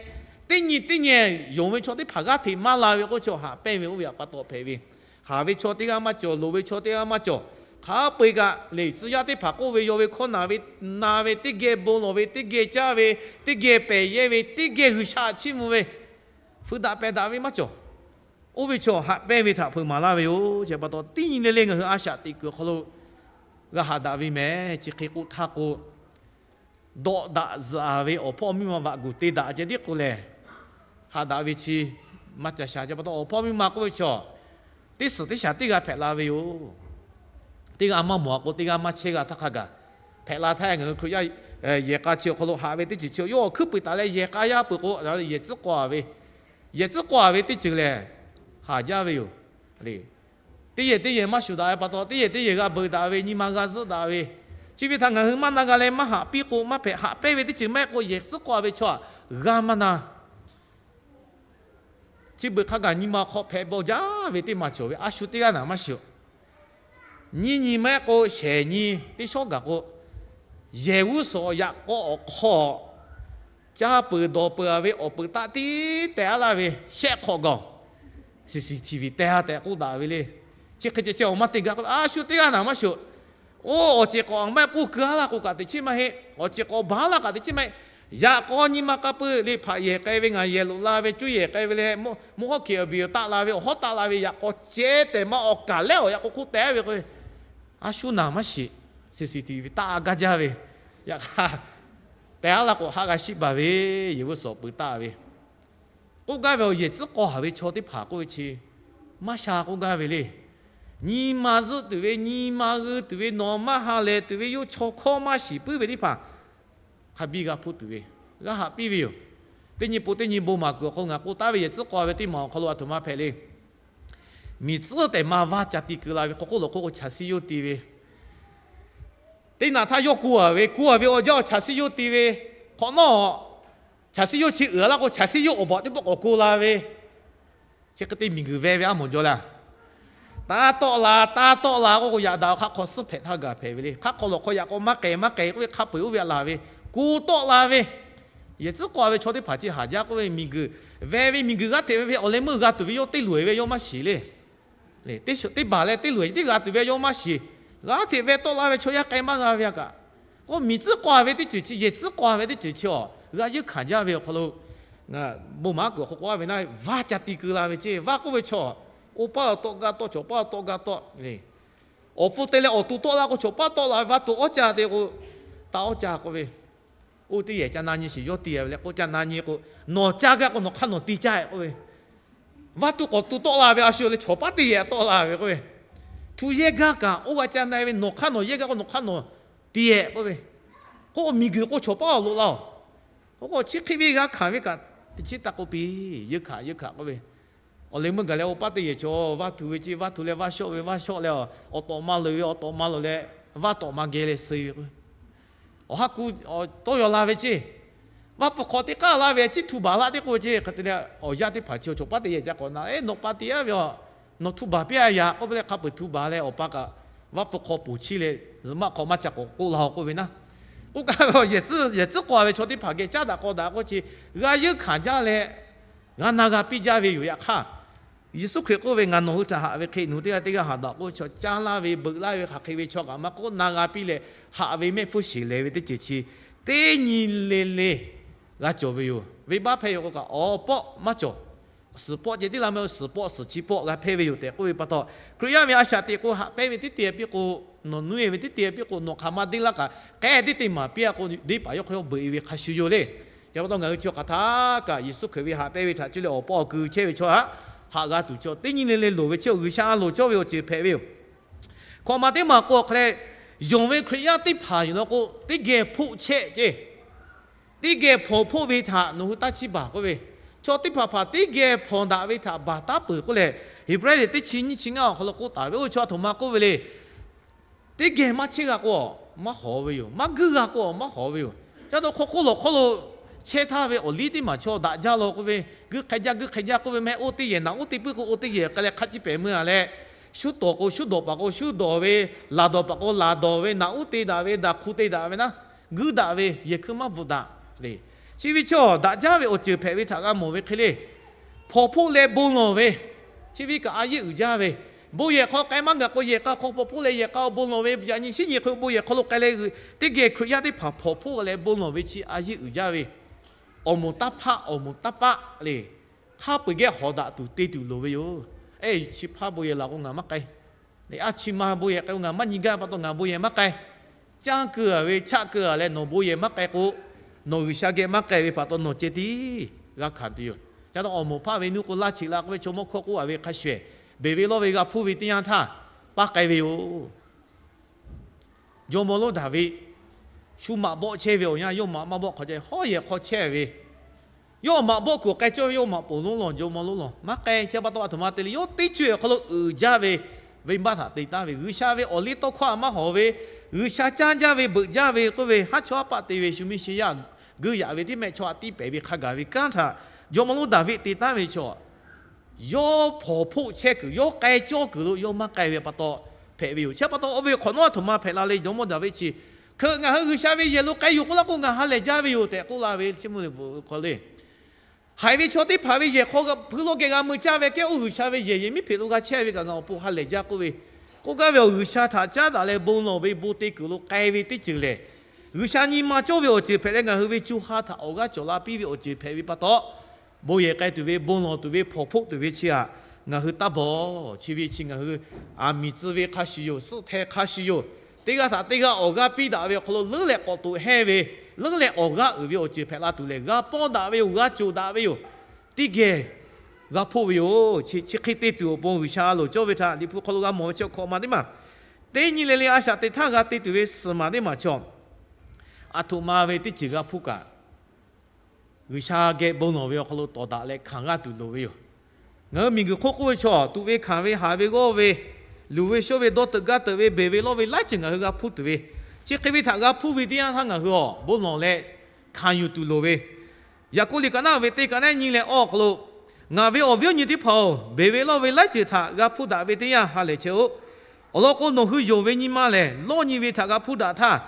teˇ nyi teˇ nyi yonˍ ve chaw teˇ hpaˍ g'aˇ hteꞈ maˇ la ve k'oˆ chaw haꞈ pehnˇ ve oˇ ve pa taw hpehꞈ ve. Haˍ ve chaw teˇ g'aˇ maˇ cawˬ, loˍ ve chaw teˇ g'aˇ maˇ cawˬ. Hk'a peu-eˬ kaꞈ lehˬ, tcuh yaˇ teˇ hpaˍ k'oˆ ve, yawˇ ve hkawˇ naˬ ve, na ve, teˇ geh bon lawˬ ve, teˇ geh caˇ ve, teˇ geh pehˬ yehˇ ve, teˇ geh G'uiˬsha chiˇ mvuh ve, fuiˍ daꞈ pehˬ daꞈ ve maˇ cawˬ. Oˇ ve chaw haꞈ pehnˇ ve htaꞈ hpeuꞈ maˍ laˇ ve yoˬ. Chi pa taw teˇ nyi le le ngaˬ hui a shaꞈ teꞈ kuiˬ awˬ hk'aw lo g'a haꞈ daꞈ ve mehˍ. Chi hk'e k'oˆ htaˇ k'o, dawꞈ daꞈ zuhꞈ ve awˬ hpawˇ miˇ ma vaꞈ guˬ te daꞈ ceh tiˉ k'o lehˬ, haꞈ daꞈ ve chi maˇ ca sha. Chi pa taw awˬ hpawˇ miˇ ma k'oˆ ve chaw, teˇ suhˍ teˇ shaˍ teˇ g'aˇ hpehꞈ la ve yoˬ. Teˇ g'aˇ maˇ mawˬ a k'o, teˇ g'aˇ maˇ chehˇ g'a htaˇ hk'a gaˬ hpehꞈ la htaˇ, ngaˬ hui Hkriꞈ yaˇ yehˬ k'a chi awˬ hk'aw lo haꞈ ve teˇ ceuˬ chi yawˇ awˬ hkuiˉ puiˍ taˍ leh yehˬ k'a yaˇ peuˬ k'o, yehˬ tcuhˉ k'aw a ve, yehˬ tcuhˉ k'aw a ve teˇ ceuˬ lehˬ, haˍ jaˇ ve yoˬ. Teˇ yehˬ teˇ yehˬ maˇ shuˍ daꞈ ve pa taw, teˇ yehˬ teˇ yehˬ g'a beuꞈ daꞈ ve, nyi ma g'a zuhˆ daꞈ ve, chi ve htaꞈ ngaˬ hui maˇ na g'a leh maˇ haꞈ piˇ k'o, maˇ hpehꞈ haꞈ pehnˇ ve teˇ ceuˬ maˇ heˆ k'o, yehˬ tcuhˉ k'aw a ve chaw htaꞈ g'a maˇ na. Chi beuꞈ hk'a gaˬ nyi ma hk'aw hpehꞈ bawˬ jaˇ ve teˇ maˬ cawˬ ve, a shu teˇ g'aˇ naˍ maˇ shiˍ. Nyiˇ nyi maˇ heˆ k'o shehˍ nyi teˇ shawˉ gaˬ k'o, yehˬ g'uˇ suhˍ yaꞈ k'aw awˬ hk'aw caˇ peuˬ dawˬ peuˬ a ve awˬ peuˬ taˆ tiˉ teh a laˇ ve shehˆ hk'awꞈ gaˬ, C C T V teh a tehꞈ k'oˆ daꞈ ve le. Chi hk'e ceh ceh awˬ maˇ te gaˇ k'o, a shu teˇ g'aˇ naˍ maˇ shiˍ. Oˇ, awˬ ceˬ k'awꞈ maˇ k'oˆ keu a laˇ k'o kaꞈ teꞈ chiˉ maˇ heˆ. Awˬ ceˬ k'awꞈ baˬ laˇ kaꞈ teꞈ chiˉ maˇ heˆ. Yaꞈ k'aw nyi ma k'a peuˬ le, hpaꞈ yehˬ k'ai ve, ngaˬ yehˬ loꞈ la ve, cuˇ yehˬ k'ai ve leh, mvuhˇ hawˉ hkiˬ awˬ biˬ taˆ la ve, awˬ hawˉ taˆ la ve, yaꞈ k'aw ceh tehˬ maˇ awˬ kaˍ lehˉ awˬ yaꞈ k'aw hk'oˆ teh ve k'o, a shu naˍ maˇ shiˍ. C C T V taˆ gaˇ jaˇ ve, yaꞈ hk'aˇ teh a laˇ k'o haˆ g'a shiˆ baˬ ve, yehˬ g'uˇ suhˍ peuˬ taˆ ve k'oˆ gaˇ ve awˬ yehˬ tcuhˉ k'aw haˍ ve chaw teˇ hpaˍ k'oˆ ve chi maˇ sha k'oˆ gaˇ ve le. Nyi ma zuhˆ tuˬ ve, nyi ma g'ui tuˬ ve, nawˬ maˇ ha lehˬ tuˬ ve, yawˇ chaw hkawˇ maˇ shiˍ puiˉ ve teˇ hpaˍ hk'a biˇ g'a hpuˇ tuˬ ve, g'a haꞈ piˇ ve yoˬ. Teˇ nyi po teˇ nyi bon maˍ kuiˬ awˬ hk'aw lo ngaˬ k'oˆ taˉ ve yehˬ tcuhˉ k'aw ve teˇ maˬ awˬ hk'aw lo aˬ htoꞈ ma hpehꞈ le. Miˬ tcuhˉ tehꞈ ma vaˇ ca ti keu la ve, hk'aw hk'oˆ lo hk'oˆ k'o chaꞈ siˉ yoˇ te ve, Teˇ naꞈ htaˇ yawˇ ku-a ve, ku-a ve awˬ jaˇ awˬ chaˬ siˉ yawˇ te ve hk'awꞈ nawˉ, chaˬ siˉ yawˇ chi uiˍ-a laˇ k'o, chaˬ siˉ yawˇ awˬ baˬ teˇ pawˆ k'awꞈ ku la ve, chi hk'e te miˬguiˬ veh ve a mawˬ jaw le. Taˇ tawˆ la, taˇ tawˆ la k'oˆ k'o, yaꞈ daꞈ hk'aˆ hk'aw suhˉ hpehꞈ htaˇ gaˬ hpehꞈ ve le. Hk'aˆ hk'aw lawˬ hk'aw yaꞈ k'aw maˇ k'ehˬ maˇ k'ehˬ k'oˆ ve, hk'a peu-eˬ oˇ ve a laˬ ve, ku tawˆ la ve, yehˬ tcuhˉ k'aw ve chaw teˇ hpaˍ chi haˍ jaˇ k'oˆ ve, miˬguiˬ veh ve miˬguiˬ g'aˇ hteꞈ ve ve awˬ leh meuˇ g'a tuˬ ve yawˇ teˇ loꞈ-e ve yawˇ maˇ shiˍ le. Teˇ baˬ leh teˇ loꞈ-e teˇ g'a tuˬ ve yawˇ maˇ shiˍ. G'aˇ hteꞈ veh tawˆ la ve chaw yaˇ k'ai maˇ g'a ve a kaꞈ, k'o miˬ tcuhˉ k'aw ve teˇ ceuˬ chi, yehˬ tcuhˉ k'aw ve teˇ ceuˬ chi awˬ g'a yeunˇ hkanˍ jaˇ ve awˬ hk'aw lo, bon maˍ kuiˬ awˬ hk'aw k'oˆ-a ve naˆ, vaˇ ca ti keu la ve ceˇ. Vaˇ k'oˆ ve chaw, oˇ paˇ tawˆ gaˇ tawˆ, chaw paˇ tawˆ gaˇ tawˆ le. Awˬ pfuhˇ te leh awˬ to tawˆ la k'o, chaw paˇ tawˆ la ve, vaˇ to awˉ ca te k'o, taˇ awˉ ca k'oˆ ve, oˇ teˇ yehˬ ca na nyi shiˍ yawˇ ti ve le k'o, ca na nyi k'o, nawˬ ca gaˇ k'o nawˬ hk'aˇ nawˬ ti caˇ-e k'oˆ ve, vaˇ to k'awꞈ to tawˆ la ve a shu leh chaw paˇ teˇ yehˬ tawˆ la ve k'oˆ ve, htu yehˇ gaˇ kaꞈ oˇ g'a ca na ve, nawˬ hk'aˇ nawˬ yehˇ gaˇ k'o nawˬ hk'aˇ nawˬ ti-e k'oˆ ve, k'o miˬguiˬ k'o chaw paˇ awˬ loꞈ la-oˬ. K'o k'o chi hk'e ve g'a hkanˍ ve kaꞈ, teˇ chiˉ taˇ k'oˆ piˇ, yeunˇ hkanˍ yeunˇ hkanˍ k'oˆ ve, awˬ leh meuˇ gaˬ leh oˇ paˇ teˇ yehˬ chaw vaˇ htu ve ceˇ. Vaˇ htu leh vaˇ shawˆ ve, vaˇ shawˆ leh awˬ tawꞈ ma loꞈ ve, awˬ tawꞈ ma loꞈ leh vaˇ tawꞈ ma geh leh suh ve k'o, awˬ haˉ ku tawˇ yaw la ve ceˇ. Vaˇ pfuhˇ hk'aw teˇ k'aˉ la ve ciˉ htu baˬ laˇ teˇ k'oˆ ve ceˇ. Hk'e te leh awˬ yaˇ teˇ hpaˍ chi chaw paˇ teˇ yehˬ ca k'awꞈ na, Eˇ, nawˬ pa te-a ve a, nawˬ htu baˬ piˇ-a yaꞈ k'oˆ ve leh hk'a peu-eˬ htu baˬ leh awˬ pa kaꞈ vaˇ pfuhˇ hk'aw poˬ chiˇ leh zuhꞈ maˆ hk'aw maˇ ca k'awꞈ k'oˆ la-oˬ k'oˆ ve naˆ. K'oˆ gaˇ ve, yehˬ tcuhˉ k'aw ve chaw teˇ hpaˍ geh caˉ daꞈ k'aw daꞈ k'oˆ chi, g'a yeunˇ hkanˍ jaˇ leh g'a na g'a piˇ jaˇ ve yoˬ. Yaꞈ hk'aˇ, Yeˍsuˆ Hkriꞈ k'oˆ ve, Ngaˬ nawˬ hui htaꞈ haꞈ ve hk'e nawˬ hui teˇ g'aˇ teˇ g'aˇ haꞈ daꞈ k'oˆ ve chaw, caˇ laˇ ve beuꞈ laˇ ve hk'aˬ hk'e ve chaw kaꞈ maˇ k'oˆ, na g'a piˇ leh haꞈ ve mehˆ hpfuhˇ shiˍ lehˬ ve teˇ ceuˬ chi teˇ nyi le le g'a cawˬ ve yoˬ. Venˇbaˆ hpehˇ ve k'o kaꞈ awˬ pawˆ maˇ cawˬ. Suhˍ pawˆ ceh tiˉ la meh, suhˍ pawˆ suhˍ chi pawˆ g'a hpehˇ ve yoˬ tehꞈ k'oˆ ve pa taw, Hkriꞈ yaˇ ve a shaꞈ teꞈ k'o haꞈ pehnˇ ve teˇ te piˇ k'o, nawˬ nuˇ-e ve teˇ te piˇ k'o, nawˬ hk'aˬ ma deˇ laˇ kaꞈ k'ehˉ teˇ te maˍ piˇ-a k'o, deˇ paˍ yawˇ hk'aw yawˇ beuꞈ-e ve hk'a shuˍ yoˬ le. Chi pa taw ngaˬ hui chi hk'aˬ htaˇ kaꞈ Yeˍsuˆ Hkriꞈ ve haꞈ pehnˇ ve htaꞈ cuˇ leh awˬ pawˆ awˬ ku chehˇ ve chaw htaꞈ haꞈ g'a tuˬ chaw teˇ nyi le le loˍ ve chi G'uiˬsha a loˍ cawˇ ve awˬ ceuˬ hpehꞈ ve yoˬ. Hkawꞈ maˬ teˇ maˬ k'o hk'a leh, yonˍ ve Hkriꞈ yaˇ teˇ hpaˍ yoˬ law k'o, teˇ geh hpoˆ chehˇ ceˇ. Teˇ geh hpawnˬ hpoˆ ve htaꞈ nawˬ hui taˇ chiˇ baˬ k'oˆ ve, chaw teˇ hpaˍ hpaˍ teˇ geh hpawnˬ daꞈ ve htaꞈ baˬ taˉ peuˬ k'oˆ leh, Heˍbrehˇ teˇ chi nyiˇ chi ngaˇ awˬ hk'aw lo k'oˆ taˍ ve, oˇ chaw a htoꞈ ma k'oˆ ve le. Teˇ geh maˇ chehˇ g'a k'o, maˇ hawˍ ve yoˬ. Maˇ guiˇ g'a k'o, maˇ hawˍ ve yoˬ. Ca taw hk'aw hk'oˆ lawˬ hk'aw lo chehˇ htaˇ ve awˬ liˇ teˇ maˬ chaw daꞈ jaˇ law k'oˆ ve, guiˇ hk'e jaˇ guiˇ hk'e jaˇ k'oˆ ve meh, oˇ teˇ yehˬ naꞈ oˇ te puiˉ k'o, oˇ teˇ yehˬ k'ai leh hk'a ciˇ pehˍ meuˇ-a leh, shuˉ tawˍ k'o shuˉ dawˬ paˍ k'o shuˉ dawˬ ve, laˬ dawˬ paˍ k'o laˬ dawˬ ve, naꞈ oˇ te daꞈ ve, daꞈ hku te daꞈ ve naˆ, guiˇ daꞈ ve, yehˬ hkui maˇ bvuhꞈ daꞈ le. Chi ve chaw daꞈ jaˇ ve awˬ ceuˬ hpehꞈ ve htaꞈ g'a mawˬ ve hk'e le. Hpawnˬ hpoˆ leh bon lawˬ ve, chi ve kaꞈ a yeˇ uiˍ jaˇ ve. Bon yehˬ hk'aw k'ai maˇ gaˬ k'o, yehˬ k'a hk'aw hpawnˬ hpoˆ leh yehˬ k'a bon lawˬ ve, yaꞈ nyi shinˉ nyi hk'e bon yehˬ hk'aw lo k'ai leh, teˇ geh Hkriꞈ yaˇ teˇ hpaˍ hpawnˬ hpoˆ leh bon lawˬ ve chi a yeˇ uiˍ jaˇ ve. Awˬ moˍ taˇ hpaˆ, awˬ moˍ taˇ paˆ le. Hk'a peu-eˬ geh hawˍ daꞈ tuˬ te tuˬ loˍ ve yoˬ. Eˬ, chi hpaˇ bon yehˬ laˬ k'o ngaˬ maˇ k'ai. A chi ma bon yehˬ k'ai k'o ngaˬ maˇ nyi gaˇ pa taw ngaˬ bon yehˬ maˇ k'ai. Caˇ keu-a ve, chaˆ keu-a leh nawˬ bon yehˬ maˇ k'ai k'o, nawˬ G'uiˬsha geh maˇ k'ai ve pa taw nawˬ ceh tiˉ g'a hkanˍ tuˬ yoˬ. Ca taw awˬ moˍ hpaˇ ve nuˇ k'o laˇ cheꞈ la k'oˆ ve chaw mawˇ hkawˇ k'oˆ-a ve hk'a shuˍ-ehˍ, beˬ ve lawˇ ve g'a hpuˇ ve teˇ yanˇ htaˇ paˇ k'ai ve yoˬ. Jawˇmawˇ lonˉ Daˍviˆ shu maꞈ bawˆ chehˇ ve awˬ yanˇ, yawˇ maꞈ maˇ bawˆ hk'aw ceh hawˉ yehˬ hk'aw chehˇ ve, yawˇ maꞈ bawˆ kuiˬ k'ai cawˇ ve, yawˇ maꞈ poˬ lonˉ lawˬ, jawˇmawˇ lonˉ lawˬ maˇ k'ai. Chi pa taw a htoꞈ ma te le, yawˇ teˇ co awˬ hk'aw lo uiˍ jaˇ ve venˇbaˆ htaꞈ te taˉ ve, G'uiˬsha ve awˬ liˇ tawˇ hkawˇ a maˇ hawˍ ve, G'uiˬsha caˇ jaˇ ve, beuꞈ jaˇ ve k'oˆ ve, haˉ chaw haˉ paˆ te ve shu miˇ sheˍ yaˇ guiˇ yaꞈ ve teˇ mehˆ chaw a tiˇ pehˍ ve hk'a gaˬ ve kanˉ htaꞈ jawˇmawˇ lonˉ Daˍviˆ te taˉ ve chaw yawˇ hpawnˬ hpoˆ chehˇ kuiˬ, yawˇ k'ai cawˇ kuiˬ lo yawˇ maˇ k'ai ve pa taw hpehꞈ ve yoˬ. Chi pa taw oˇ ve hk'awꞈ nawˉ a htoꞈ ma hpehꞈ la le, jawˇmawˇ Daˍviˆ chi hkeuꞈ ngaˬ hui G'uiˬsha ve yehˬ lo k'ai yoˬ k'oˆ laˇ k'o, ngaˬ ha lehˬ jaˇ ve yoˬ tehꞈ k'oˆ la ve, chi mvuhˇ le bvuhꞈ hk'aw le. Haiˬ ve chaw teˇ hpaˍ ve yehˬ hk'aw hpuiˇ lawˇ geh g'a mui caˇ ve kehˉ, oˇ G'uiˬsha ve yehˬ, yehˬ miˉ hpeꞈ lo g'a chehˇ ve kaꞈ ngaˬ awˬ pon ha lehˬ jaˇ k'oˆ ve, k'oˆ gaˇ ve awˬ G'uiˬsha htaꞈ caˉ daꞈ leh bon lawˬ ve, bon te kuiˬ lo k'ai ve teˇ ceuˬ lehˬ, G'uiˬsha nyi ma cawˇ ve awˬ ceuˬ hpehꞈ leh ngaˬ hui ve co ha htaꞈ awˬ g'aˇ cawˬ la piˇ ve awˬ ceuˬ hpehꞈ ve pa taw, bon yehˬ k'ai tuˬ ve, bon lawˬ tuˬ ve, hpawnˬ hpoˆ tuˬ ve chi htaꞈ ngaˬ hui taˇ bawˬ. Chi ve chi ngaˬ hui aˬ miˍ tcuh ve hk'a shuˍ yoˬ, suhˆ hteh hk'a shuˍ yoˬ. Teˇ g'aˇ htaꞈ teˇ g'aˇ awˬ g'aˇ piˇ daꞈ ve awˬ hk'aw lo leuˉ leh k'awꞈ toꞈ hehnˇ ve, leuˉ leh awˬ g'aˇ uiˍ ve awˬ ceuˬ hpehꞈ la tuˬ lehˬ, g'a pawnˇ daꞈ ve yoˬ, g'a coˬ daꞈ ve yoˬ. Teˇ geh g'a hpoˆ ve yoˬ. Chi hk'e te tuˬ awˬ pon G'uiˬsha a loˍ cawˇ ve htaꞈ Liꞈ hpu hk'aw lo g'a mawˬ ve chi hkawꞈ maˬ teˇ maˬ, teˇ nyi le le a shaꞈ teꞈ htaˇ g'a te tuˬ ve suhˍ maˬ teˇ maˬ chaw, a htoꞈ ma ve teˇ ceuˬ g'a hpuˇ kaꞈ, G'uiˬsha geh bon lawˬ ve awˬ hk'aw lo tawˍ daꞈ leh hkanˍ g'aˇ tuˬ loˍ ve yoˬ. Ngaˬ hui miˬguiˬ hk'oˆ k'oˆ ve chaw, tuꞈ ve hkanˍ ve, haˍ ve g'awˇ ve, luˬ ve shonˇ ve, dawˇ teuꞈ gaˇ teuꞈ ve, beˬ ve lawˇ ve laiˉ ceuˬ ngaˬ hui g'a hpuˇ tuˬ ve, Chi hk'e ve htaꞈ g'a hpuˇ ve teˇ yanˇ htaˇ ngaˬ hui awˬ bon lawˬ leh hkanˍ yuˬ tuˬ loˍ ve, Yaˍkoˆ liꞈ kaꞈ naˉ ve teˇ kaꞈ naˉ nyi leh awˬ hk'aw lo, Ngaˬ ve awˬ viˉ awˬ nyi teˇ hpaˍ-oˬ, beˬ ve lawˇ ve laiˉ ceuˬ htaꞈ g'a hpuˇ daꞈ ve teˇ yanˇ ha lehˬ chehˇ-oˆ. Awˬ lawn k'o, nawˬ hui yonˍ ve nyi ma lehˬ, lawˇ nyi ve htaꞈ g'a hpuˇ daꞈ htaˇ,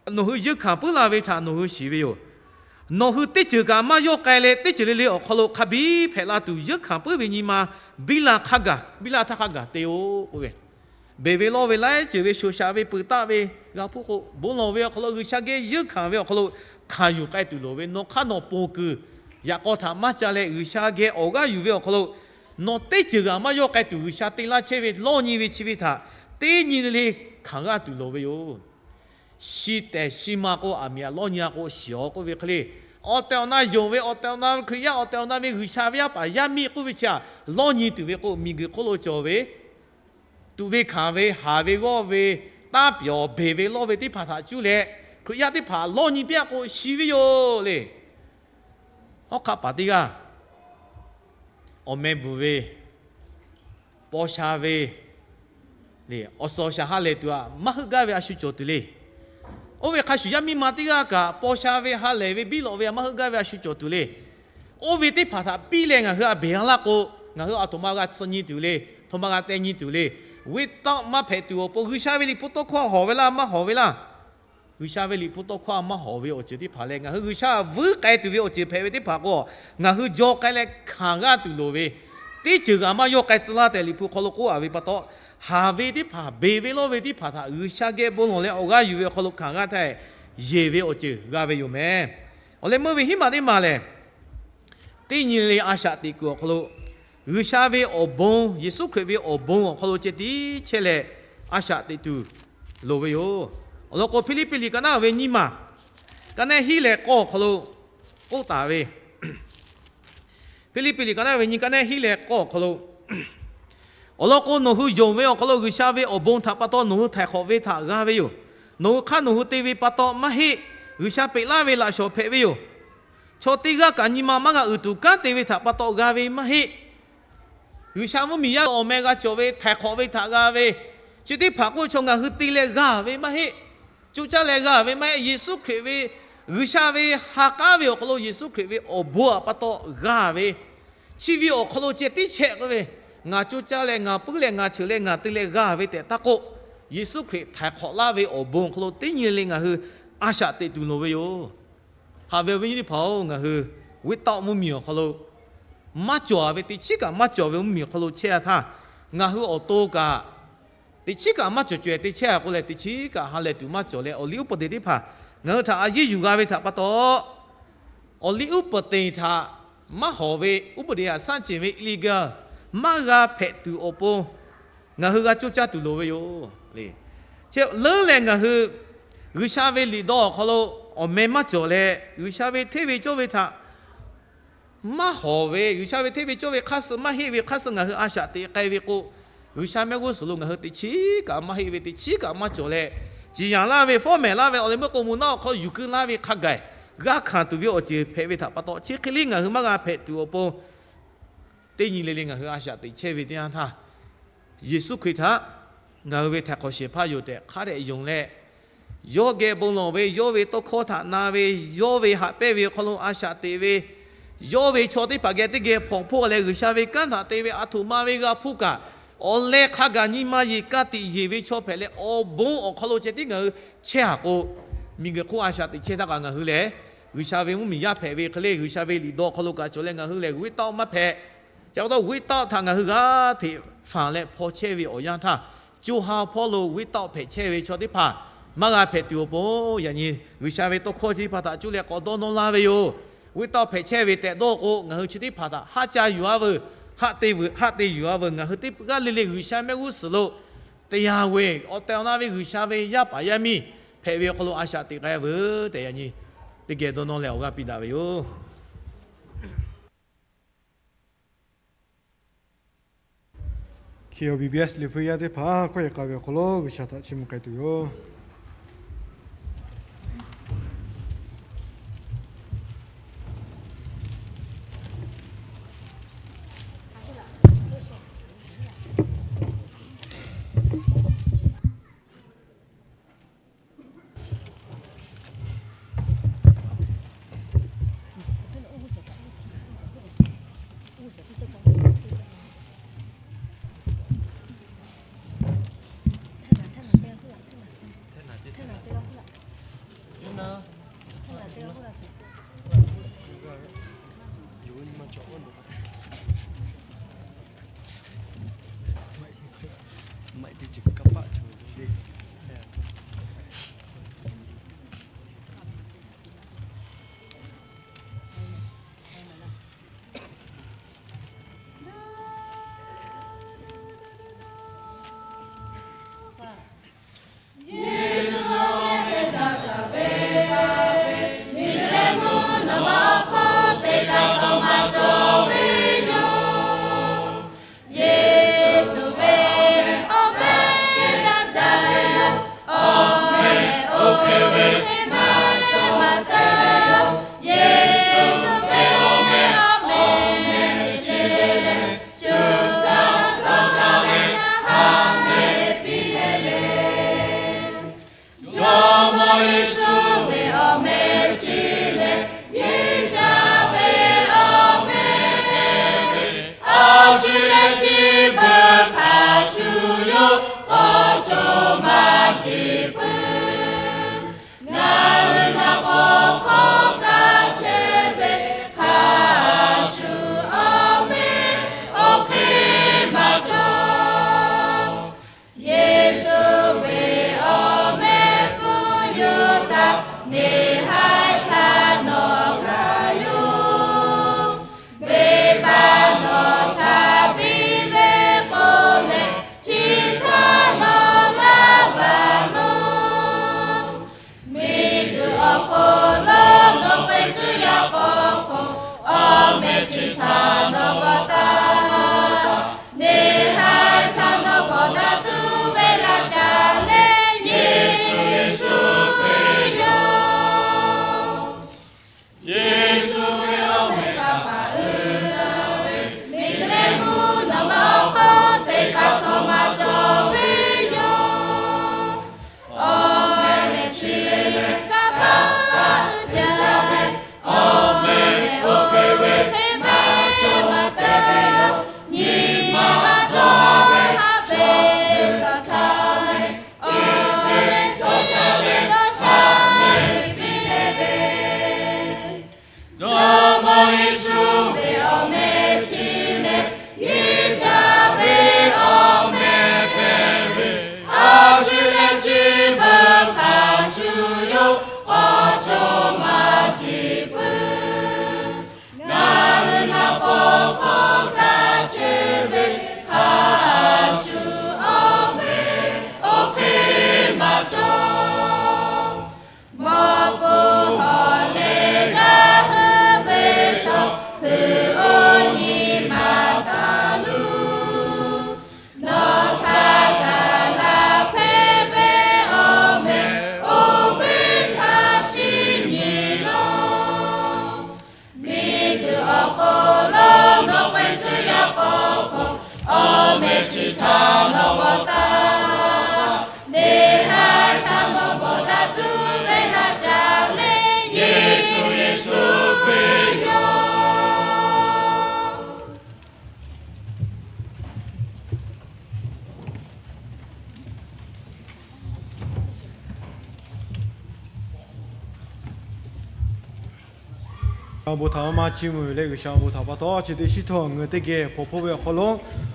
nawˬ hui yeunˇ hkanˍ puiˉ la ve htaꞈ nawˬ hui shiˍ ve yoˬ. Nawˬ hui teˇ ceuˬ kaꞈ maˇ yawˇ k'ai leh, teˇ ceuˬ le le awˬ hk'aw lo hk'a biˇ hpehꞈ la tuˬ yeunˇ hkanˍ puiˉ ve nyi ma biˇ la hk'a gaˬ, biˇ la htaˇ hk'a gaˬ te-o k'oˆ ve, beˬ ve lawˇ ve laiˉ ceuˬ ve shoˍ shaꞈ ve peuˬ taˆ ve g'a hpuˇ k'o, bon lawˬ ve awˬ hk'aw lo G'uiˬsha geh yeunˇ hkanˍ ve awˬ hk'aw lo hkanˍ yuˬ k'ai tuˬ loˍ ve, nawˬ hk'aˇ nawˬ ponˬ kuiˬ yaꞈ k'aw htaꞈ maˇ ca leh G'uiˬsha geh awˬ g'aˇ yuˬ ve awˬ hk'aw lo, nawˬ teˇ ceuˬ g'aꞈ maˇ yawˇ k'ai tuˬ G'uiˬsha te laˇ chehˇ ve lawˇ nyi ve chi ve htaꞈ teˇ nyi le le hkanˍ g'aˇ tuˬ loˍ ve yoˬ. Shi tehˬ shi ma k'o, aˬ miˍ aꞈ lawˇ nyi-a k'o shiˍ-aw k'oˆ ve hk'e le, awˬ tehˬ awˬ na yonˍ ve, awˬ tehˬ awˬ na ve Hkriꞈ yaˇ, awˬ tehˬ awˬ na ve G'uiˬsha ve yaˇ paˍ yaˇ miˇ k'oˆ ve chi htaꞈ lawˇ nyi tuˬ ve k'o, miˬguiˬ hk'oˆ lo cawˬ ve tuꞈ ve hkanˍ ve, haˍ ve g'awˇ ve, taˇ pyawˬ beˬ ve lawˇ ve teˇ hpaˍ htaꞈ cuˇ leh, Hkriꞈ yaˇ teˇ hpaˍ lawˇ nyi piˇ-a k'o, shiˍ ve yoˬ le. Hawˉ hk'aˆ paˍ teˇ g'aˇ awˬ meh bvuhˬ ve, paw sha ve le, awˬ suhˍ awˬ shaˍ ha lehˬ tuˬ aꞈ maˇ heuˆ gaˇ ve a shu cawˬ tuˬ le. Oˇ ve hk'a shuˍ, yaˇ miˇ ma teˇ g'aˇ kaꞈ paw sha ve ha lehˬ ve biˇ lawꞈ ve aꞈ maˇ heuˆ gaˇ ve a shu cawˬ tuˬ le. Oˇ ve teˇ hpaˍ htaꞈ piˇ leh ngaˬ hui a beˬ a laˇ k'o, ngaˬ hui aˬ htoꞈ ma g'a tsuh nyi tuˬ le, htoꞈ ma g'a teh nyi tuˬ le. Venˇtawˆ maˇ hpehꞈ tuˬ awˬ pon G'uiˬsha ve liꞈ hpu tawˇ hkawˇ hawˬ ve laˇ, maˇ hawˬ ve laˇ. G'uiˬsha ve liꞈ hpu tawˇ hkawˇ maˇ hawˬ ve awˬ ceuˬ teˇ hpaˍ leh, ngaˬ hui G'uiˬsha vuiˉ k'ai tuˬ ve awˬ ceuˬ hpehꞈ ve teˇ hpaˍ k'o, ngaˬ hui jaw k'ai leh hkanˍ g'aˇ tuˬ loˍ ve, teˇ ceuˬ g'aꞈ maˇ yawˇ k'ai tcuh laˇ tehꞈ liꞈ hpu hk'aw lo k'oˆ-a ve pa taw, haˍ ve teˇ hpaˍ, beˬ ve lawˇ ve teˇ hpaˍ htaꞈ G'uiˬsha geh bon lawˬ leh awˬ g'aˇ yuˬ ve awˬ hk'aw lo hkanˍ g'aˇ htaˇ, yeˬ ve awˬ ceuˬ g'a ve yoˬ meh. Awˬ leh meuˇ ve hiˉ maˬ teˇ maˬ lehˬ, teˇ nyi le a shaꞈ teꞈ kuiˬ awˬ hk'aw lo, G'uiˬsha ve awˬ bon, Yeˍsuˆ Hkriꞈ ve awˬ bon awˬ hk'aw lo ceh tiˉ chehˇ leh a shaꞈ teꞈ tuˬ loˍ ve yoˬ. Awˬ lawn k'o, Hpiˇliˇpiˆ liꞈ kaꞈ naˉ ve nyiˇ maˬ, kaꞈ nehˉ hiˉ leh k'awˇ awˬ hk'aw lo k'oˆ taˍ ve, Hpiˇliˇpiˆ liꞈ kaꞈ naˉ ve nyi, kaꞈ nehˉ hiˉ leh k'awˇ awˬ hk'aw lo, awˬ lawn k'o, nawˬ hui yonˍ ve awˬ hk'aw lo G'uiˬsha ve awˬ bon htaꞈ pa taw nawˬ hui htaiˍ hk'awꞈ ve htaꞈ g'a ve yoˬ. Nawˬ hui hk'aˇ nawˬ hui te ve pa taw maˇ heˆ, G'uiˬsha peꞈ laˇ ve laꞈ shawnˍ hpehꞈ ve yoˬ. Chaw teˇ g'aˇ kaꞈ nyi ma maˇ g'a uiˍ tuˬ kanˉ te ve htaꞈ pa taw g'a ve maˇ heˆ. G'uiˬsha mvuhˇmiˬ yaˇ awˬ meh g'a cawˬ ve htaiˍ hk'awꞈ ve htaꞈ g'a ve, chi teˇ hpaˍ k'oˆ ve chaw ngaˬ hui te leh g'a ve maˇ heˆ. Co caˇ leh g'a ve maˇ heˆ. Yeˍsuˆ Hkriꞈ ve, G'uiˬsha ve ha k'aˉ ve awˬ hk'aw lo Yeˍsuˆ Hkriꞈ ve awˬ bon htaꞈ pa taw g'a ve, chi ve awˬ hk'aw lo ceh tiˉ chehˇ k'oˆ ve, ngaˬ co caˇ leh, ngaˬ puiˉ leh, ngaˬ cheuˬ leh, ngaˬ te leh g'a ve tehꞈ taˇ k'oˆ, Yeˍsuˆ Hkriꞈ htaiˍ hk'awꞈ laˇ ve awˬ bon awˬ hk'aw lo teˇ nyi le ngaˬ hui a shaꞈ teꞈ tuˬ loˍ ve yoˬ. Haꞈ ve awˬ viˉ nyi teˇ hpaˍ-oˬ, ngaˬ hui venˇtawˆ mvuhˇmiˬ awˬ hk'aw lo maˇ cawˬ ve, teꞈ chiˉ kaꞈ maˇ cawˬ ve mvuhˇmiˬ awˬ hk'aw lo chehˇ-a htaˇ, ngaˬ hui awˬ to kaꞈ teꞈ chiˉ kaꞈ maˇ cawˬ caweh te chehˇ-a k'oˆ leh, teꞈ chiˉ kaꞈ ha lehˬ tuˬ maˇ cawˬ leh, awˬ liˇ uˉ peunˍ teˇ hpaˍ ngaˬ hui htaꞈ a yeˇ yuˬ g'a ve htaꞈ pa taw, awˬ liˇ uˉ peunˍ teˇ htaꞈ maˇ hawˍ ve, uˉ peunˍ teˇ htaꞈ saˉ ceuˬ ve illegal maˇ g'a hpehꞈ tuˬ awˬ pon ngaˬ hui g'a coˇ caˇ tuˬ loˍ ve yoˬ le. Leuˉ leh ngaˬ hui G'uiˬsha ve liꞈ dawˇ awˬ hk'aw lo awˬ meh maˇ cawˬ leh, G'uiˬsha ve hteˇ ve cawˇ ve htaꞈ maˇ hawˍ ve, G'uiˬsha ve hteˇ ve cawˇ ve hk'aˇ suh maˇ heˆ ve hk'aˇ suh ngaˬ hui a shaꞈ teꞈ k'ai ve k'o, G'uiˬsha mehˆ g'uˇ suhˍ lo ngaˬ hui teꞈ chiˉ kaꞈ maˇ heˆ ve, teꞈ chiˉ kaꞈ maˇ cawˬ leh, ciˍ yanˍ laˇ ve, fawˉ mehˍ laˇ ve, awˬ leh meuˇ k'o mo naˉ awˬ hk'aw yuˬ keu laˇ ve hk'a gaˬ g'a hkanˍ tuˬ ve awˬ ceuˬ hpehꞈ ve htaꞈ pa taw, chi hk'e le ngaˬ hui maˇ g'a hpehꞈ tuˬ awˬ pon teˇ nyi le le ngaˬ hui a shaꞈ teꞈ chehˇ ve teˇ yanˇ htaˇ, Yeˍsuˆ Hkriꞈ htaꞈ ngaˬ hui ve htaiˍ hk'awꞈ shehˍ hpaˇ yoˬ tehꞈ hk'a dehꞈ yonˍ leh, yawˇ geh bon lawˬ ve, yawˇ ve tawˇ hkawˇ htaꞈ na ve, yawˇ ve haꞈ pehnˇ ve awˬ hk'aw lo a shaꞈ teꞈ ve, yawˇ ve chaw teˇ hpaˍ geh teˇ geh hpawnˬ hpoˆ leh G'uiˬsha ve kanˉ htaꞈ te ve, aˬ htoꞈ ma ve g'a hpuˇ kaꞈ, awˬ leh hk'a gaˬ nyi ma yeˬ ka tiꞈ yeˬ ve chaw hpehꞈ leh, awˬ bon awˬ hk'aw lo ceh tiˉ ngaˬ hui chehˇ-a k'o, miˬguiˬ hk'oˆ a shaꞈ teꞈ chehˇ htaˇ kaꞈ ngaˬ hui lehˬ, G'uiˬsha ve mvuhˇmiˬ yaˇ hpehꞈ ve hk'e le, G'uiˬsha ve liꞈ dawˇ awˬ hk'aw lo kaꞈ cawˬ leh ngaˬ hui lehˬ, venˇtawˆ maˇ hpehꞈ. Chi pa taw, venˇtawˆ htaꞈ ngaˬ hui g'aˇ hteꞈ fanˬ leh hpaw chehˇ ve awˬ yanˇ htaˇ, co ha hpawˇ lo venˇtawˆ hpehꞈ chehˇ ve chaw teˇ hpaˍ maˇ g'a hpehꞈ tuˬ awˬ pon, yaꞈ nyi G'uiˬsha ve tawˇ hkawˇ chi teˇ hpaˍ htaꞈ cuˇ leh k'awꞈ dawˇ nawˇ laˇ ve yoˬ. Venˇtawˆ hpehꞈ chehˇ ve tehꞈ dawˇ k'o, ngaˬ hui chi teˇ hpaˍ htaꞈ haˆ ca yuˬ-a veuˬ, haˆ te veuˬ, haˆ te yuˬ-a veuˬ, ngaˬ hui teˇ g'aˇ le le G'uiˬsha mehˆ g'uˇ suhˍ lo te ya ve, awˬ tehˬ awˬ na ve G'uiˬsha ve yaˇ paˍ yaˇ miˇ hpehꞈ ve awˬ hk'aw lo a shaꞈ teꞈ k'ai veuˬ tehꞈ, yaꞈ nyi teˇ geh dawˇ nawˇ leh awˬ g'aˇ piˇ daꞈ ve yoˬ. K O B B S liꞈ hpu yaˇ teˇ hpaˍ hkawˇ yehˬ k'a ve awˬ hk'aw lo G'uiˬsha htaꞈ chiˇ mvuh k'ai tuˬ yoˬ. Jawˇmawˇ Yeˍsuˆ ve awˬ meh chi lehˬ, nyi jaˇ ve awˬ meh hpehꞈ ve, a shu leh chi beuꞈ hk'a shuˍ yoˬ, k'awꞈ cawˬ maˇ jiˬ peuˬ. Ngaˬ hui nawˬ k'o hk'aw kaꞈ chehˇ ve hk'a shuˍ awˬ meh oˇ hk'e maˇ cawˬ. Yeˍsuˆ ve awˬ meh hpfuhˇ yuˬ htaˇ, neˇ haiˬ htaˇ nawˬ g'a yoˬ. Venˇbaˆ nawˬ htaꞈ piˇ ve k'o leh, chi htaꞈ nawˬ g'a va loˬ. Miˬguiˬ awˬ hk'aw lo nawˬ k'ai tuˬ yaꞈ k'aw hk'aw, awˬ meh chi htaꞈ nawˬ bvuhꞈ taˍ. Neˇ haiˬ htaˇ nawˬ bvuhꞈ taˍ tuˬ ve laˇ caˇ leh, Yeˍsuˆ Yeˍsuˆ Hkriꞈ yoˬ. Yeˍsuˆ ve awˬ meh kanˇ paˍ uiˍ jaˇ ve, miˬguiˬ leh mvuhˇ naw ma awˬ hk'aw teˇ kaꞈ htawˇ maˇ cawˬ ve yoˬ. Awˬ meh chi lehˬ kanˇ paˍ uiˍ jaˇ ve, awˬ meh oˇ hk'e ve hk'e maˇ cawˬ maˇ te ve yoˬ. Nyi ma dawˇ ve haꞈ ve chaw htaˇ ve, awˬ meh chi lehˬ dawˇ sha ve piˇ leh ve, Jawˇmawˇ Yeˍsuˆ ve awˬ meh chi lehˬ, nyi jaˇ ve awˬ meh hpehꞈ ve, a shu leh chi beuꞈ hk'a shuˍ yoˬ, k'awꞈ cawˬ maˇ jiˬ peuˬ. Ngaˬ hui nawˬ k'o hk'aw kaꞈ chehˇ ve hk'a shuˍ awˬ meh oˇ hk'e maˇ cawˬ. Mawˬ k'o hawˬ leh g'a heuˆ ve chaw hui oˇ nyi ma taˍ luˬ. Nawˬ htaꞈ gaˬ la hpeˇ ve awˬ meh oˇ ve htaꞈ chi nyi laˬ. Miˬguiˬ awˬ hk'aw lo nawˬ k'ai tuˬ yaꞈ k'aw hk'aw, awˬ meh chi htaꞈ nawˬ bvuhꞈ taˍ. Neˇ haiˬ htaˇ nawˬ bvuhꞈ taˍ tuˬ ve laˇ caˇ leh, Yeˍsuˆ Yeˍsuˆ Hkriꞈ yoˬ. Awˬ bon htaꞈ maˇ maˇ chiˇ mvuh ve leh, G'uiˬsha awˬ bon htaꞈ pa taw chi teˇ shiˉ htawˇ ngaˬ hui teˇ geh hpawnˬ hpawˇ ve awˬ hk'aw lo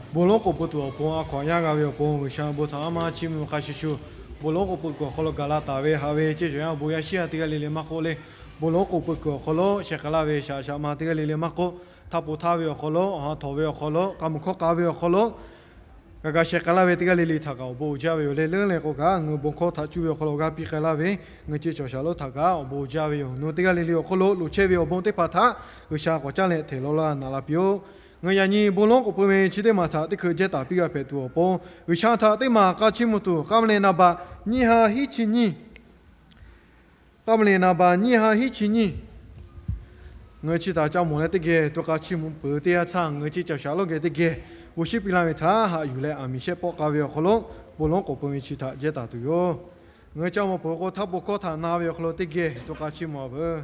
bon lonˉ k'oˍ pui tuˬ awˬ pon a hkawꞈ yaˇ g'a ve awˬ pon, G'uiˬsha awˬ bon htaꞈ maˇ maˇ chiˇ mvuh ve hk'a shuˍ shuˍ, bon lonˉ k'oˍ pui kuiˬ awˬ hk'aw lo gaˬ la taˍ ve haꞈ ve ceˇ caˬ yaˇ awˬ bon yaˇ shiˉ ha teˇ g'aˇ le le maˇ k'oˆ leh, bon lonˉ k'oˍ pui kuiˬ awˬ hk'aw lo sheh k'ai laˇ ve shaꞈ shaꞈ ma teˇ g'aˇ le le maˇ k'oˆ, htaˇ po htaˇ ve awˬ hk'aw lo, awˬ ha htawnˍ ve awˬ hk'aw lo, k'a muiˬ hkawˇ k'a ve awˬ hk'aw lo, g'a ga sheh k'ai laˇ ve teˇ g'aˇ le le htaꞈ kaꞈ awˬ bon uiˍ jaˇ ve yoˬ leh, leuˉ leh k'o kaꞈ ngaˬ hui bon hkawˇ htaꞈ cuˇ ve awˬ hk'aw lo g'a piˇ k'ai laˇ ve ngaˬ hui ceˇ caˬ shaꞈ lonˉ htaꞈ kaꞈ awˬ bon uiˍ jaˇ ve yoˬ. Nawˬ hui teˇ g'aˇ le le awˬ hk'aw lo loꞈ chehˇ ve awˬ bon teˇ hpaˍ htaꞈ G'uiˬsha k'awꞈ caˉ leh hteꞈ lawˇ laˇ naꞈ la piˇ-oˆ. Ngaˬ hui yaꞈ nyi bon lonˉ k'oˍ pui ve chi teˇ maˬ htaꞈ teˇ hkui jehˇ taˍ piˇ g'a hpehꞈ tuˬ awˬ pon, G'uiˬsha htaꞈ teˇ maˬ k'a chiˇ mvuh tuˬ, k'a ma le naˍ baˬ nyiˇ ha hiˉ chi nyiˇ k'a ma le naˍ baˬ nyiˇ ha hiˉ chi nyiˇ, ngaˬ hui chi htaꞈ ca mawˬ leh teˇ geh to k'a chiˇ mvuh peuˬ teˇ yanˇ htaˇ, ngaˬ hui ceˇ caˬ shaꞈ lonˉ geh teˇ geh g'uˇ shiˉ piˇ laˇ ve htaꞈ haꞈ yuˬ leh, aˬ miˍ shehˆ pawˆ k'a ve awˬ hk'aw lo bon lonˉ k'oˍ pui ve chi htaꞈ jehˇ taˍ tuˬ yoˬ. Ngaˬ hui ca mawˬ peuˬ k'o, htaˇ po hkawˇ htaꞈ na ve awˬ hk'aw lo teˇ geh to k'a chiˇ mvuh a veuˬ.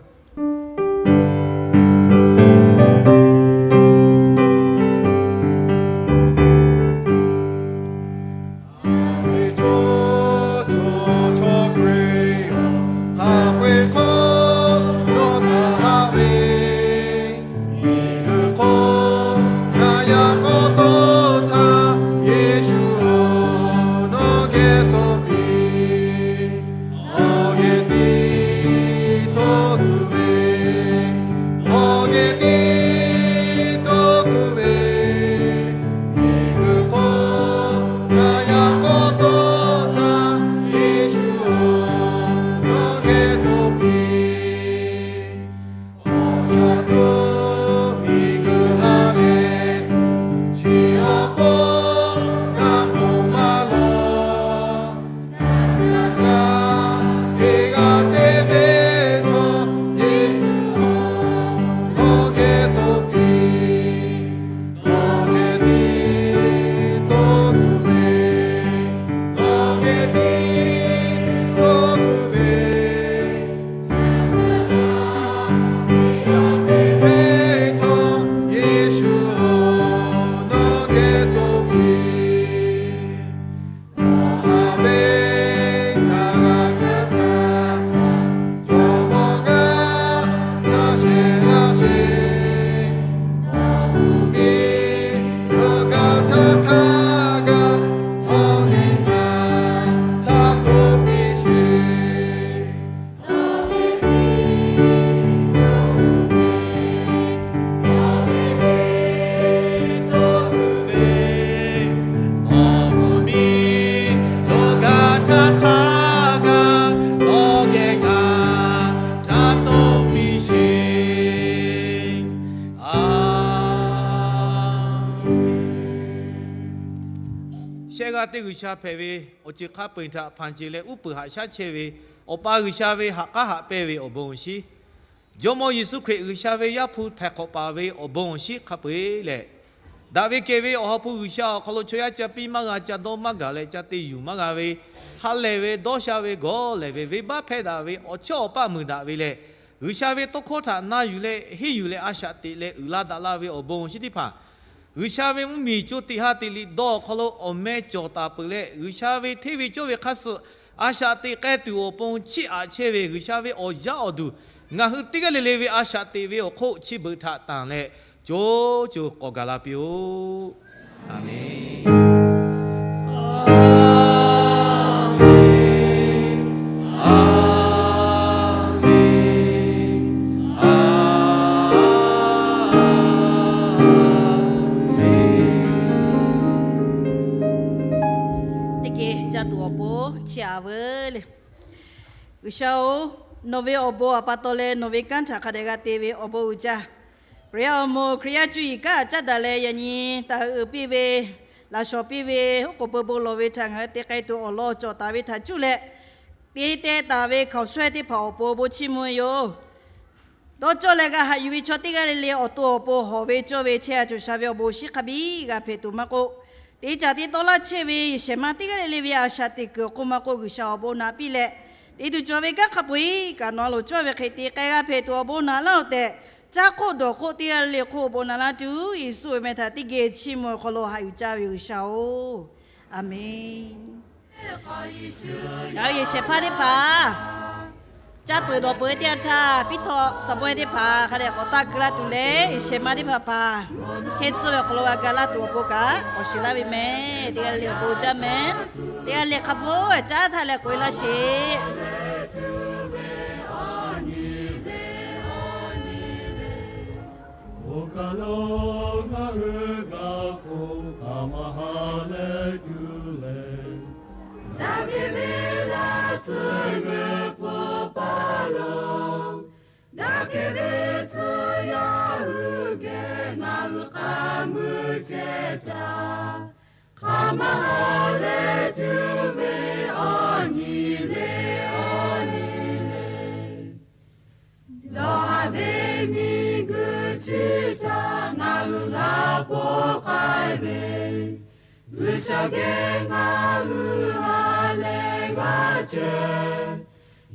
Teˇ G'uiˬsha hpehꞈ ve awˬ ceuˬ hk'a peu-eˬ htaꞈ hpanˍ ceˬ leh uˉ peunˍ haꞈ shaˉ chehˇ ve Awˬ pa G'uiˬsha ve ha k'aˉ haꞈ pehnˇ ve awˬ bon awˬ shinˉ, Jawˇmawˇ Yeˍsuˆ Hkriꞈ G'uiˬsha ve Yaˇ hpu htaiˍ hk'awꞈ paˍ ve awˬ bon awˬ shinˉ hk'a peu-eˬ lehˬ, daꞈ ve kehˬ ve Awˬ ha hpu G'uiˬsha awˬ hk'aw lo chaw yaˇ ca piˇ maˇ g'a, ca dawˇ maˇ gaˬ leh ca te yuˬ maˇ g'a ve, ha lehˬ ve, dawˇ sha ve, gawˬ lehˬ ve, venˇbaˆ hpehˇ daꞈ ve, awˬ chawˇ awˬ paˆ muiˬ daꞈ ve leh, G'uiˬsha ve tawˇ hkawˇ htaꞈ na yuˬ leh henˇ yuˬ leh a shaꞈ teꞈ leh uiˍ la daꞈ la ve awˬ bon awˬ shinˉ teˇ hpaˍ, G'uiˬsha ve mvuhˇmiˬ co tiꞈ ha teꞈ liꞈ dawˇ awˬ hk'aw lo awˬ meh cawˬ taˍ peuˬ leh, G'uiˬsha ve hteˇ ve cawˇ ve hk'aˇ suh a shaꞈ teꞈ k'ai tuˬ awˬ pon chiˇ aꞈ chehˇ ve G'uiˬsha ve awˬ yaˇ awˬ duˬ ngaˬ hui teˇ g'aˇ le le ve a shaꞈ teꞈ ve awˬ hk'oˆ chi beuꞈ htaꞈ tanˬ leh, co co k'awꞈ gaˬ la piˇ-oˆ. Aˍmenˍ. Teˇ geh caˇ tuˬ awˬ pon chiˇ aꞈ veuˬ le. G'uiˬsha-oˬ, nawˬ ve awˬ bon aꞈ pa taw leh nawˬ ve kanˉ htaꞈ hk'a dehꞈ g'a te ve awˬ bon uiˍ jaˇ. Hkriꞈ yaˇ awˬ moˍ Hkriꞈ yaˇ cuˇ yiˍ kanˉ caˉ daꞈ leh yaꞈ nyi taˍ hui uiˍ piˇ ve, laꞈ shawˍ piˇ ve, oˉ k'oˍ pui bon lawˬ ve htaꞈ ngaˬ hui te k'ai tuˬ awˬ lawn cawˬ taˍ ve htaꞈ cuˇ leh, te teh taˍ ve hkaoˍ shawehˇ teˇ hpaˍ awˬ pon bon chiˇ mvuh ve yoˬ. Dawˇ cawˇ leh g'a haꞈ yuˬ ve chaw teˇ g'aˇ le le awˬ to awˬ pon hawˍ ve cawˇ ve chehˇ a cawˬ sha ve awˬ bon awˬ shinˉ hk'a biˇ g'a hpehꞈ tuˬ maˇ k'oˆ, teˇ caꞈ teˇ tawˇ laˇ chehˇ ve yehˬ shehˍ ma teˇ g'aˇ le le ve a shaꞈ teꞈ kuiˬ awˬ hk'oˆ maˇ k'oˆ, G'uiˬsha awˬ bon naꞈ piˇ leh, teꞈ tuˬ cawˬ ve kanˉ hk'a peu-eˬ kaꞈ nawˬ a loˍ cawˇ ve hk'e te k'ai g'a hpehꞈ tuˬ awˬ bon naꞈ laˇ-oˬ tehꞈ, caˇ hk'oˆ dawˬ hk'oˆ teˇ g'aˇ le le hk'oˆ awˬ bon naꞈ laˇ tuˬ, Yeˍsuˆ ve meh htaꞈ teˇ geh chiˇ mvuh awˬ hk'aw lo haꞈ yuˬ caˇ ve G'uiˬsha-oˬ, Aˍmenˍ. Ngaˬ hui yehˬ shehˍ hpaˇ teˇ hpaˍ, caˇ peuˬ dawˬ peuˬ teˇ yanˇ htaˇ, piˇ htawꞈ saˍ bon-e teˇ hpaˍ hk'a dehꞈ k'awꞈ taˇ keu laˇ tuˬ leh, yehˬ shehˍ ma teˇ hpaˍ hpaˍ hkehˇ tcuhˇ ve awˬ hk'aw lo g'a ga laˇ tuˬ awˬ pon kaꞈ k'awꞈ shiˍ laˇ ve meh. Teˇ g'aˇ le le awˬ pon jaˇ meh. Teˇ g'aˇ le le hk'a pfuhˇ caˉ htaˇ leh k'oꞈ-e laˇ sheˍ. Oˇ kaˬ lo ngaˬ hui g'a k'oˆ, hk'aˬ ma ha leh tuˬ lehˬ, daꞈ kehˬ ve laˇ tcuh g'uiˬ hpu paˍ lo, daꞈ kehˬ ve tcuh yaˇ hui geh ngaˬ hui k'aˉ mui chehˇ htaˇ, hk'aˬ ma ha leh tuˬ ve awˬ nyi le, awˬ nyi le. Dawˇ haˍ ve miˬguiˬ chi htaꞈ ngaˬ hui g'a k'oˆ k'ai ve, G'uiˬsha geh ngaˬ hui ha leh g'a chehˇ.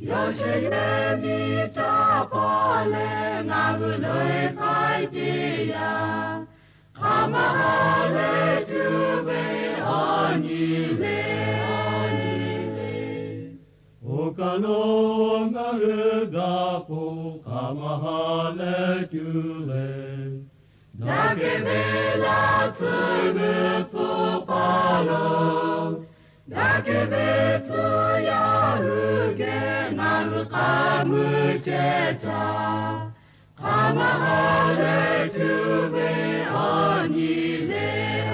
Yawˇ shehˍ yehˬ miˬ htaꞈ hpawˇ leh ngaˬ hui loꞈ-e k'ai teˇ yanˇ, hk'aˬ ma ha leh tuˬ ve awˬ nyi le, awˬ nyi le. Oˇ kaˬ lo ngaˬ hui g'a k'oˆ, hk'aˬ ma ha leh tuˬ lehˬ, daꞈ kehˬ ve laˇ tcuh g'uiˬ hpu paˍ lo, daꞈ kehˬ ve tcuh yaˇ hui geh ngaˬ hui k'aˉ mui chehˇ htaˇ, hk'aˬ ma ha leh tuˬ ve awˬ nyi le,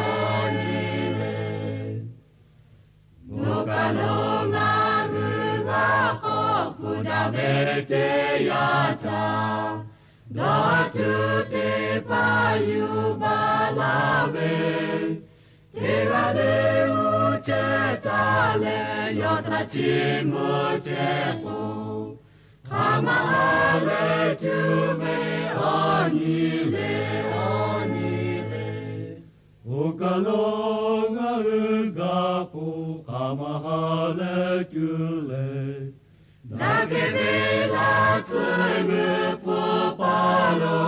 awˬ nyi le. Oˇ kaˬ lo ngaˬ hui g'a k'awꞈ hpu daꞈ ve teˇ yanˇ htaˇ, dawˇ tuˬ teˇ hpaˍ yuˬ baˬ laˇ ve, teˇ g'aˇ le uˉ chehˇ taˍ leh yawˇ htaꞈ chiˇ mvuh chehˇ k'o, hk'aˬ ma ha leh tuˬ ve awˬ nyi le, awˬ nyi le. Oˇ kaˬ lo ngaˬ hui g'a k'oˆ, hk'aˬ ma ha leh tuˬ lehˬ, daꞈ kehˬ ve laˇ tcuh g'uiˬ hpu paˍ lo,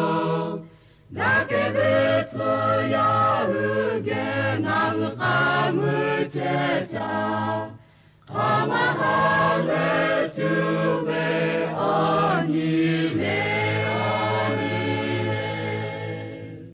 daꞈ kehˬ ve tcuh yaˇ hui geh ngaˬ hui k'aˉ mui chehˇ htaˇ,